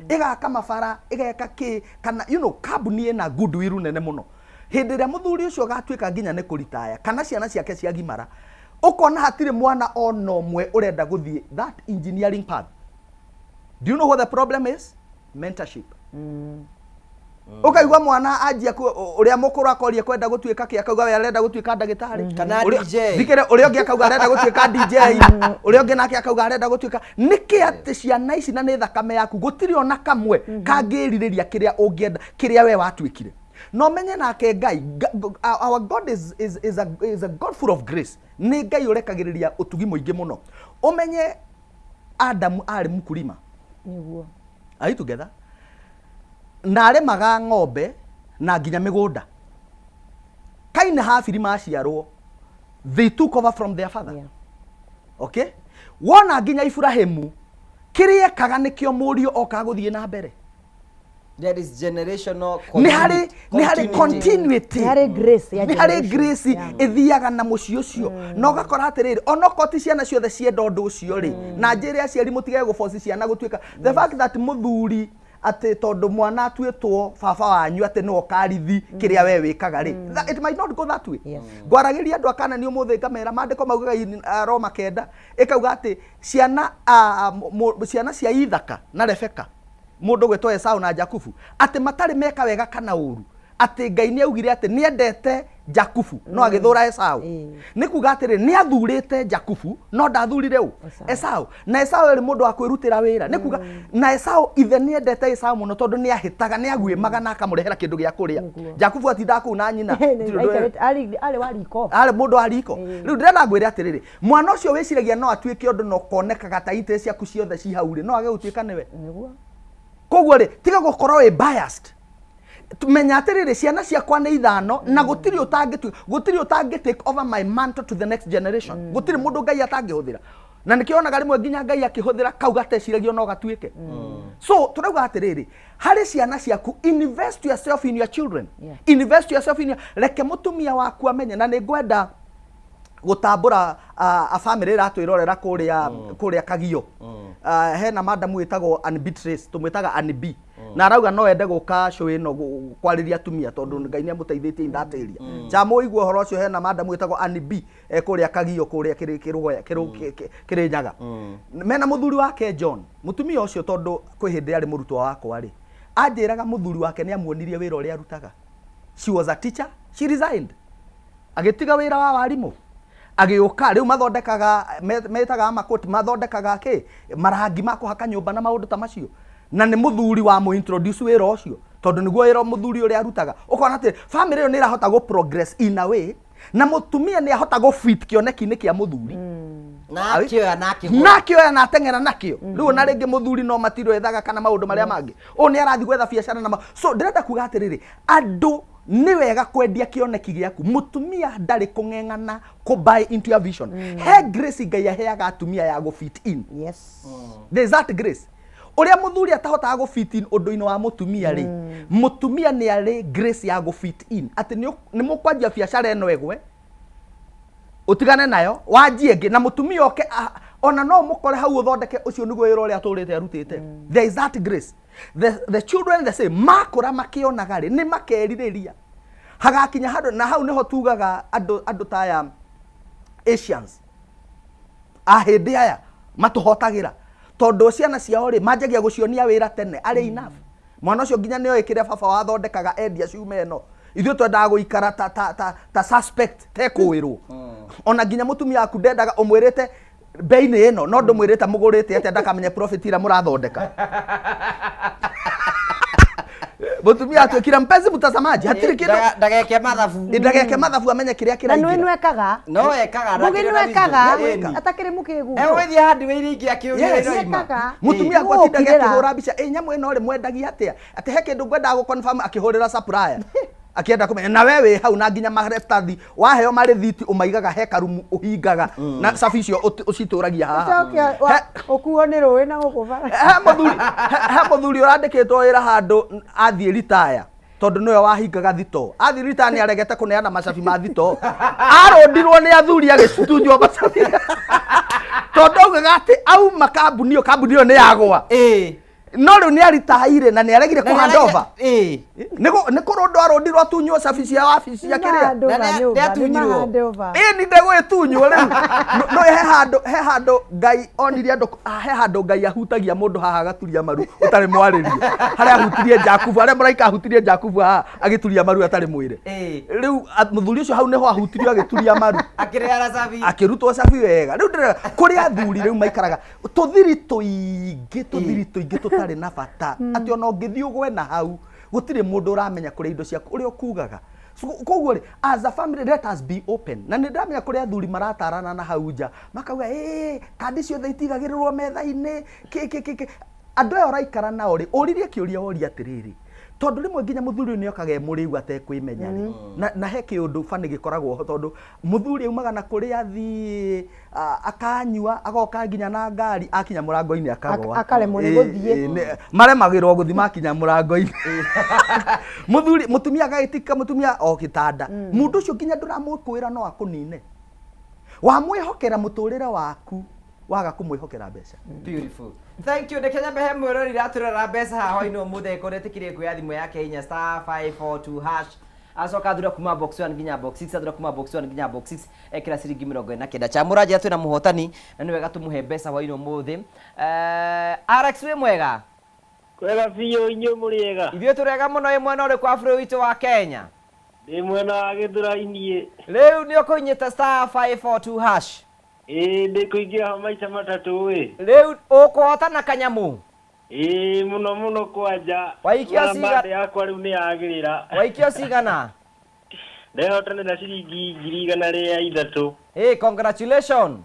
ĩgaka mabara, ĩgeka kĩ, kana kambuni ĩna goodwill nene mũno. Hĩndĩ ĩrĩa mũthuri ũcio agatuĩka nginya nĩ kũritaya kana ciana ciake ciagimara, ũkona hatirĩ mwana ona ũmwe ũrenda gũthiĩ that engineering path. Do you know what the problem is? Mentorship. Ũkaigua mwana anjia ũrĩa mũkũrũ akoria kwenda gũtuĩka kĩ, akauga we arenda gũtuĩka ndagĩtarĩ. Kana DJ. Thikĩre, ũrĩa ũngĩ akauga arenda gũtuĩka DJ, ũrĩa ũngĩ nake akauga arenda gũtuĩka nĩkĩ. Atĩ ciana ici na nĩ thakame yaku, gũtirĩ ona kamwe kangĩrirĩria kĩrĩa ũngĩenda, kĩrĩa we watuĩkire. No menye nake Ngai, our God is a God full of grace. Nĩ Ngai ũrekagĩrĩria ũtugi mũingĩ mũno. Ũmenye Adamu arĩ mkulima. Nĩguo. Are you together? Na arĩmaga ng'ombe na nginya mĩgũnda. Kaini na Habili maciarwo, they took over from their father. Yeah. Okay? Wona nginya Iburahimu kĩrĩa ekaga nĩkĩo mũriũ okaga gũthiĩ na mbere. There is generational Nĩ harĩ nĩ harĩ continuity. Nĩ harĩ grace ya nĩ harĩ generation. grace Yeah. ĩthiaga na mũciĩ ũcio na ũgakora atĩrĩrĩ onokorwo ti ciana ciothe cienda ũndũ ũcio rĩ na njĩre aciari mũtige gũboci ciana gũtuĩka the fact that mũthuri atĩ tondũ mwana atuĩtwo baba wanyu atĩ nĩwe ũkarithi kĩrĩa we wĩkaga rĩ it might not go that way. Yes. Ngwaragĩria andũ akana nĩ ũmũthĩ ngamera maandĩko maugaga in Roma 9 ĩkauga atĩ ciana ciana cia Ithaka na Rebeka mũndũ gwĩtwo Esau na Jakubu atĩ matarĩ meka wega kana ũru atĩ Ngai nĩ augire atĩ nĩ endete Jakubu no agĩthũra Esau. Nĩ kuga atĩrĩ nĩ athurĩte Jakubu no ndathurire ũ Esau na Esau arĩ mũndũ wa kwĩrutĩra wĩra nĩ kuga na Esau ithe nĩ endete Esau mũno tondũ nĩ ahĩtaga nĩ aguĩmaga na akamũrehera kĩndũ gĩa kũrĩa. Jakubu atindaga kũu na nyina. Arĩ wa riko. Arĩ mũndũ wa riko. Rĩu ndĩrenda ngwĩre atĩrĩrĩ mwana ũcio wĩciragia no atuĩke ũndũ na ũkonekaga ta interest ciaku ciothe ci hau rĩ no age gũtuĩka nĩwe. Koguo rĩ tiga gũkorwo wĩ biased. Menya atĩrĩrĩ ciana ciakwa nĩ ithano na gũtirĩ ũtangĩtu gũtirĩ ũtangĩ take over my mantle to the next generation. Gũtirĩ mũndũ Ngai atangĩhũthĩra. Na nĩkĩo onaga rĩmwe nginya Ngai akĩhũthĩra kau gateciragio no gatuĩke. So tũrauga atĩrĩrĩ harĩ ciana ciaku invest yourself in your children. Invest yourself in your reke mũtumia waku amenye na nĩ ngwenda gũtambũra a family ĩratwĩrorera kũrĩa kũrĩa Kagio. Hena madam wĩtagwo Ann Beatrice tũmwĩtaga Ann B. Na arauga no ende gũka show ĩno kwarĩria atumia tondũ Ngai nĩ amũteithĩtie in that area. Chama ũigue ũhoro ũcio hena madam wĩtagwo Ann B kũrĩa Kagio kũrĩa Kĩrũgoya Kĩrĩnyaga. Mena mũthuri wake John. Mũtumia ũcio tondũ kwĩ hĩndĩ arĩ mũrutwo wakwa rĩ anjĩraga mũthuri wake nĩ amuonirie wĩra ũrĩa arutaga. She was a teacher, she resigned. Agĩtiga wĩra wa warimũ agĩũka rĩu mathondekaga metaga amakoti mathondekaga kĩ marangi ma kũhaka nyũmba na maũndũ ta macio na nĩ mũthuri wa mũ introduce wĩra ũcio tondũ nĩguo wĩra mũthuri ũrĩa arutaga ũkona atĩ family ĩyo nĩ ĩrahota gũ progress in a way na mũtumia nĩ ahota gũ fit kĩoneki-inĩ kĩa mũthuri Na akĩoya na akĩgũra. na akĩoya na ateng'era nakĩo rĩu ona rĩngĩ mũthuri no matirũ ethaga kana maũndũ marĩa mangĩ ũyũ nĩ arathiĩ gwetha biacara na so ndĩrenda kuga atĩrĩrĩ andũ nĩ wega kwendia kĩoneki gĩaku mũtumia ndarĩ kũng'eng'ana kũ buy into your vision he grace Ngai aheaga atumia ya gũ fit in. Yes. There is that grace ũrĩa mũthuri atahotaga gũ fit in ũndũ-inĩ wa mũtumia rĩ mũtumia nĩ arĩ grace ya gũ fit in atĩ nĩ mũkwanjia biacara ĩno ĩgwe ũtigane nayo wanjie ĩngĩ na mũtumia oke ona no mũkore hau ũthondeke ũcio nĩguo wĩra ũrĩa atũrĩte arutĩte. There is that grace. The children the same makũra makĩonaga rĩ nĩ makerirĩria hagakinya handũ na hau nĩho tugaga andũ ta aya Asians ahĩndĩ aya matũhotagĩra tondũ ciana ciao rĩ manjagia gũcionia wĩra tene arĩ enough mwana ũcio nginya nĩoĩ kĩrĩa baba wathondekaga endia ciuma ĩno ithuĩ twendaga gũikara ta suspect tekũĩrwo ona nginya mũtumia waku ndendaga ũmwĩrĩte bei nĩ ĩno no ndũmwĩrĩte mũgũrĩte atĩa ndakamenye profit ĩrĩa mũrathondeka mũtumia atuĩkire mpenzi mtazamaji hatirĩ kĩndũ Ndageke mathabu. Ndageke mathabu amenye kĩrĩa Na nĩ kĩraingĩra. nwekaga. No ekaga na Mũgĩ akĩrĩ na nwekaga. wisdom. Atakĩrĩ mũkĩgu. Egũgĩthiĩ hardware iria ingĩ akĩũria Yes. ĩno ima. Nĩekaga. Mũtumia Nĩ akwa atindaga gũkirĩra. akĩhũra mbica ĩ nyamũ ĩno rĩ mwendagia atĩa atĩ he kĩndũ ngwendaga gũ confirm akĩhũrĩra supplier akienda kũmenya na we wĩ hau na nginya maratathi waheo marĩthiti ũmaigaga he karumu ũhingaga na cabi icio ũcitũragia haha. Ũcoke ũkuo nĩ rũĩ na gũkũ bara. He mũthuri ũrandĩkĩtwo wĩra handũ athiĩ ritaya tondũ nĩwe wahingaga thitoo athiĩ ritaya nĩ aregete kũneana macabi ma thitoo arũndirwo nĩ athuri agĩtunywo macabi tondũ augaga atĩ auma kambuni ĩyo kambuni ĩyo nĩ yagwa no rĩu nĩ aritaire na nĩ aregire Na kũ hand nĩaregire- over. Nĩ kũrũndwo arũndirwo atunywo cabi cia wabici cia kĩrĩa Hand over nyũmba, nĩ ma hand over. Ĩ ni ndegũgĩtunywo rĩu. No he handũ Ngai onirie andũ, he handũ Ngai ahutagia mũndũ haha agaturia maru ũtarĩ mwarĩrie. Harĩa ahutirie Jakubu, harĩa mũraika ahutirie Jakubu haha agĩturia maru atarĩ mwĩre. Rĩu mũthuri ũcio hau nĩho ahutirio agĩturia maru. Akĩrĩara cabi. Akĩrutwo cabi wega. Rĩu ndĩrera kũrĩ athuri rĩu maikaraga tũthiri tũingĩ, tũthiri tũingĩ tũtarĩ na bata. Atĩ ona ũngĩthiĩ ũgwe na hau, gũtirĩ mũndũ ũramenya kũrĩa indo ciaku ũrĩa ũkugaga. So, koguo rĩ, as a family let us be open. Na nĩ ndĩramenya kũrĩ athuri maratarana na hau nja, makauga, ĩĩ, kandi ciothe itigagĩrĩrwo metha-inĩ, kĩ, kĩ, kĩ, kĩ. Andũ aya ũraikara nao rĩ, ũririe kĩũria woria atĩrĩrĩ, tondũ rĩmwe nginya mũthuri ũyũ nĩokaga e mũrĩu atekwĩmenya rĩ, na he kĩũndũ bani gĩkoragwo ho tondũ mũthuri aumaga na kũrĩa athiĩ akanyua agoka nginya na ngari akinya mũrango-inĩ akagwa. Akaremwo nĩ gũthiĩ. Maremagĩrwo gũthiĩ makinya mũrango-inĩ. Mũthuri mũtumia agagĩtika mũtumia o gĩtanda. Mũndũ ũcio nginya ndũramũkũĩra no akũnine. Wamwĩhokera mũtũrĩre waku waga kũmwĩhokera mbeca. Beautiful. Thank you. Ndeke nyambe he mwĩrori ratũrora mbeca haha hwainĩ ũmũthĩ angĩkorwo ndetĩkirie kuoya thimũ yake inya star 542 hash acoka athura kuma box 1 nginya box 6 athura kuma box 1 nginya box 6 ekĩra ciringi 49. Chamũra njĩra twĩna mũhotani na nĩ wega tũmũhe mbeca hwainĩ ũmũthĩ. Alex wĩ mwega? Kwega biũ, inyuĩ mũrĩ ega? Ithuĩ tũrĩ ega mũno. Wĩ mwena ũrĩkũ wa bũrũri witũ wa Kenya? Ndĩ mwena wa Gĩthũrai niĩ. Rĩu nĩ ũkũnyita star 542 hash? Ĩĩ, ndĩ kũingĩra ho maita matatũ ĩ. Rĩu ũkũhotana kanyamũ? Ĩĩ, mũno mũno kwanja. Waikio Mara ciga- mbande yakwa rĩu nĩ yagĩrĩra. Waikio cigana? Ndehotanĩra ciringi 103,000. Hey, congratulations.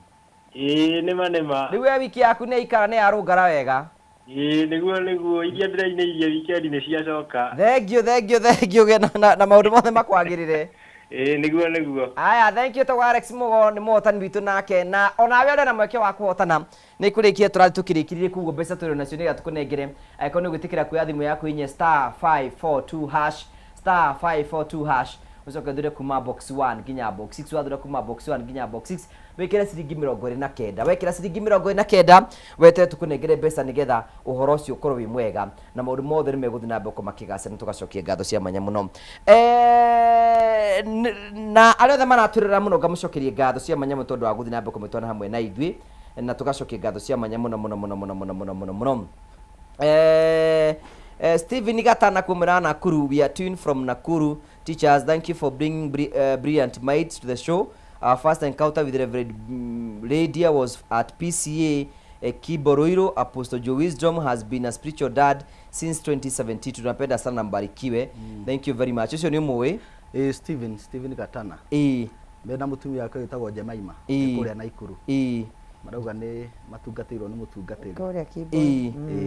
Ĩĩ, nĩma nĩma. Rĩu we wiki yaku nĩ ikara nĩ yarũngara wega. Ĩĩ, nĩguo nĩguo, iria ndĩrainĩirie wikendi nĩ ciacoka. Thank you, thank you, thank you na maũndũ mothe makwagĩrĩre. Ĩĩ, nĩguo nĩguo. Aya, thank you. Tagwo Alex Mugo nĩ mũhotani witũ nake, na onawe ũrĩ na mweke wa kũhotana. Nĩ kũrĩkia tũrathiĩ tũkĩrĩkĩrĩrie, koguo mbeca tũrĩ nacio nĩgetha tũkũnengere angĩkorwo nĩ gwĩtĩkĩra kuoya thimũ yaku inye star 542 hash, star 542 hash, ũcoke ũthure kuma box 1 nginya box 6. Wathura kuma box 1 nginya box 6, wĩkĩre ciringi 29. Wekĩra ciringi 29, wetere tũkũnengere mbeca nĩgetha ũhoro ũcio ũkorwo wĩ mwega na maũndũ mothe nĩ megũthiĩ na mbere gũkorwo makĩgacĩra, na tũgacokia ngatho cia mwanya mũno na arĩa othe maratwĩrora mũno, ngamũcokeria ngatho cia mwanya mũno tondũ wa gũthiĩ na mbere kũmĩtwana hamwe na ithuĩ, na tũgacokia ngatho cia mwanya mũno mũno mũno mũno mũno mũno mũno mũno. Stephen Gatana kumira Nakuru, we are tuned from Nakuru. Teachers, thank you for bringing brilliant minds to the show. Our first encounter with Reverend Lydia was at PCA Kiboroiro. Apostle Joe Wisdom has been a spiritual dad since 2017. Tunapenda sana, mbarikiwe. Thank you very much. Ũcio nĩ ũmũĩ? Ĩĩ, Stephen Gatana. Mena mũtumia wake wĩtagwo Jemaima. Kũrĩa Naikuru. Marauga nĩ matungatĩirwo nĩ mũtungatĩri. Kũrĩa Kimbo.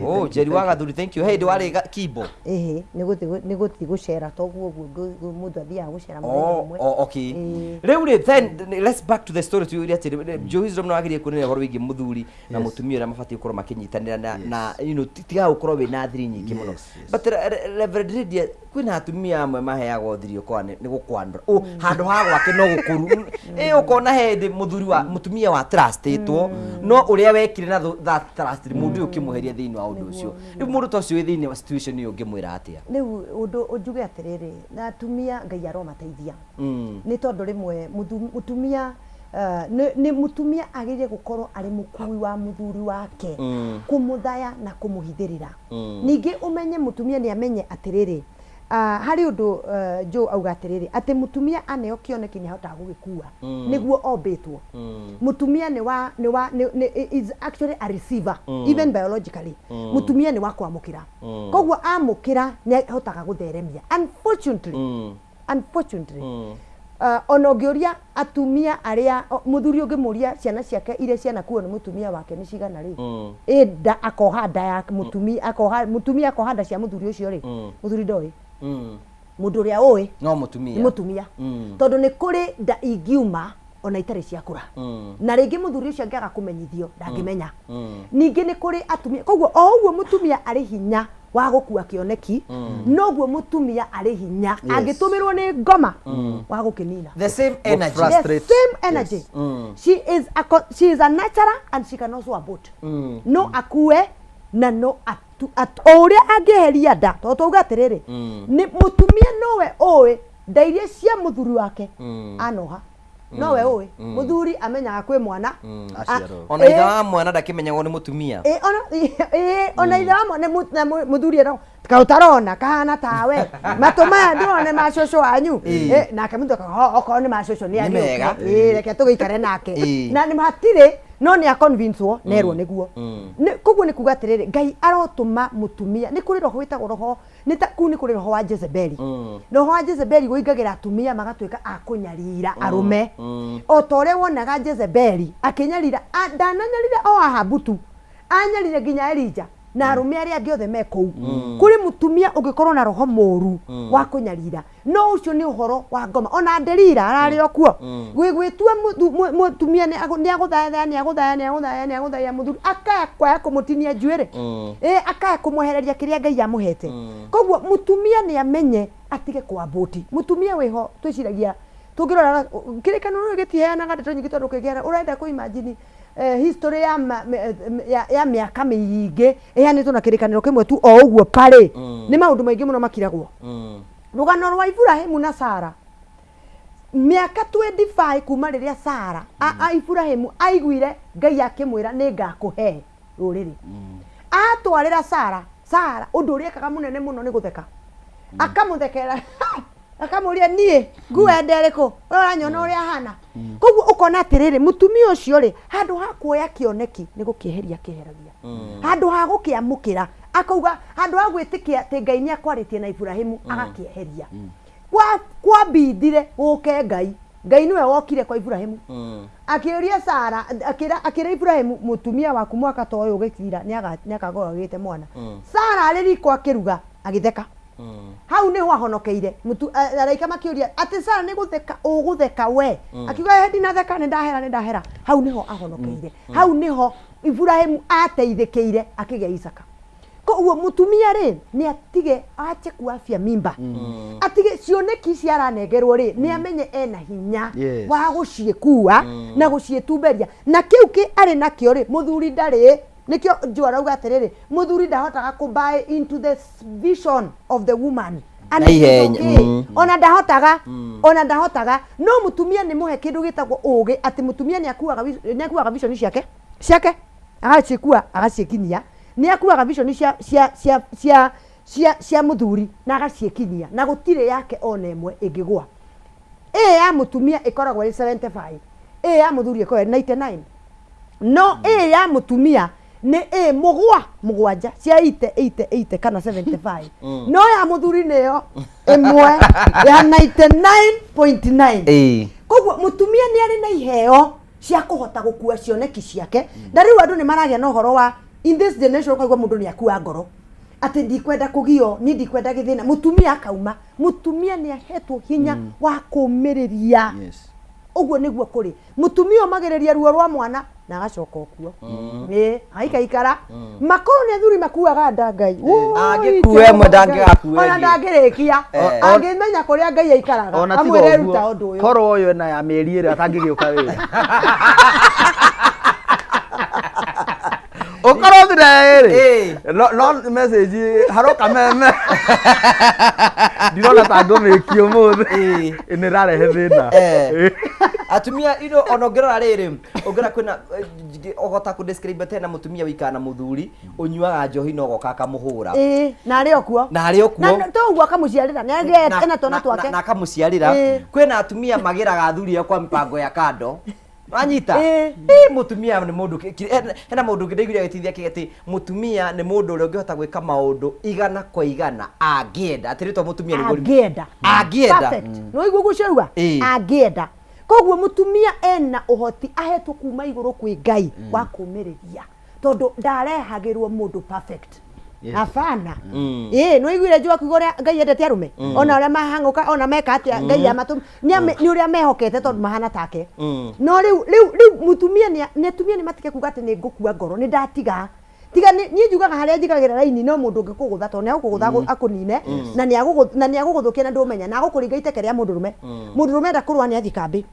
Oh, Thank you, Jerry wa thank you. Gathuri, thank you. Hey, ndwarĩ Kimbo? Ĩhĩ, nĩ gũthiĩ gũcera toguo ũguo mũndũ athiaga gũcera mũthenya Oh, ũmwe. oh, okay. Ĩĩ. Rĩu rĩ, then let's back to the story tuuria atĩrĩ, Joe Wisdom no agerie kuonania ũhoro wĩgiĩ mũthuri na mũtumia ũrĩa mabatiĩ gũkorwo makĩnyitanĩra na tiga gũkorwo wĩna thiri nyingĩ mũno. But Reverend Lydia, kwĩna atumia amwe maheagwo thiri ũkona nĩ gũkwanũra. Handũ ha gwake no gũkũru. Ĩ ũkona he hĩndĩ mũthuri wa mũtumia wa trustĩtwo, no ũrĩa wekire na that trust mũndũ ũyũ ũkĩmweheria thĩinĩ wa ũndũ ũcio. Rĩu mũndũ ta ũcio wĩ thĩinĩ wa situation ĩyo ũngĩmwĩra atĩa? Rĩu ũndũ njuge atĩrĩrĩ, na atumia Ngai aromateithia. Nĩ tondũ rĩmwe mũtumia nĩ mũtumia agĩrĩire gũkorwo arĩ mũkui wa mũthuri wake, kũmũthaya na kũmũhithĩrĩra. Ningĩ ũmenye mũtumia nĩ amenye atĩrĩrĩ, harĩ ũndũ Joe auga atĩrĩrĩ, atĩ mũtumia aneo kĩoneki nĩ ahotaga gũgĩkua. Nĩguo ombĩtwo. Mũtumia nĩ wa nĩ wa nĩ nĩ is actually a receiver. Even biologically. Mũtumia nĩ wa kwamũkĩra. Koguo amũkĩra nĩ ahotaga gũtheremia. Unfortunately, ona ũngĩũria atumia arĩa mũthuri ũngĩmũria ciana ciake iria cianakuo nĩ mũtumia wake nĩ cigana rĩ, ĩ nda akoha nda ya mũtumia, akoha mũtumia akoha nda cia mũthuri ũcio rĩ, mũthuri ndoĩ. Mũndũ ũrĩa ũĩ no mũtumia. Nĩ mũtumia. Tondũ nĩ kũrĩ nda ingiuma ona itarĩ ciakũra, na rĩngĩ mũthuri ũcio angĩaga kũmenyithio ndangĩmenya. Ningĩ nĩ kũrĩ atumia, koguo o ũguo mũtumia arĩ hinya wa gũkua kĩoneki, noguo mũtumia arĩ hinya angĩtũmĩrwo nĩ ngoma wa gũkĩnina. The same energy. The same energy. She is a natural and she can also abort. No akue na no o ũrĩa angĩeheria nda, tondũ twauga atĩrĩrĩ, nĩ mũtumia nowe ũĩ nda iria cia mũthuri wake anoha, nowe ũĩ. Mũthuri amenyaga kwĩ mwana. Aciarwo. Ona ithe wa mwana ndakĩmenyagwo nĩ mũtumia. Ĩ, ona ithe wa mwana na mũthuri eragwo kaũ tarona kahana tawe, matũ maya ndĩrona nĩ ma cũcũ wanyu. Nake mũndũ akauga, "Ho, okorwo nĩ ma cũcũ nĩ Nĩ mega." agĩũke. Ĩ, reke tũgĩikare nake. Na nĩ hatirĩ no nĩ aconvincewo nerwo nĩguo. Koguo nĩ kuga atĩrĩrĩ, Ngai arotũma mũtumia, nĩ kũrĩ roho wĩtagwo roho nĩ ta kũu nĩ kũrĩ roho wa Jezebeli. Roho wa Jezebeli ũingagĩra atumia magatuĩka a kũnyarira arũme, o ta ũrĩa wonaga Jezebeli akĩnyarira, ndananyarira o Ahabu tu, anyarire nginya Elija. Na arũme arĩa angĩ othe me kũu. Kũrĩ mũtumia ũngĩkorwo na roho mũru wa kũnyarira, no ũcio nĩ ũhoro wa ngoma. Ona Delila ararĩ o kuo gwĩgwĩtua mũtumia nĩ agũthayathaya, nĩ agũthaya, nĩ agũthaya, nĩ agũthaya mũthuri, akaya kwaya kũmũtinia njuĩrĩ, akaya kũmwehereria kĩrĩa Ngai amũhete. Koguo mũtumia nĩ amenye atige kwambũti. Mũtumia wĩho twĩciragia tũngĩrora kĩrĩkanĩro gĩtiheanaga ndeto nyingĩ, tondũ kĩngĩheana ũrenda kũ imagine history ya, ma, ya, ya mĩaka mĩingĩ ĩheanĩtwo na kĩrĩkanĩro kĩmwe tu o ũguo parĩ. Nĩ maũndũ maingĩ mũno makiragwo. Rũgano rwa Iburahimu na Sara, mĩaka 25 kuma rĩrĩa Sara a Iburahimu aiguire Ngai akĩmwĩra nĩ ngakũhe rũrĩrĩ, atwarĩra Sara. Sara ũndũ ũrĩa ekaga mũnene mũno nĩ gũtheka, akamũthekera, akamũria, niĩ nguo enda ĩrĩkũ? We ũranyona ũrĩa hana. Koguo ũkona atĩrĩrĩ, mũtumia ũcio rĩ, handũ ha kuoya kĩoneki nĩ gũkĩeheria kĩeheragia, handũ ha gũkĩamũkĩra akauga, handũ ha gwĩtĩkia atĩ Ngai nĩ akwarĩtie na Iburahimu, agakĩeheria. Kwambindire gũke Ngai. Ngai nĩwe wokire kwa Iburahimu, akĩũria Sara, akĩra Iburahimu, mũtumia waku mwaka ta ũyũ ũgĩkira nĩakakorwo agĩte mwana. Sara arĩ riko akĩruga agĩtheka. Hau nĩho ahonokeire. Araika makĩũria atĩ, Sara, nĩ gũtheka ũgũtheka we? Akiuga, "Ĩ, ndinatheka, nĩ ndahera, nĩ ndahera." Hau nĩho ahonokeire, hau nĩho Iburahimu ateithĩkĩire akĩgĩa Isaka. Koguo mũtumia rĩ, nĩ atige ache kuafia mimba, atige cioneki ici aranengerwo rĩ, nĩ amenye ena hinya wa gũciĩkua na gũciĩtumberia, na kĩu kĩ arĩ nakĩo rĩ, mũthuri ndarĩ. Nĩkĩo Joe arauga atĩrĩrĩ, mũthuri ndahotaga kũ buy into the vision of the woman. And Na it is ihenya, okay. Ona ndahotaga, ona ndahotaga. No mũtumia nĩ mũhe kĩndũ gĩtagwo ũgĩ, atĩ mũtumia nĩ akuaga vision ciake agaciĩkua agaciĩkinyia, nĩ akuaga vision cia mũthuri na agaciĩkinyia, na gũtirĩ yake ona ĩmwe ĩngĩgũa. Ĩ ya mũtumia ĩkoragwo ĩ 75, ĩ ya mũthuri ĩkoragwo ĩ 99, no ĩ ya mũtumia nĩ ĩ mũgwanja cia 80 80 80 kana 75, no ya mũthuri nĩyo ĩmwe ya 99.9. Koguo mũtumia nĩ arĩ na iheo cia kũhota gũkua cioneki ciake. Na rĩu andũ nĩ maragĩa na ũhoro wa in this generation, ũkaigua mũndũ nĩ akua ngoro atĩ ndikwenda kũgio, niĩ ndikwenda gĩthĩna, mũtumia akauma. Mũtumia nĩ ahetwo hinya wa kũmĩrĩria. Ũguo nĩguo kũrĩ. Mũtumia ũmagĩrĩria ruo rwa mwana na agacoka okuo, ĩ agaikaikara. Makorwo nĩ athuri makuaga nda, Ngai. Wũi, Angĩkua Jehova ĩmwe ndangĩgakua Ngai. Ona ĩngĩ. ndangĩrĩkia. Angĩmenya kũrĩa Ngai aikaraga, Ona tiga amwĩre ruta ũguo, ũndũ ũyũ. Korwo ũyũ ena ya mĩeri ĩrĩ atangĩgĩũka wĩra, ũkorwo thina ĩrĩ no message haroka meme, ndirona ta ngũmĩki ũmũthĩ, nĩ ĩrarehe thĩna. Atumia ino ona ũngĩrora rĩrĩ, ũngĩrora kwĩna ũhota kũ describe tena mũtumia wĩikara na mũthuri ũnyuaga njohi no goka akamũhũra. Ĩĩ, na arĩ o kuo. Na arĩ o kuo. Na to ũguo, akamũciarĩra, nĩ agĩe ena twana twake. Na akamũciarĩra. Kwĩna atumia magĩraga athuri ao kwa mipango ya kando, wanyita? Ĩ, mũtumia nĩ mũndũ hena mũndũ ũngĩ ndaiguire agĩtithia akĩga atĩ mũtumia nĩ mũndũ ũrĩa ũngĩhota gwĩka maũndũ 100% angĩenda, atĩ rĩtwa mũtumia nĩguo Angĩenda. Angĩenda. Perfect. Nĩ waigua ũguo ũcio Ĩĩ. angĩenda. Koguo mũtumia ena ũhoti ahetwo kuma igũrũ kwĩ Ngai wa kũmĩrĩria, tondũ ndarehagĩrwo mũndũ perfect. Hapana. Ĩĩ, nĩ waiguire njũ akiuga ũrĩa Ngai endete arũme, ona ũrĩa mahang'ũka, ona meka atĩa, Ngai amatũm nĩ ũrĩa mehokete, tondũ mahana take. No rĩu mũtumia nĩ atumia nĩ matige kuga atĩ nĩ ngũkua ngoro, nĩ ndatiga. Tiga niĩ njugaga harĩa njigagĩra raini, no mũndũ ũngĩkũgũtha, tondũ nĩ agũkũgũtha akũnine, na nĩ agũgũthũkia na ndũmenya, na agũkũringa iteke rĩa mũndũrũme. Mũndũrũme enda kũrũa nĩ athiĩ kambĩ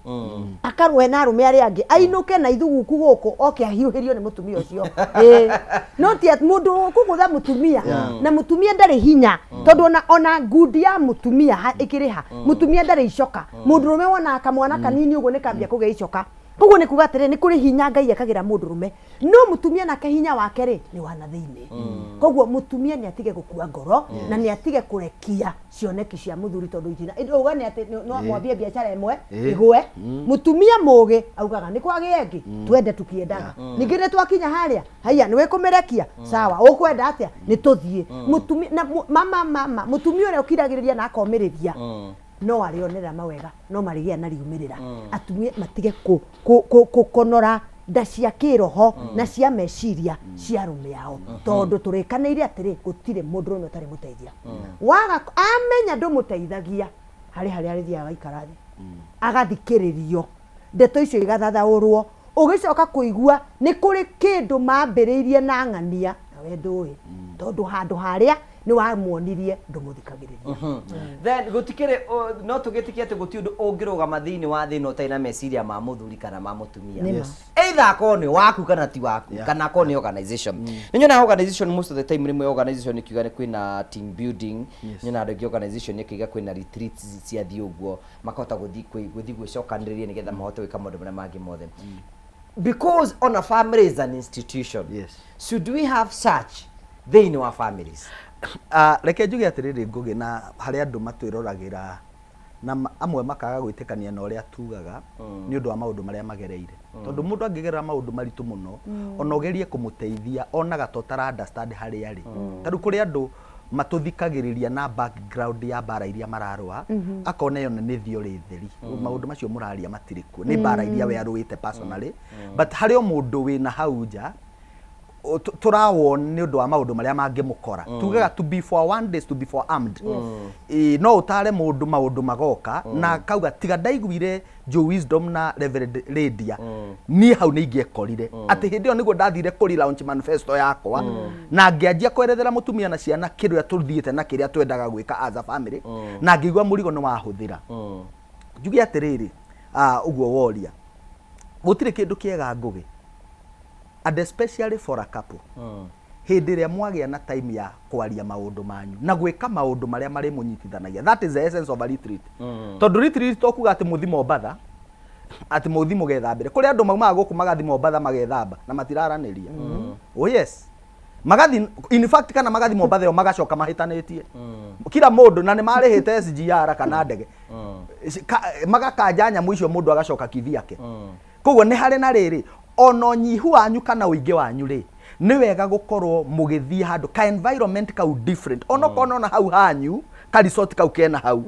akarũe na arũme arĩa angĩ, ainũke na ithuguku gũkũ, oke ahiũhĩrio nĩ mũtumia ũcio. Ĩĩ. No ti mũndũ ũkũgũtha mũtumia, na mũtumia ndarĩ hinya, tondũ ona ngundi ya mũtumia ĩkĩrĩha, mũtumia ndarĩ icoka. Mũndũrũme wonaga kamwana kanini ũguo nĩ kambia kũgĩa icoka. Koguo nĩ kuga atĩrĩ, nĩ kũrĩ hinya Ngai ekagĩra mũndũrũme, no mũtumia nake hinya wake rĩ, nĩ wa na thĩinĩ. Koguo mũtumia nĩ atige gũkua ngoro, na nĩ atige kũrekia cioneki cia mũthuri, tondũ itina uga nĩ atĩ no mwambie biacara ĩmwe ĩgwe. Mũtumia mũgĩ augaga nĩ kwagĩa ĩngĩ, twende tukiendaga. Ningĩ nĩ twakinya harĩa haiya, nĩ wĩkũmĩrekia, sawa, ũkwenda atĩa, nĩ tũthiĩ. Mũtumia na mama mama mũtumia ũrĩa ũkiragĩrĩria na akomĩrĩria no arĩonera mawega, no marĩgĩa na riumĩrĩra. Atumia matige gũkonora. Nda cia kĩroho na cia meciria cia arũme ao, tondũ tũrĩkanĩire atĩrĩ, gũtirĩ mũndũrũme ũtarĩ mũteithia. Waga amenya ndũmũteithagia, harĩ harĩa arĩthiaga agaikara thĩ, agathikĩrĩrio, ndeto icio igathathaũrwo, ũgĩcoka kũigua nĩ kũrĩ kĩndũ mambĩrĩirie na ng'ania na we ndũĩ, tondũ handũ harĩa nĩ wamuonirie ndũmũthikagĩrĩria. Then gũtikĩrĩ no tũgĩtĩkie atĩ gũtirĩ ũndũ ũngĩrũgama thĩinĩ wa thĩ ĩno ũtarĩ na meciria ma mũthuri kana ma mũtumia. Nĩ ma. Either akorwo nĩ waku kana ti waku, kana akorwo nĩ organization. Nĩ nyonaga organization most of the time, rĩmwe organization ĩkiuga nĩ kwĩna team building, nyonaga andũ aingĩ organization ĩkiuga kwĩna retreats ciathiĩ ũguo, makahota gũthiĩ gũthiĩ gwĩcokanĩrĩria nĩgetha mahote gwĩka maũndũ marĩa mangĩ mothe. Because on a family is an institution, should we have such thĩinĩ wa families? Ah, reke njuge atĩrĩrĩ, Ngũgĩ, na harĩ andũ matwĩroragĩra na amwe makaga gwĩtĩkania na ũrĩa tugaga nĩ ũndũ wa maũndũ marĩa magereire, tondũ mũndũ angĩgerera maũndũ maritũ mũno, ona ũgerie kũmũteithia, onaga ta ũtara understand harĩa arĩ. Ta rĩu kũrĩ andũ matũthikagĩrĩria na background ya mbara iria mararũa, akona ĩyo nĩ theory theri, maũndũ macio mũraria matirĩ kuo, nĩ mbara iria we arũĩte personally. But harĩ o mũndũ wĩna hau nja tũrawon nĩ ũndũ wa maũndũ marĩa mangĩmũkora. Tugaga to be forewarned is to be forearmed. Ĩ, no ũtare mũndũ maũndũ magoka na akauga, tiga ndaiguire Joe Wisdom na Reverend Lydia, niĩ hau nĩ ingĩekorire atĩ hĩndĩ ĩyo nĩguo ndathire kũri launch manifesto yakwa na ngĩanjia kwerethera mũtumia na ciana kĩrĩa tũthiĩte na kĩrĩa twendaga gwĩka as a family, na ngĩigua mũrigo nĩ wahũthĩra. Njuge atĩrĩrĩ, ũguo woria, gũtirĩ kĩndũ kĩega, Ngũgĩ, and especially for a couple, hĩndĩ ĩrĩa mwagĩa na time ya kwaria maũndũ manyu na gwĩka maũndũ marĩa marĩmũnyitithanagia. That is the essence of a retreat, tondũ retreat to kuga atĩ mũthi Mombatha, atĩ mũthi mũgethambĩre. Kũrĩ andũ maumaga gũkũ magathi Mombatha magethamba na matiraranĩria. Oh yes, magathi, in fact, kana magathi Mombatha ĩyo magacoka mahĩtanĩtie kila mũndũ, na nĩ marĩhĩte SGR kana ndege, magakanja nyamũ icio, mũndũ agacoka kivyake. Koguo nĩ harĩ na rĩrĩ, ona ũnyihu wanyu kana ũingĩ wanyu rĩ, nĩ wega gũkorwo mũgĩthiĩ handũ ka environment kau different, onokorwo nona hau hanyu ka resort kau kena hau,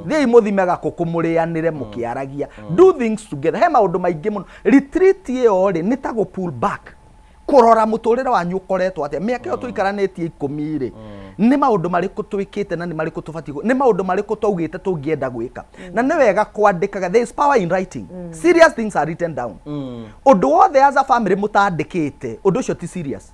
thiĩi mũthime gakũkũ mũrĩanĩre mũkĩaragia. Do things together. He maũndũ maingĩ mũno. Retreat ĩyo rĩ, nĩ ta gũ pull back, kũrora mũtũrĩre wanyu ũkoretwo atĩa mĩaka ĩyo tũikaranĩtie 10 rĩ, nĩ maũndũ marĩkũ twĩkĩte na nĩ marĩkũ tũbatiĩ nĩ maũndũ marĩkũ twaugĩte tũngĩenda gwĩka. Na nĩ wega kwandĩkaga. There is power in writing. Serious things are written down. Ũndũ wothe as a family mũtandĩkĩte, ũndũ ũcio ti serious,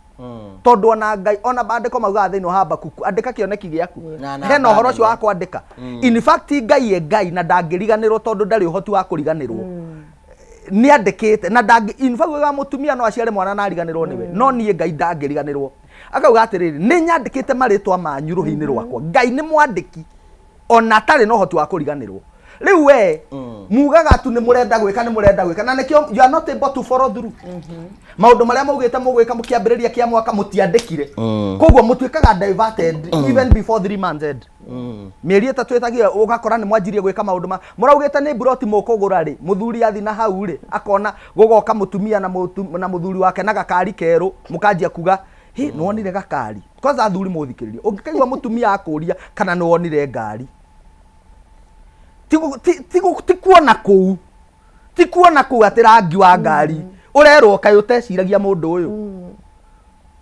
tondũ ona Ngai, ona mandĩko maugaga thĩinĩ wa Habakuku, andĩka kĩoneki gĩaku. Na Hena ũhoro ũcio namba. Wa kwandĩka. In fact, Ngai e Ngai na ndangĩriganĩrwo, tondũ ndarĩ ũhoti wa kũriganĩrwo, nĩ andĩkĩte na ndangĩ. In fact, wa mũtumia no aciare mwana na ariganĩrwo nĩwe, no niĩ Ngai ndangĩriganĩrwo. Akauga atĩrĩrĩ, nĩ nyandĩkĩte marĩtwa manyu rũhĩ-inĩ rwakwa. Ngai nĩ mwandĩki ona atarĩ na ũhoti wa kũriganĩrwo. Rĩu we mugaga tu nĩ mũrenda gwĩka, nĩ mũrenda gwĩka, na nĩkĩo you are not able to follow through maũndũ marĩa maugĩte mũgwĩka mũkĩambĩrĩria kĩa mwaka. Mũtiandĩkire, koguo mũtuĩkaga diverted even before 3 months end, mĩeri 3 ĩtagie, ũgakora nĩ mwanjirie gwĩka maũndũ ma mũraugĩte nĩ mburoti mũkũgũra rĩ. Mũthuri athi na hau rĩ, akona gũgoka mũtumia na mũthuri wake na gakari kerũ, mũkanjia kuga, "Hĩ, nĩwonire gakari?" Kwanza athuri mũthikĩrĩrie, ũngĩkaigua mũtumia akũria kana nĩwonire ngari, ti kuona kũu, ti kuona kũu atĩ rangi wa ngari ũrerwo, kaĩ ũteciragia mũndũ ũyũ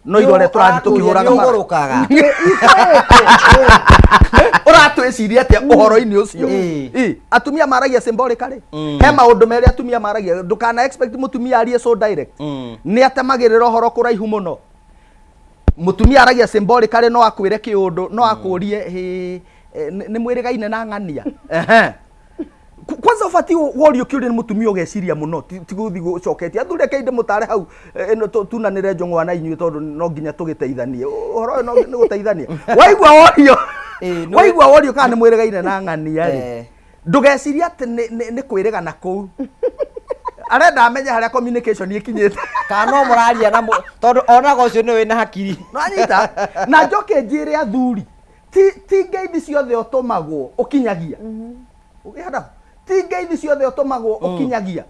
no irore tũrathiĩ tũkĩhũraga Nĩ ũgũrũkaga. Ũratwĩciria atĩa ũhoro-inĩ ũcio? Ĩĩ. Ĩ, atumia maragia symbolically. He maũndũ merĩ atumia maragia. Ndũkana expect mũtumia arie so direct. Nĩ atemagĩrĩra ũhoro kũraihu mũno. Mũtumia aragia symbolically. No akwĩre kĩũndũ, no akũrie, "Hĩ, nĩ mwĩrĩgaine na ng'ania?" Ehe. Kwanza ũbatiĩ worio kĩũria nĩ mũtumia ũgeciria mũno, ti gũthiĩ gũcoketie. Athuri, reke ndĩmũtare hau, ĩno tunanĩre njũng'wa na inyuĩ, tondũ no nginya tũgĩteithanie. Ũhoro ũyũ no nĩ gũteithania. Waigua worio, waigua worio kana nĩ mwĩrĩgaine na ng'ania rĩ, ndũgecirie atĩ nĩ kwĩrĩgana kũu arenda amenye harĩa communication ĩkinyĩte. Kana no mũraria na tondũ onaga ũcio nĩ wĩna hakiri. Nanyita na njoke njĩre athuri, ti ngeithi ciothe ũtũmagwo ũkinyagia. Ũgĩhanda, ti ngeithi ciothe ũtũmagwo ũkinyagia.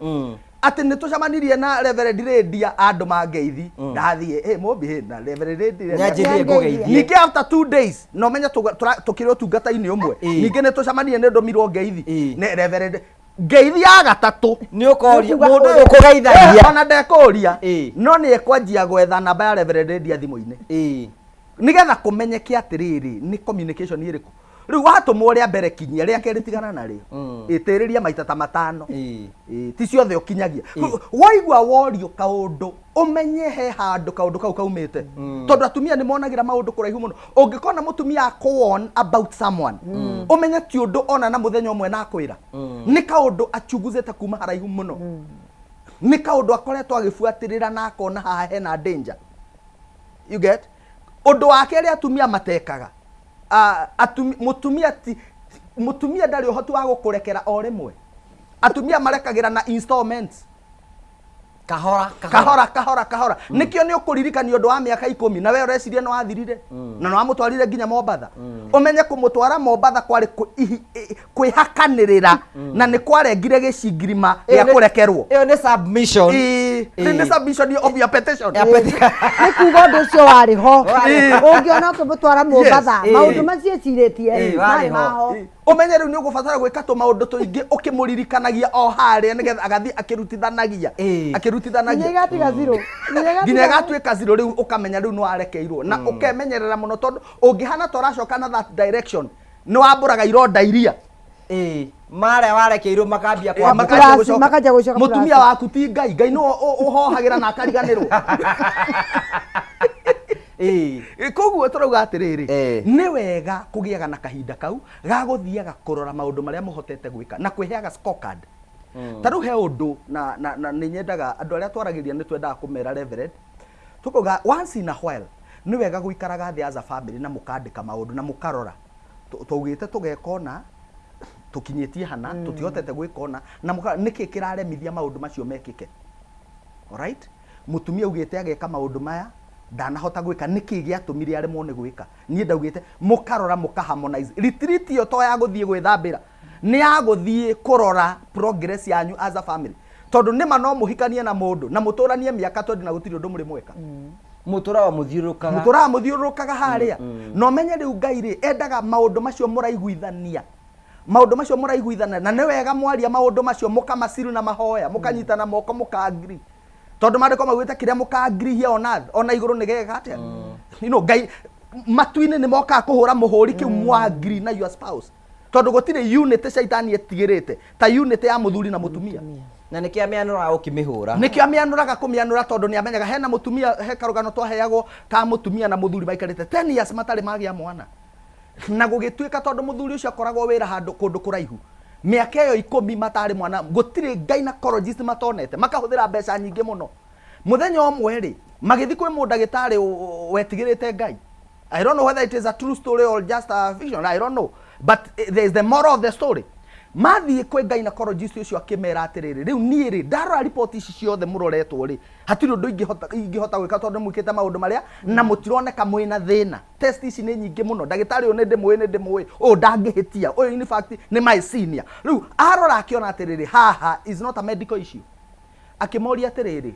Atĩ nĩ tũcemanirie na Reverend Lydia, andũ mangeithi, ndathiĩ, "Hey, Mũmbi, hey, na Reverend Lydia." Nĩanjĩrire ngũgeithie. Ningĩ after 2 days no menye tũkĩrĩ ũtungata-inĩ ũmwe. Ningĩ nĩ tũcemanirie, nĩ ndũmirwo ngeithi nĩ Reverend. Ngeithi ya gatatũ Nĩ ũkoria Nĩ kuga mũndũ ũyũ ũrĩa- ũkũgeithagia. Eh, ona ndekũria Ĩĩ. no nĩ ekwanjia gwetha namba ya Reverend Lydia thimũ-inĩ Ĩĩ. nigetha kũmenyeke atĩrĩrĩ nĩ communication ĩrĩkũ rĩu watũmwo rĩa mbere kinyia rĩa kerĩ tigana narĩo ĩtĩrĩria maita ta matano Ĩĩ. Ĩĩ, ti ciothe ũkinyagia waigua worio kaũndũ ũmenye he handũ kaũndũ kau kaumĩte tondũ atumia nĩ monagĩra maũndũ kũraihu mũno ũngĩkona mũtumia akũwarn about someone ũmenye ti ũndũ ona na mũthenya ũmwe na akwĩra nĩ kaũndũ achunguzĩte kuma haraihu mũno nĩ kaũndũ akoretwo agĩbuatĩrĩra na akona haha hena danger you get ũndũ wa kerĩ atumia matekaga Ah, mũtumia ti mũtumia ndarĩ ũhoti wa gũkũrekera o rĩmwe atumia marekagĩra na installments Kahora kahora kahora kahora nĩkĩo nĩ ũkũririkania ũndũ wa mĩaka ikũmi na we ũreciria nĩ wathirire na nĩ wamũtwarire nginya Mombatha ũmenye kũmũtwara Mombatha kwarĩ kwĩhakanĩrĩra na nĩ kwarengire gĩcingirima gĩa kũrekerwo Ĩyo nĩ submission. Ĩĩ, Ĩĩ. nĩ submission of your petition Ya peti- nĩ kuga ũndũ ũcio warĩ ho Ĩĩ. ũngĩona ũkĩmũtwara Mombatha Yes. maũndũ macio ecirĩtie Ĩĩ, marĩ warĩ ho. maho Ũmenye rĩu nĩ ũgũbatara gwĩka tũmaũndũ tũingĩ ũkĩmũririkanagia o harĩa nĩgetha agathiĩ akĩrutithanagia Ĩĩ. nginya akĩrutithanagia ĩgatiga zero nginya ĩgatuĩka zero rĩu ũkamenya rĩu nĩ warekeirwo na ũkemenyerera mũno tondũ ũngĩhana ta ũracoka na that direction nĩ wambũraga ironda iria Ĩĩ. Marĩa warekeirwo makambia Ĩĩ, kwambũka. makambia Plus, gũcoka. makambia gũcoka mũtumia plus. waku ti ngai ngai nĩwe ũhohagĩra na akariganĩrwo Ĩĩ. Ĩ, koguo tũrauga atĩrĩrĩ Eh. nĩ wega kũgĩaga na kahinda kau ga gũthiaga kũrora maũndũ marĩa mũhotete gwĩka na kwĩheaga scorecard ta rĩu he ũndũ na, na, na nĩ nyendaga andũ arĩa twaragĩria nĩ twendaga kũmera reverend tũkauga once in a while nĩ wega gũikaraga thĩ as a family na mũkandĩka maũndũ na mũkarora twaugĩte tũgeka ũna tũkinyĩtie hana tũtihotete gwĩka ũna na mũkarora nĩkĩ kĩraremithia maũndũ macio mekĩke alright mutumia augĩte ageka maũndũ maya ndanahota gwĩka nĩkĩ gĩatũmire aremwo nĩ gwĩka niĩ ndaugĩte mũkarora mũka harmonize retreat ĩyo to ya gũthiĩ gwĩthambĩra nĩ ya gũthiĩ kũrora progress yanyu as a family tondũ nĩma no mũhikanie na mũndũ na mũtũranie mĩaka 20 na gũtirĩ ũndũ mũrĩ mweka Mũtũraga mũthiũrũrũkaga. mũtũraga mũthiũrũrũkaga harĩa na ũmenye rĩu ngai rĩ endaga maũndũ macio mũraiguithania maũndũ macio mũraiguithania na nĩ wega mwaria maũndũ macio mũkamaciru na mahoya mũkanyitana moko mũkaangiri tondũ maandĩko maugĩte kĩrĩa mũkaangirihia on earth ona igũrũ nĩ gĩgeka atĩa you know, ngai matu-inĩ nĩ mokaga kũhũra mũhũri kĩu mwangiri na your spouse tondũ gũtirĩ unity caitani ĩtigĩrĩte ta unity ya mũthuri na mũtumia Na nĩkĩo amĩanũraga ũkĩmĩhũra. nĩkĩo amĩanũraga kũmĩanũra tondũ nĩ amenyaga hena mũtumia he karũgano twaheagwo ka mũtumia na mũthuri maikarĩte 10 years matarĩ magĩa mwana na gũgĩtuĩka tondũ mũthuri ũcio akoragwo wĩra handũ kũndũ kũraihu mĩaka ĩyo ikũmi matarĩ mwana gũtirĩ gynecologist matonete makahũthĩra mbeca nyingĩ mũno mũthenya ũmwe rĩ magĩthiĩ kwĩ mũndagĩtarĩ wetigĩrĩte ngai I don't know whether it is a true story or just a fiction I don't know but there is the moral of the story mathiĩ kwĩ gynecologist ũcio akĩmera atĩrĩrĩ rĩu niĩ rĩ ndarora riboti ici ciothe mũroretwo rĩ hatirĩ ũndũ ingĩhota ingĩhota gwĩka tondũ mwĩkĩte maũndũ marĩa na mũtironeka mwĩna thĩna test ici nĩ nyingĩ mũno ndagĩtarĩ ũyũ nĩ ndĩmũĩ nĩ ndĩmũĩ ũyũ ndangĩhĩtia ũyũ in fact nĩ my senior rĩu arora akĩona atĩrĩrĩ haha is not a medical issue akĩmoria atĩrĩrĩ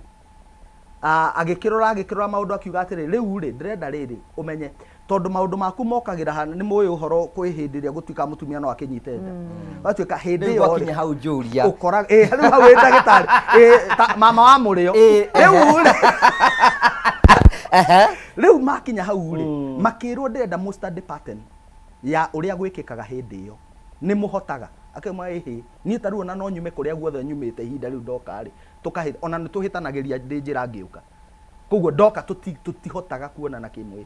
agĩkĩrora agĩkĩrora maũndũ akiuga atĩrĩ rĩu rĩ ndĩrenda rĩrĩ ũmenye tondũ maũndũ maku mokagĩra hana nĩ mũĩ ũhoro kwĩ hĩndĩ ĩrĩa gũtuĩka mũtumia no akĩnyite nda gwatuĩka hĩndĩ Rĩu ĩyo rĩ, gwakinya hau njũria. ũkora ĩ rĩu hau wĩ ndagĩtarĩ ĩ ta mama wa mũrĩo Ĩ, rĩu rĩ rĩu makinya hau rĩ makĩrwo ndĩrenda mũ study pattern ya ũrĩa gwĩkĩkaga hĩndĩ ĩyo nĩ mũhotaga akĩmwa ĩhĩ niĩ ta rĩu ona no nyume kũrĩa guothe nyumĩte ihinda rĩu ndoka rĩ tũkahĩ ona nĩ tũhĩtanagĩria ndĩ njĩra ngĩũka koguo ndoka tũtihotaga kuonana kĩmwĩrĩ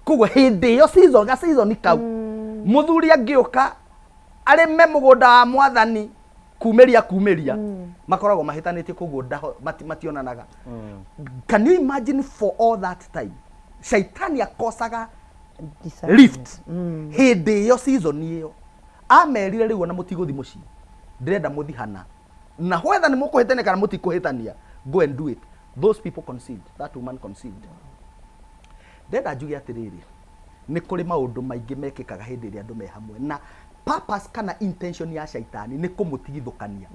koguo hĩndĩ ĩyo season ga season kau mũthuri angĩũka arĩme mũgũnda wa mwathani kumĩria kumĩria makoragwo mahĩtanĩtie koguo mationanaga can you imagine for all that time shaitani akosaga lift hĩndĩ ĩyo season ĩyo amerire rĩu ona mũtigũthi mũciĩ ndĩrenda mũthi hana na whether nĩ mũkũhĩtania kana mũtikũhĩtania go and do it those people conceived that woman conceived ndĩrenda njuge atĩrĩrĩ nĩ kũrĩ maũndũ maingĩ mekĩkaga hĩndĩ ĩrĩa andũ me hamwe na purpose kana intention ya shaitani nĩ kũmũtigithũkania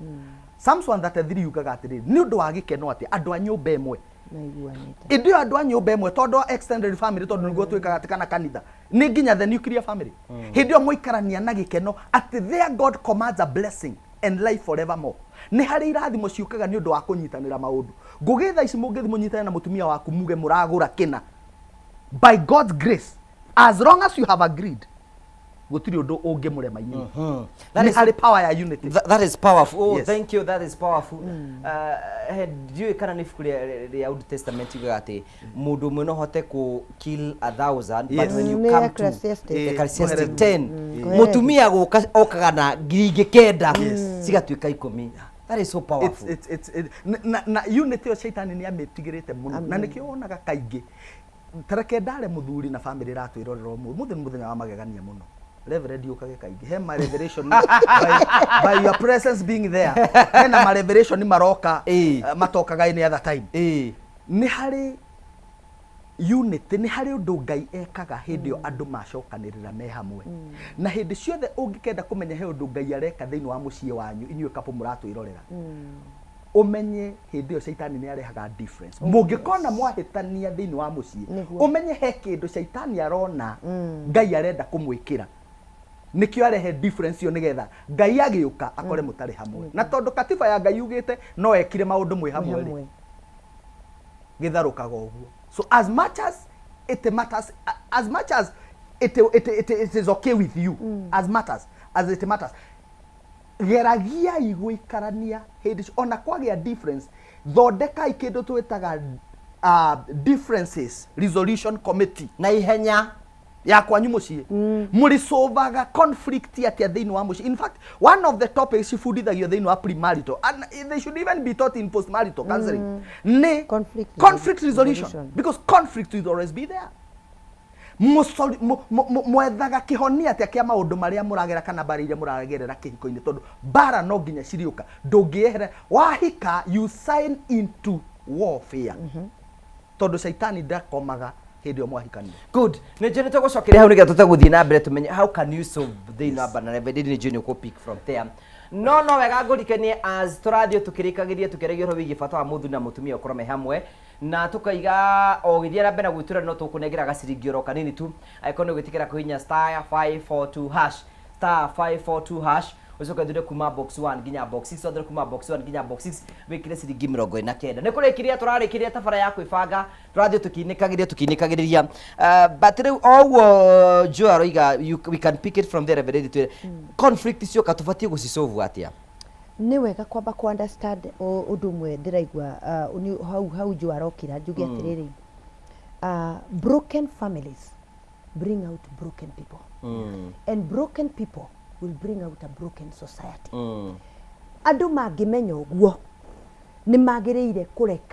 Psalms 133 yugaga atĩrĩrĩ nĩ ũndũ wa gĩkeno atĩ andũ a nyũmba ĩmwe maiguanĩte ĩndĩ ĩyo andũ a nyũmba ĩmwe tondũ a extended family tondũ nĩguo twĩkaga atĩ kana kanitha nĩ nginya the nuclear family hĩndĩ ĩyo mũikarania na gĩkeno atĩ there God commands a blessing And life forevermore. Nĩ harĩ irathimo ciũkaga nĩ ũndũ wa kũnyitanĩra maũndũ. Ngũgĩ thaa ici mũngĩthiĩ mũnyitane na mũtumia waku muge mũragũra kĩna, by God's grace, as long as you have agreed, gũtirĩ ũndũ ũngĩmũrema inyuĩ. That Nĩ is- harĩ power ya unity. That is powerful. Oh, Yes. thank you. That is powerful. Ndiũĩ kana nĩ ibuku rĩa Old Testament yugaga atĩ mũndũ ũmwe no ahote kũ kill a thousand, but Yes. when you Nĩ come to Ecclesiastes. Ecclesiastes Kohelethu. 10, Kohelethu. mũtumia gũka okaga na ngiri ingĩ kenda cigatuĩka 10. That is so powerful. Na unity ĩyo caitani nĩ amĩtigĩrĩte mũno, na nĩkĩo wonaga kaingĩ tareke ndare mũthuri na famĩlĩ ĩratwĩrorera ũmũthĩ. Ũmũthĩ nĩ mũthenya wa magegania mũno. Reverend yũkage kaingĩ, he ma revelation by your presence being there, hena ma revelation maroka matokaga any other time. Nĩ harĩ unity, nĩ harĩ ũndũ Ngai ekaga hĩndĩ ĩyo andũ macokanĩrĩra me hamwe. Na hĩndĩ ciothe ũngĩkenda kũmenya he ũndũ Ngai areka thĩinĩ wa mũciĩ wanyu, inyuĩ couple mũratwĩrorera, ũmenye hĩndĩ ĩyo caitani nĩ arehaga difference. Mũngĩkona mwahĩtania thĩinĩ wa mũciĩ, ũmenye he kĩndũ caitani arona Ngai arenda kũmwĩkĩra, nĩkĩo arehe difference ĩyo, nĩgetha Ngai agĩũka akore mũtarĩ hamwe. Na tondũ katiba ya Ngai yugĩte no ekire maũndũ mwĩ hamwe rĩ, Hamwe. gĩtharũkaga ũguo. So as much as it matters, as much as it is okay with you, as matters as it matters, geragiai gũikarania hĩndĩ ona kwagĩa difference, thondekai kĩndũ twĩtaga differences resolution committee na ihenya ya kwanyu mũciĩ. Mũrisolvaga conflict atĩa thĩinĩ wa mũciĩ? In fact, one of the topics cibundithagio thĩinĩ wa premarital, and they should even be taught in postmarital counseling, nĩ Conflict conflict resolution, resolution. Because conflict will always be there. Mwethaga kĩhonia atĩa kĩa maũndũ marĩa mũragera kana mbara iria mũragerera kĩhiko-inĩ? Tondũ mbara no nginya cirĩũka, ndũngĩehera. Wahika, you sign into warfare, tondũ caitani ndakomaga hĩndĩ ĩyo mwahikania. Good. Nĩ njũĩ nĩ tũgũcokeria hau nĩgetha tũte gũthiĩ na mbere tũmenye how can you solve thĩinĩ wa bana. Reverend, nĩ njũĩ nĩ ũkũ pick from there, no wega ngũrikanie as tũrathiĩ tũkĩrĩkagĩria tũkĩaragia ũhoro wĩgiĩ bata wa mũthuri na mũtumia gũkorwo me hamwe, na tũkaiga o gĩthiĩ na mbere na gwĩtũra, no tũkũnengera gaciringi oro kanini tu angĩkorwo nĩ ũgwĩtĩkĩra kũhihinya *542#, *542#, ũcoke thure kuma box 1 nginya box 6, wathure kuma box 1 nginya box 6, wĩkĩre ciringi 49. Nĩ kũrĩkĩria tũrarĩkĩria tabara ya kwĩbanga, tũrathiĩ tũkĩinĩkagĩrĩria, but rĩu o ũguo Joe aroiga, we can pick it from there. Reverend, twĩre, conflict cioka tũbatiĩ gũcisolve atĩa? Nĩ wega kwamba ku understand ũndũ ũmwe ndĩraigua hau Joe arokĩra njuge atĩrĩrĩ, broken families bring out broken people, and broken people will bring out a broken society. Andũ mangĩmenya ũguo, nĩ magĩrĩire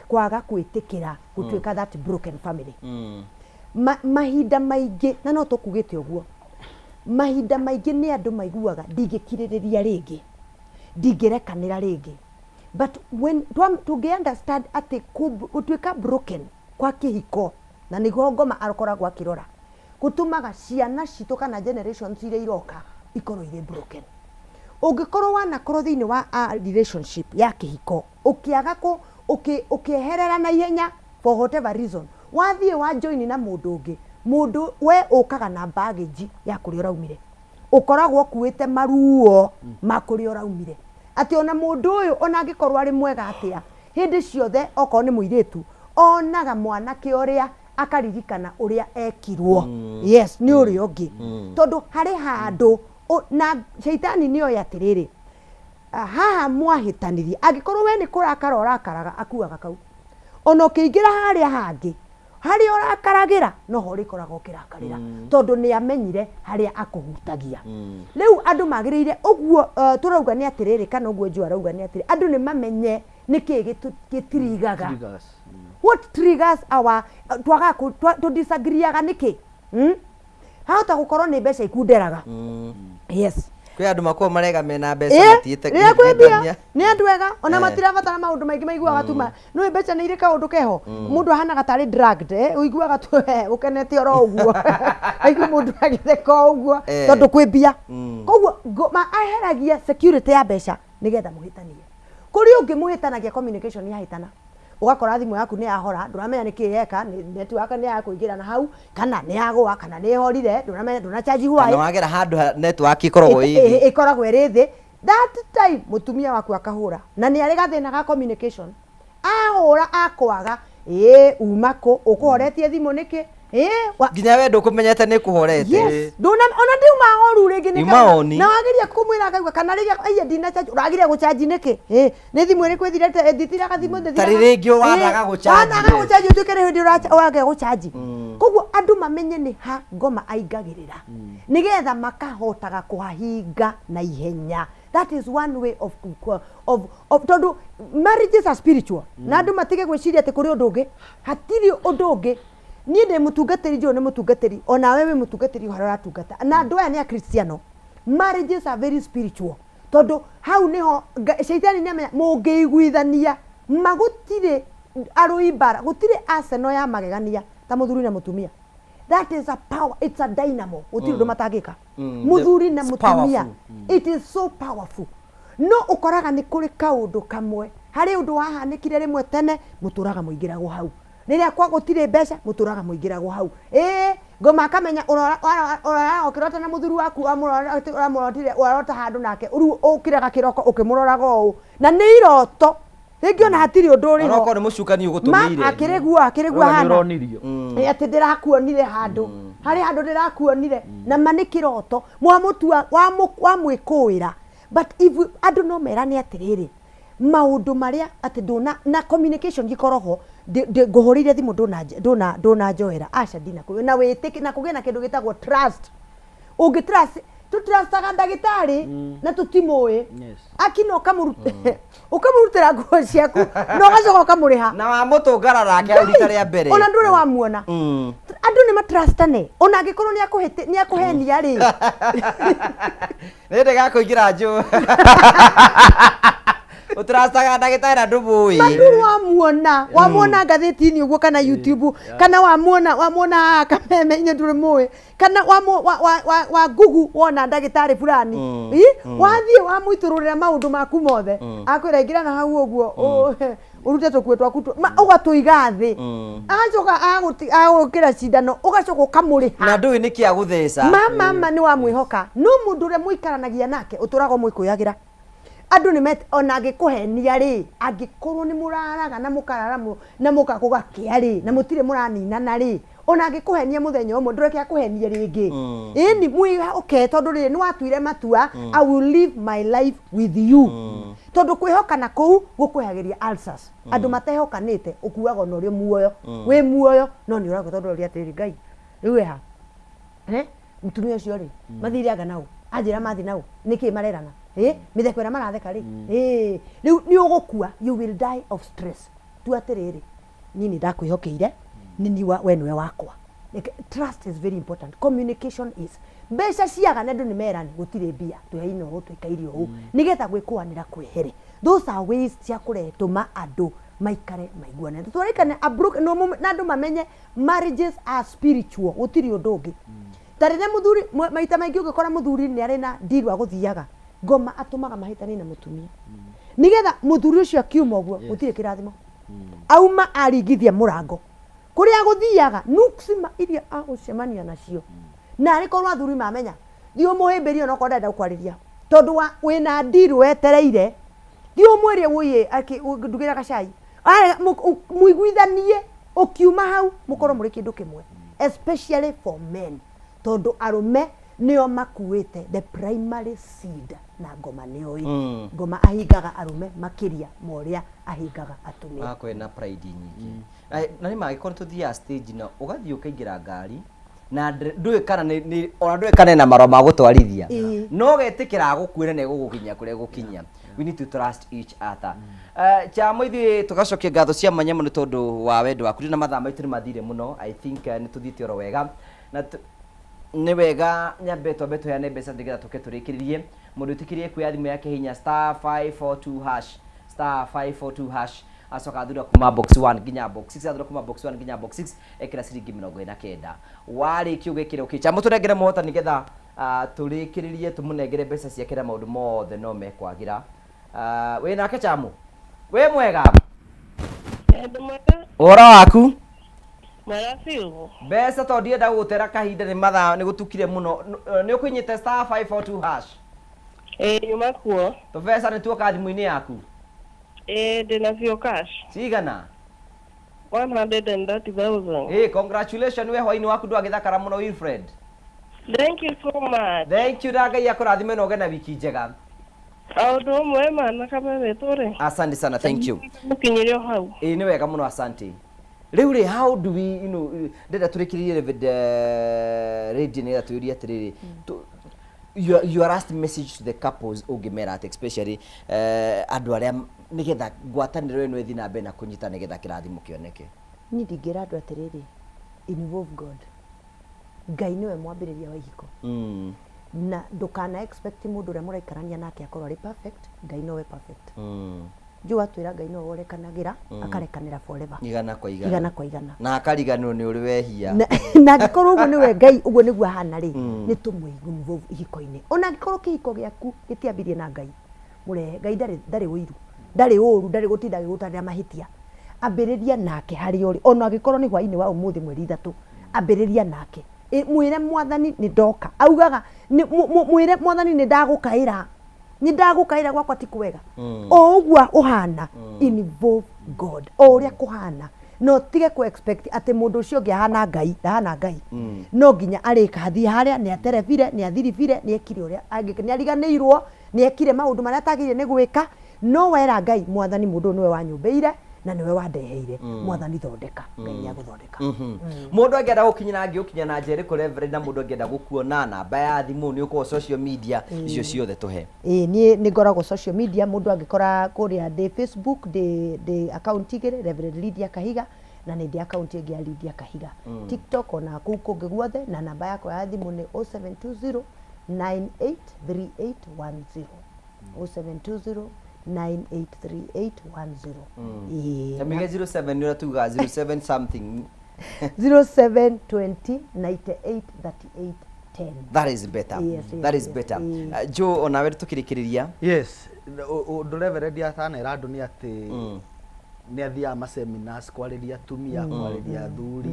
kwaga gwĩtĩkĩra gũtuĩka that broken family. Mahinda maingĩ, na no tũkugĩte ũguo, mahinda maingĩ nĩ andũ maiguaga ndingĩkirĩrĩria rĩngĩ, ndingĩrekanĩra rĩngĩ. But when tũngĩ understand atĩ gũtuĩka broken kwa kĩhiko, na nĩguo ngoma akoragwo akĩrora, gũtũmaga ciana citũ kana generations iria iroka ikorwo irĩ broken. Ũngĩkorwo wanakorwo thĩinĩ wa a relationship ya kĩhiko, ũkĩaga kũ ũkĩeherera na ihenya for whatever reason, wathiĩ wa join na mũndũ ũngĩ, mũndũ we ũkaga na baggage ya kũrĩa ũraumire, ũkoragwo ũkuĩte maruo ma kũrĩa ũraumire, atĩ ona mũndũ ũyũ ona angĩkorwo arĩ mwega atĩa, hĩndĩ ciothe okorwo nĩ mũirĩtu onaga mwanake ũrĩa akaririkana ũrĩa ekirwo, yes, nĩ ũrĩa ũngĩ, tondũ harĩ handũ na caitani nĩ oĩ atĩrĩrĩ, haha mwahĩtanirie, angĩkorwo we nĩ kũrakara ũrakaraga, akuaga kau, ona ũkĩingĩra harĩa hangĩ, harĩa ũrakaragĩra noho ũrĩkoragwo ũkĩrakarĩra, tondũ nĩ amenyire harĩa akũhutagia. Rĩu andũ magĩrĩire ũguo, tũrauga nĩ atĩrĩrĩ, kana ũguo Joe arauga nĩ atĩrĩ, andũ nĩ mamenye nĩkĩ gĩtirigaga, what triggers our twaga tũ disagreeaga nĩkĩ? Hahota gũkorwo nĩ mbeca ikunderaga, yes. Kwĩ andũ makoragwo marega mena mbeca, matiĩte rĩrĩa kwĩ mbia nĩ andũ ega, ona matirabatara maũndũ maingĩ, maiguaga tu nĩ mbeca nĩ irĩ kaũndũ keho, mũndũ ahanaga tarĩ drugged, ũiguaga tu ũkenete oro ũguo, aigua mũndũ agĩtheka o ũguo, tondũ kwĩ mbia. Koguo aheragia security ya mbeca nĩgetha mũhĩtanie. Kũrĩ ũngĩ mũhĩtanagia communication yahĩtana, ũgakora thimũ yaku nĩ yahora, ndũramenya nĩ kĩ yeka, nĩ network nĩ yakũingĩra na hau, kana nĩ yagũa, kana nĩ ĩhorire, ndũramenya, ndũna charge. Kana why wagera handũ network ĩkoragwo ĩ thĩ. Ĩkoragwo ĩrĩ thĩ. That time mũtumia waku akahũra na nĩ arĩ gathĩna ga communication. Ahũra akwaga, ĩĩ uma kũ, ũkũhoretie thimũ nĩkĩ? Ĩĩ wa Nginya we ndũkũmenyete nĩ kũhorete. Yes, nduna ona ndiuma horu rĩngĩ nĩ Yuma kana- oni. na wageria kũmwĩra akaigua kana rĩrĩa aiya ndina charge ũragiria gũchanji nĩkĩ? Ĩĩ nĩ thimũ ĩrĩkũ ĩthirĩte ĩthitiraga thimũ Tarĩ ndĩthiraga. rĩngĩ wanaga Ĩĩ, gũchanji. wanaga gũchanji ũtuĩke nĩ hĩndĩ ũraga gũchanji. Koguo andũ mamenye nĩ ha ngoma aingagĩrĩra nĩgetha makahotaga kũhahinga na ihenya. That is one way of tondũ marriages are spiritual na andũ matige gwĩciria atĩ kũrĩ ũndũ ũngĩ, hatirĩ ũndũ ũngĩ. Niĩ ndĩ mũtungatĩri, njũĩ nĩ mũtungatĩri, onawe wĩ mũtungatĩri harĩa ũratungata, na andũ aya nĩ akristiano. Marriages are very spiritual tondũ hau nĩho shaitani nĩamenya mũngĩiguithania ma gũtirĩ arũi mbara, gũtirĩ arsenal ya magegania ta mũthuri na mũtumia. That is a power, it's a dynamo, gũtirĩ ũndũ matangĩka. Mũthuri na It's mũtumia, powerful. it is so powerful. No ũkoraga nĩ kũrĩ kaũndũ kamwe, harĩ ũndũ wahanĩkire rĩmwe tene, mũtũraga mũingĩragwo hau. Rĩrĩa kwa gũtirĩ mbeca, mũtũraga mũingĩragwo hau. Ĩĩ ngoma akamenya ũrora ũkĩrota na mũthuri waku ũramũrotire, ũrarota handũ nake, rĩu ũkĩraga kĩroko ũkĩmũroraga ũũ, na nĩ iroto rĩngĩ ona hatirĩ ũndũ ũrĩ ho. Onokorwo nĩ mũcukani Ma ũgũtũmĩire. akĩrĩgua akĩrĩgua Ũrauga nĩ hana ũronirio. Ĩ, atĩ ndĩrakuonire handũ, harĩ handũ ndĩrakuonire, na ma nĩ kĩroto mwamũtua wamwĩkũĩra. But if we, andũ no merane atĩrĩrĩ, maũndũ marĩa atĩ ndũna na communication gĩkorwo ho, ngũhũrĩire thimũ ndũnanjoera, aca ndinakũhũrĩra, na wĩtĩke na kũgĩe na kĩndũ gĩtagwo trust. Ũngĩ trust, tũtrustaga ndagĩtarĩ na tũtimũĩ. Akina ũkamũrutĩra nguo ciaku na ũgacoka ũkamũrĩha. Na wamũtũngara nake hau rita rĩa mbere. Ona ndũrĩ wamuona. Andũ nĩ matrustane ona angĩkorwo nĩ akũhenia rĩ. Nĩ ndĩgakũingĩra njũ. Ũtrustaga ndagĩtarĩ na ndũmũĩ. Mandũ wamuona, wamuona ngathĩti-inĩ ũguo kana YouTube, kana wamuona, wamuona haha kameme-inĩ ndũrĩ mũĩ, kana wa Google wona ndagĩtarĩ fulani. Ĩ, wathiĩ wamũitũrũrĩra maũndũ maku mothe, akwĩra ingĩra na hau ũguo, ũrute tũkuo twaku ũgatũiga thĩ. Agacoka agũkĩra cindano, ũgacoka ũkamũrĩha. Na ndũĩ nĩkĩ agũtheca. Ma, ma, nĩ wamwĩhoka. No mũndũ ũrĩa mũikaranagia nake ũtũraga ũmwĩkũyagĩra. Andũ nĩ met, ona angĩkũhenia rĩ, angĩkorwo nĩ mũraraga na mũkarara na mũkagũgakĩa rĩ, na mũtirĩ mũraninana rĩ, ona angĩkũhenia mũthenya ũmwe, ndũreke akũhenie rĩngĩ. Ĩni mwĩhoke, tondũ rĩrĩ nĩ watuire matua, I will live my life with you. Tondũ kwĩhokana kũu gũkwehagĩria ulcers. Andũ matehokanĩte ũkuaga ona ũrĩ muoyo. Wĩ muoyo no nĩ ũragwo tondũ ũrĩa atĩrĩrĩ Ngai. Rĩu wĩ ha? Mũtumia ũcio rĩ, mathire anga nau, anjĩra mathi nau, nĩkĩ marerana? Mĩtheko ĩrĩa maratheka rĩ, rĩu nĩ ũgũkua, you will die of stress. Tua atĩrĩrĩ, niĩ nĩ ndakwĩhokeire, nĩ niĩ we nĩwe wakwa. Like, trust is very important. Communication is. Mbeca ciaga na andũ nĩ merane, gũtirĩ mbia, twĩhaine ũũ, tũikaire ũũ, nĩgetha gwĩkũanĩra kwehere. Those are ways cia kũretũma andũ maikare maiguanĩte. Twarĩkane a broken, no na andũ mamenye marriages are spiritual, gũtirĩ ũndũ ũngĩ. Ta rĩrĩa mũthuri, maita maingĩ ũngĩkora mũthuri nĩ arĩ na deal agũthiaga, ngoma atũmaga mahĩtanie na mũtumia. Nĩgetha mũthuri ũcio akiuma ũguo, gũtirĩ kĩrathimo. Auma aringithia mũrango. Kũrĩa agũthiaga, nuksima iria agũcemania nacio. Na arĩ korwo athuri mamenya, thiĩ ũmũhĩmbĩrie onokorwo ndarenda gũkwarĩria. Tondũ wĩna deal wetereire, thiĩ ũmwĩre wũiĩ, ndugĩra gacai. Aya, mũiguithanie, ũkiuma hau, mũkorwo mũrĩ kĩndũ kĩmwe. Especially for men. Tondũ arũme nĩo makuĩte the primary seed na ngoma nĩoĩ. Ngoma ahingaga arũme makĩria ma ũrĩa ahingaga atumia. Agakorwo ena pride nyingĩ. Na nĩ mangĩkorwo tũthiaga stage na ũgathiĩ ũkaingĩra ngari na ndũĩ kana nĩ, nĩ, ona ndũĩ kana ena marũa ma gũtwarithia. No ũgetĩkĩra agũkuĩre na egũgũkinyia kũrĩa egũkinyia. We need to trust each other. Chamo ithuĩ tũgacokia ngatho cia mwanya mũno tondũ wa wendo waku. Na mathaa maitũ nĩ mathire mũno. I think nĩ tũthiĩte oro wega. Na nĩ wega nyambe twambe tũheane mbeca nĩgetha tũke tũrĩkĩrĩrie. Mũndũ wĩtĩkĩrie kuoya thimũ yake hinya star 542 hash, star 542 hash, acoka athura kuma box 1 nginya box 6, athura kuma box 1 nginya box 6, ekĩra ciringi 49. Warĩkia ũgekĩra okay. Chamo tũnengere mũhotani nĩgetha tũrĩkĩrĩrie tũmũnengere mbeca ciake na maũndũ mothe no mekwagĩra. Wĩ nake Chamo? Wĩ mwega? Ndĩ mwega. Ũhoro waku? Mwega biũ. Mbeca tondũ ndienda gũgũtera kahinda nĩ mathaa nĩ gũtukire mũno. Nĩ ũkũinyĩte star 542 hash? Ĩĩ nyuma kuo. Tũbeca nĩ tuoka thimũ-inĩ yaku? Ĩĩ ndĩna cio cash. Cigana? 130,000. Ĩĩ congratulations we hwainĩ waku ndwagĩthakara mũno Wilfred. Thank you so much. Thank you na Ngai akũrathime na ũgĩe na wiki njega. O ũndũ ũmwe ma na kameme tũrĩ. Asante sana, thank you. Mũkinyĩre o hau. Ĩĩ nĩ wega mũno asante. Rĩu rĩ how do we you know ndĩrenda tũrĩkĩrĩrie Reverend Radio nĩgetha tũyũrie atĩrĩrĩ your last message to the couples ũngĩmera atĩ especially andũ arĩa nĩgetha ngwatanĩro ĩno ĩthiĩ na mbere na kũnyita nĩgetha kĩrathimo kĩoneke. Niĩ ndingĩra andũ atĩrĩrĩ, involve God. Ngai nĩwe mwambĩrĩria wa ihiko. Na ndũkana expect mũndũ ũrĩa mũraikarania nake akorwo arĩ perfect, Ngai nowe perfect. Njũĩ atwĩra Ngai nowe ũrekanagĩra, akarekanĩra forever. Igana kwa igana. Igana kwa igana. Na akariganĩrwo nĩ ũrĩ wehia. Na, na angĩkorwo ũguo nĩwe Ngai ũguo nĩguo ahana rĩ, nĩ tũmũ involve ihiko-inĩ. Ona angĩkorwo kĩhiko gĩaku gĩtiambirie na Ngai, mũrehe. Ngai ndarĩ, ndarĩ ũiru, ndarĩ ũru, ndarĩ gũtinda agĩgũtarĩra mahĩtia. Ambĩrĩria nake harĩa ũrĩ. Ona angĩkorwo nĩ hwainĩ wa ũmũthĩ mweri ithatũ, ambĩrĩria nake. Mwĩre Mwathani nĩ ndoka. Augaga, mwĩre Mwathani nĩ ndagũkaĩra. Nĩ ndagũkaĩra gwakwa ti kwega. O ũguo ũhana, involve God. O ũrĩa kũhana. No tige kũ expect atĩ mũndũ ũcio ũngĩ ahana Ngai, ndahana Ngai. No nginya arĩka athiĩ harĩa, nĩ aterebire, nĩ athiribire, nĩ ekire ũrĩa angĩka, nĩ ariganĩirwo, nĩ ekire maũndũ marĩa atagĩrĩire nĩ gwĩka. No wera Ngai, Mwathani mũndũ ũyũ nĩwe wanyũmbĩire na nĩwe wandeheire. Mwathani thondeka, Ngai nĩ agũthondeka. Mũndũ angĩenda gũkinyĩra angĩgũkinya na njĩra ĩrĩkũ Reverend, na mũndũ angĩenda gũkuona namba ya thimũ nĩ ũkoragwo social media icio ciothe tũhe. Ĩĩ niĩ nĩ ngoragwo social media, mũndũ angĩkora kũrĩa ndĩ Facebook, ndĩ account igĩrĩ, Reverend Lydia Kahiga, na nĩ ndĩ account ĩngĩ ya Lydia Kahiga. TikTok ona kũu kũngĩ guothe, na namba yakwa ya thimũ nĩ 0720 983810. 0720 983810. Ĩĩ. Kamige 07 nĩ ũrĩa tugaga 07 something. 0720 98 38 10. That is better. Yes, yes, That is yes. better. Joe onawe tukĩrĩkĩrĩria. Yes, ũndũ Reverend atanera andũ nĩ atĩ nĩ athiaga ma seminars kwarĩria atumia, kwarĩria athuri,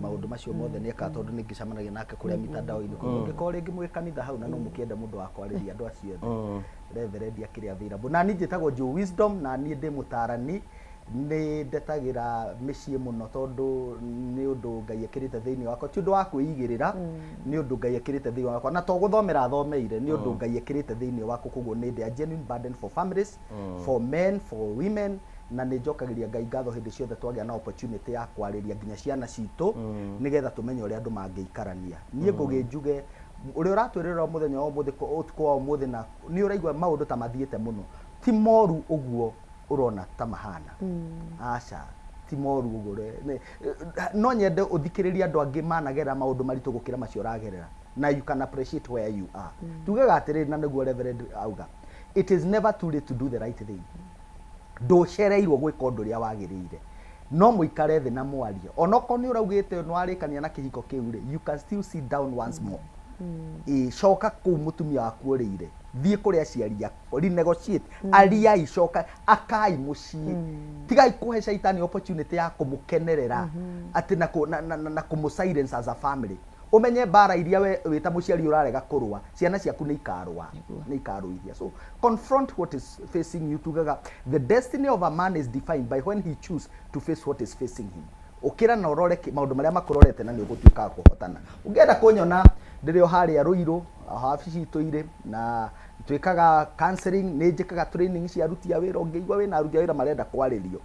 maũndũ macio mothe nĩ ekaga tondũ nĩ ngĩcemanagia nake kũrĩa mitandao-inĩ. Koguo ũngĩkorwo rĩngĩ mwĩ kanitha hau na no mũkĩende mũndũ wa kwarĩria andũ acio othe, Reverend akĩrĩ available. Na niĩ njĩtagwo Joe Wisdom, na niĩ ndĩ mũtarani, nĩ ndetagĩra mĩciĩ mũno tondũ nĩ ũndũ Ngai ekĩrĩte thĩinĩ wakwa, ti ũndũ wa kwĩigĩrĩra, nĩ ũndũ Ngai ekĩrĩte thĩinĩ wakwa, na to gũthomera thomeire, nĩ ũndũ Ngai ekĩrĩte thĩinĩ wakwa, koguo nĩ ndĩ a genuine burden for families, for men, for women, na nĩ njokagĩria Ngai ngatho hĩndĩ ciothe twagĩa na opportunity ya kwarĩria nginya ciana citũ, nĩgetha tũmenye ũrĩa andũ mangĩikarania. Niĩ ngũgĩ njuge ũrĩa ũratwĩrĩra mũthenya wa ũmũthĩ, ũtukũ wa ũmũthĩ, na nĩ ũraigua maũndũ ta mathiĩte mũno, ti moru ũguo ũrona ta mahana. Aca, ti moru ũguo. No nyende ũthikĩrĩrie andũ angĩ managerera maũndũ maritũ gũkĩra macio ũragerera, na you can appreciate where you are. Tugaga atĩrĩrĩ, na nĩguo Reverend auga, it is never too late to do the right thing. Ndũcereirwo gwĩka ũndũ ũrĩa wagĩrĩire, no mũikare thĩ na mwarie. Onokorwo nĩ ũraugĩte nĩ warĩkania na kĩhiko kĩu rĩ, you can still sit down once more. Ĩ coka kũu mũtumia waku ũrĩire, thiĩ kũrĩ aciari aku, renegotiate, ariai, coka akai mũciĩ. Tigai kũhe caitani opportunity ya kũmũkenerera atĩ na kũmũ silence as a family. Ũmenye mbara iria we wĩ ta mũciari ũrarega kũrũa, ciana ciaku nĩ ikarũa, nĩ ikarũithia. So confront what is facing you. Tugaga the destiny of a man is defined by when he choose to face what is facing him. Ũkĩra na ũrore maũndũ marĩa makũrorete, na nĩ ũgũtuĩka wa kũhotana. Ũngĩenda kũnyona ndĩrĩ o harĩa Rũirũ, wabici itũ irĩ, na twĩkaga counseling, nĩ njĩkaga training cia aruti a wĩra. Ũngĩigua wĩna aruti a wĩra marenda kwarĩrio,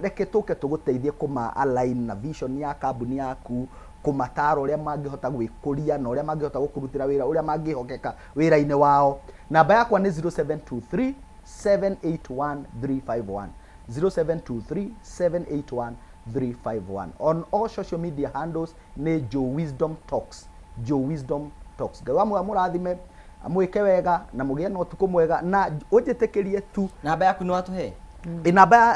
reke tũke tũgũteithie kũma align na vision ya kambuni yaku, kũmatara ũrĩa mangĩhota gwĩkũria na ũrĩa mangĩhota gũkũrutĩra wĩra, ũrĩa mangĩhokeka wĩra-inĩ wao. Namba yakwa nĩ 0723 781 351, 0723 781 351. On all social media handles nĩ Joe Wisdom Talks, Joe Wisdom Talks. Ngai wa mũrathime, amwĩke wega na mũgĩe na ũtukũ mwega, na ũnjĩtĩkĩrie tu. Namba yaku nĩ watũhe? Ĩ,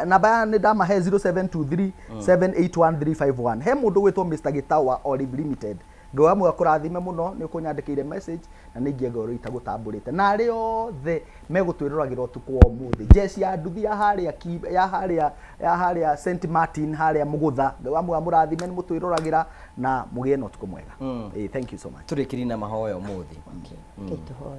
namba ya nĩ ndamahe, 0723 781 351. He mũndũ gwĩtwo Mr Gitau wa Olive Limited, Ngai wa muoyo akũrathime mũno, nĩ ũkũnyandĩkĩire message na nĩ ingĩenga ũrĩa itagũtambũrĩte, na arĩa othe megũtwĩroragĩra ũtukũ wa ũmũthĩ, jeshi ya nduthi ya harĩa ya harĩa St Martin harĩa Mũgũtha, Ngai wa muoyo amũrathime nĩ mũtwĩroragĩra na mũgĩe na ũtukũ mwega. Thank you so much. Tũrĩkĩrie na mahoya ũmũthĩ. Reke tũhoe.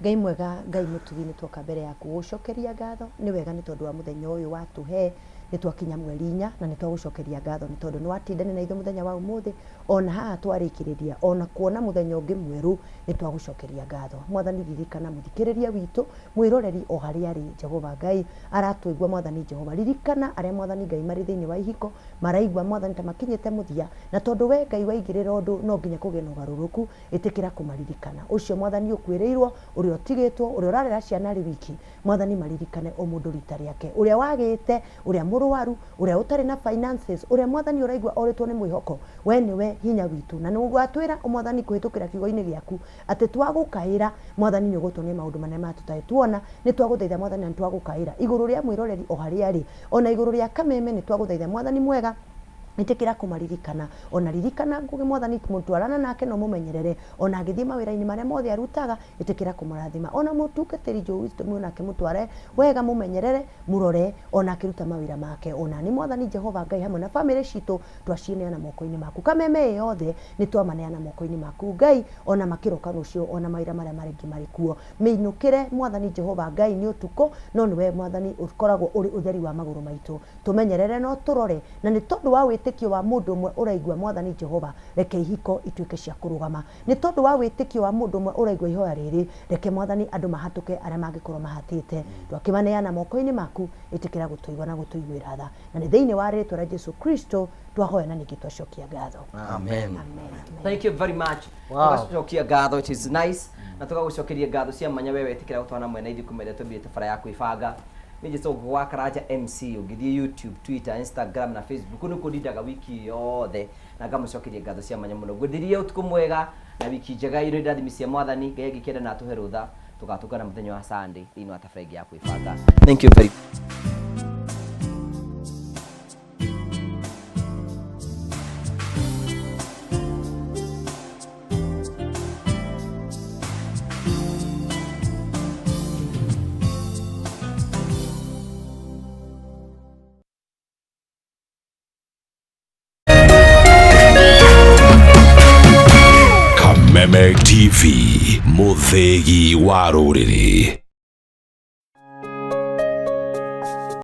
Ngai mwega, Ngai mũtugi, nĩ twoka mbere yaku gũcokeria ngatho. Nĩ wega nĩ tondũ wa mũthenya ũyũ watũhe. Nĩ twakinya mweri 4 na nĩ twagũcokeria ngatho nĩ tondũ nĩ watindania na ithuĩ mũthenya wa ũmũthĩ, ona haha twarĩkĩrĩria ona kuona mũthenya ũngĩ mwerũ, nĩ twagũcokeria ngatho. Mwathani, ririkana mũthikĩrĩria witũ, mwĩroreri o harĩa arĩ. Jehova Ngai aratũigua. Mwathani Jehova, ririkana arĩa, Mwathani Ngai, marĩ thĩinĩ wa ihiko, maraigua, Mwathani, ta makinyĩte mũthia, na tondũ we Ngai waigĩrĩra ũndũ, no nginya kũgĩe na ũgarũrũku. Ĩtĩkĩra kũmaririkana. Ũcio, Mwathani, ũkuĩrĩirwo, ũrĩa ũtigĩtwo, ũrĩa ũrarera ciana arĩ wiki, Mwathani, maririkane o mũndũ rita rĩake, ũrĩa wagĩte, ũrĩa mũrwaru, ũrĩa ũtarĩ na finances, ũrĩa, Mwathani, ũraigua orĩtwo nĩ mwĩhoko. We nĩwe hinya witũ na nĩ watwĩra, Mwathani, kũhĩtũkĩra kiugo-inĩ gĩaku atĩ twagũkaĩra, Mwathani, nĩ ũgũtuonia maũndũ manene maya tũtarĩ tuona. Nĩ twagũthaitha, Mwathani, na nĩ twagũkaĩra igũrũ rĩa mwĩroreri o harĩa arĩ, ona igũrũ rĩa Kameme. Nĩ twagũthaitha, Mwathani mwega, ĩtĩkĩra kũmaririkana. Ona ririkana Ngũgĩ, Mwathani, mũtwarana nake no mũmenyerere ona agĩthiĩ mawĩra-inĩ marĩa mothe arutaga. Ĩtĩkĩra kũmũrathima. Ona mũtungatĩri Joe Wisdom onake mũtware wega, mũmenyerere, mũrore ona akĩruta mawĩra make. Ona nĩ Mwathani Jehova Ngai, hamwe na bamĩrĩ citũ twacineana moko-inĩ maku. Kameme ĩ yothe nĩ twamaneana moko-inĩ maku, Ngai, ona makĩroka rũciũ, ona mawĩra marĩa marĩngĩ marĩ kuo mĩinũkĩre. Mwathani Jehova Ngai, nĩ ũtukũ, no nĩwe, Mwathani, ũkoragwo ũrĩ ũtheri wa magũrũ maitũ. Tũmenyerere no tũrore, na nĩ tondũ wa wĩtĩkio wa mũndũ ũmwe ũraigua, Mwathani Jehova, reke ihiko ituĩke cia kũrũgama. Nĩ tondũ wa wĩtĩkio wa mũndũ ũmwe ũraigua ihoya rĩrĩ, reke, Mwathani, andũ mahatũke arĩa mangĩkorwo mahatĩte. Twakĩmaneana moko-inĩ maku. Ĩtĩkĩra gũtũigua na gũtũiguĩra tha, na nĩ thĩinĩ wa rĩtwa rĩa Jesu Kristo twahoya na ningĩ twacokia ngatho. Amen. Amen. Thank you very much. Tugacokia ngatho. It is nice na tugagucokeria ngatho cia mwanya we wetikira gutwana mwena ithuĩ kumĩrĩa twambire tabara ya kwĩbanga. Nĩ njĩtwo Ngũgĩ wa Karanja MC. Ũngĩthiĩ YouTube, Twitter, Instagram na Facebook, nĩkuo ndindaga wiki yothe, na ngamũcokeria ngatho cia mwanya mũno. Ngwĩthirie ũtukũ mwega na wiki njega ĩno irathimi cia Mwathani. Ngai angĩkĩenda na atũhe rũtha, tũgatũngana mũthenya wa Sunday thĩinĩ wa tabara ĩngĩ ya kwĩbanga. Thank you very. Kameme TV, mũthĩgi wa rũrĩrĩ.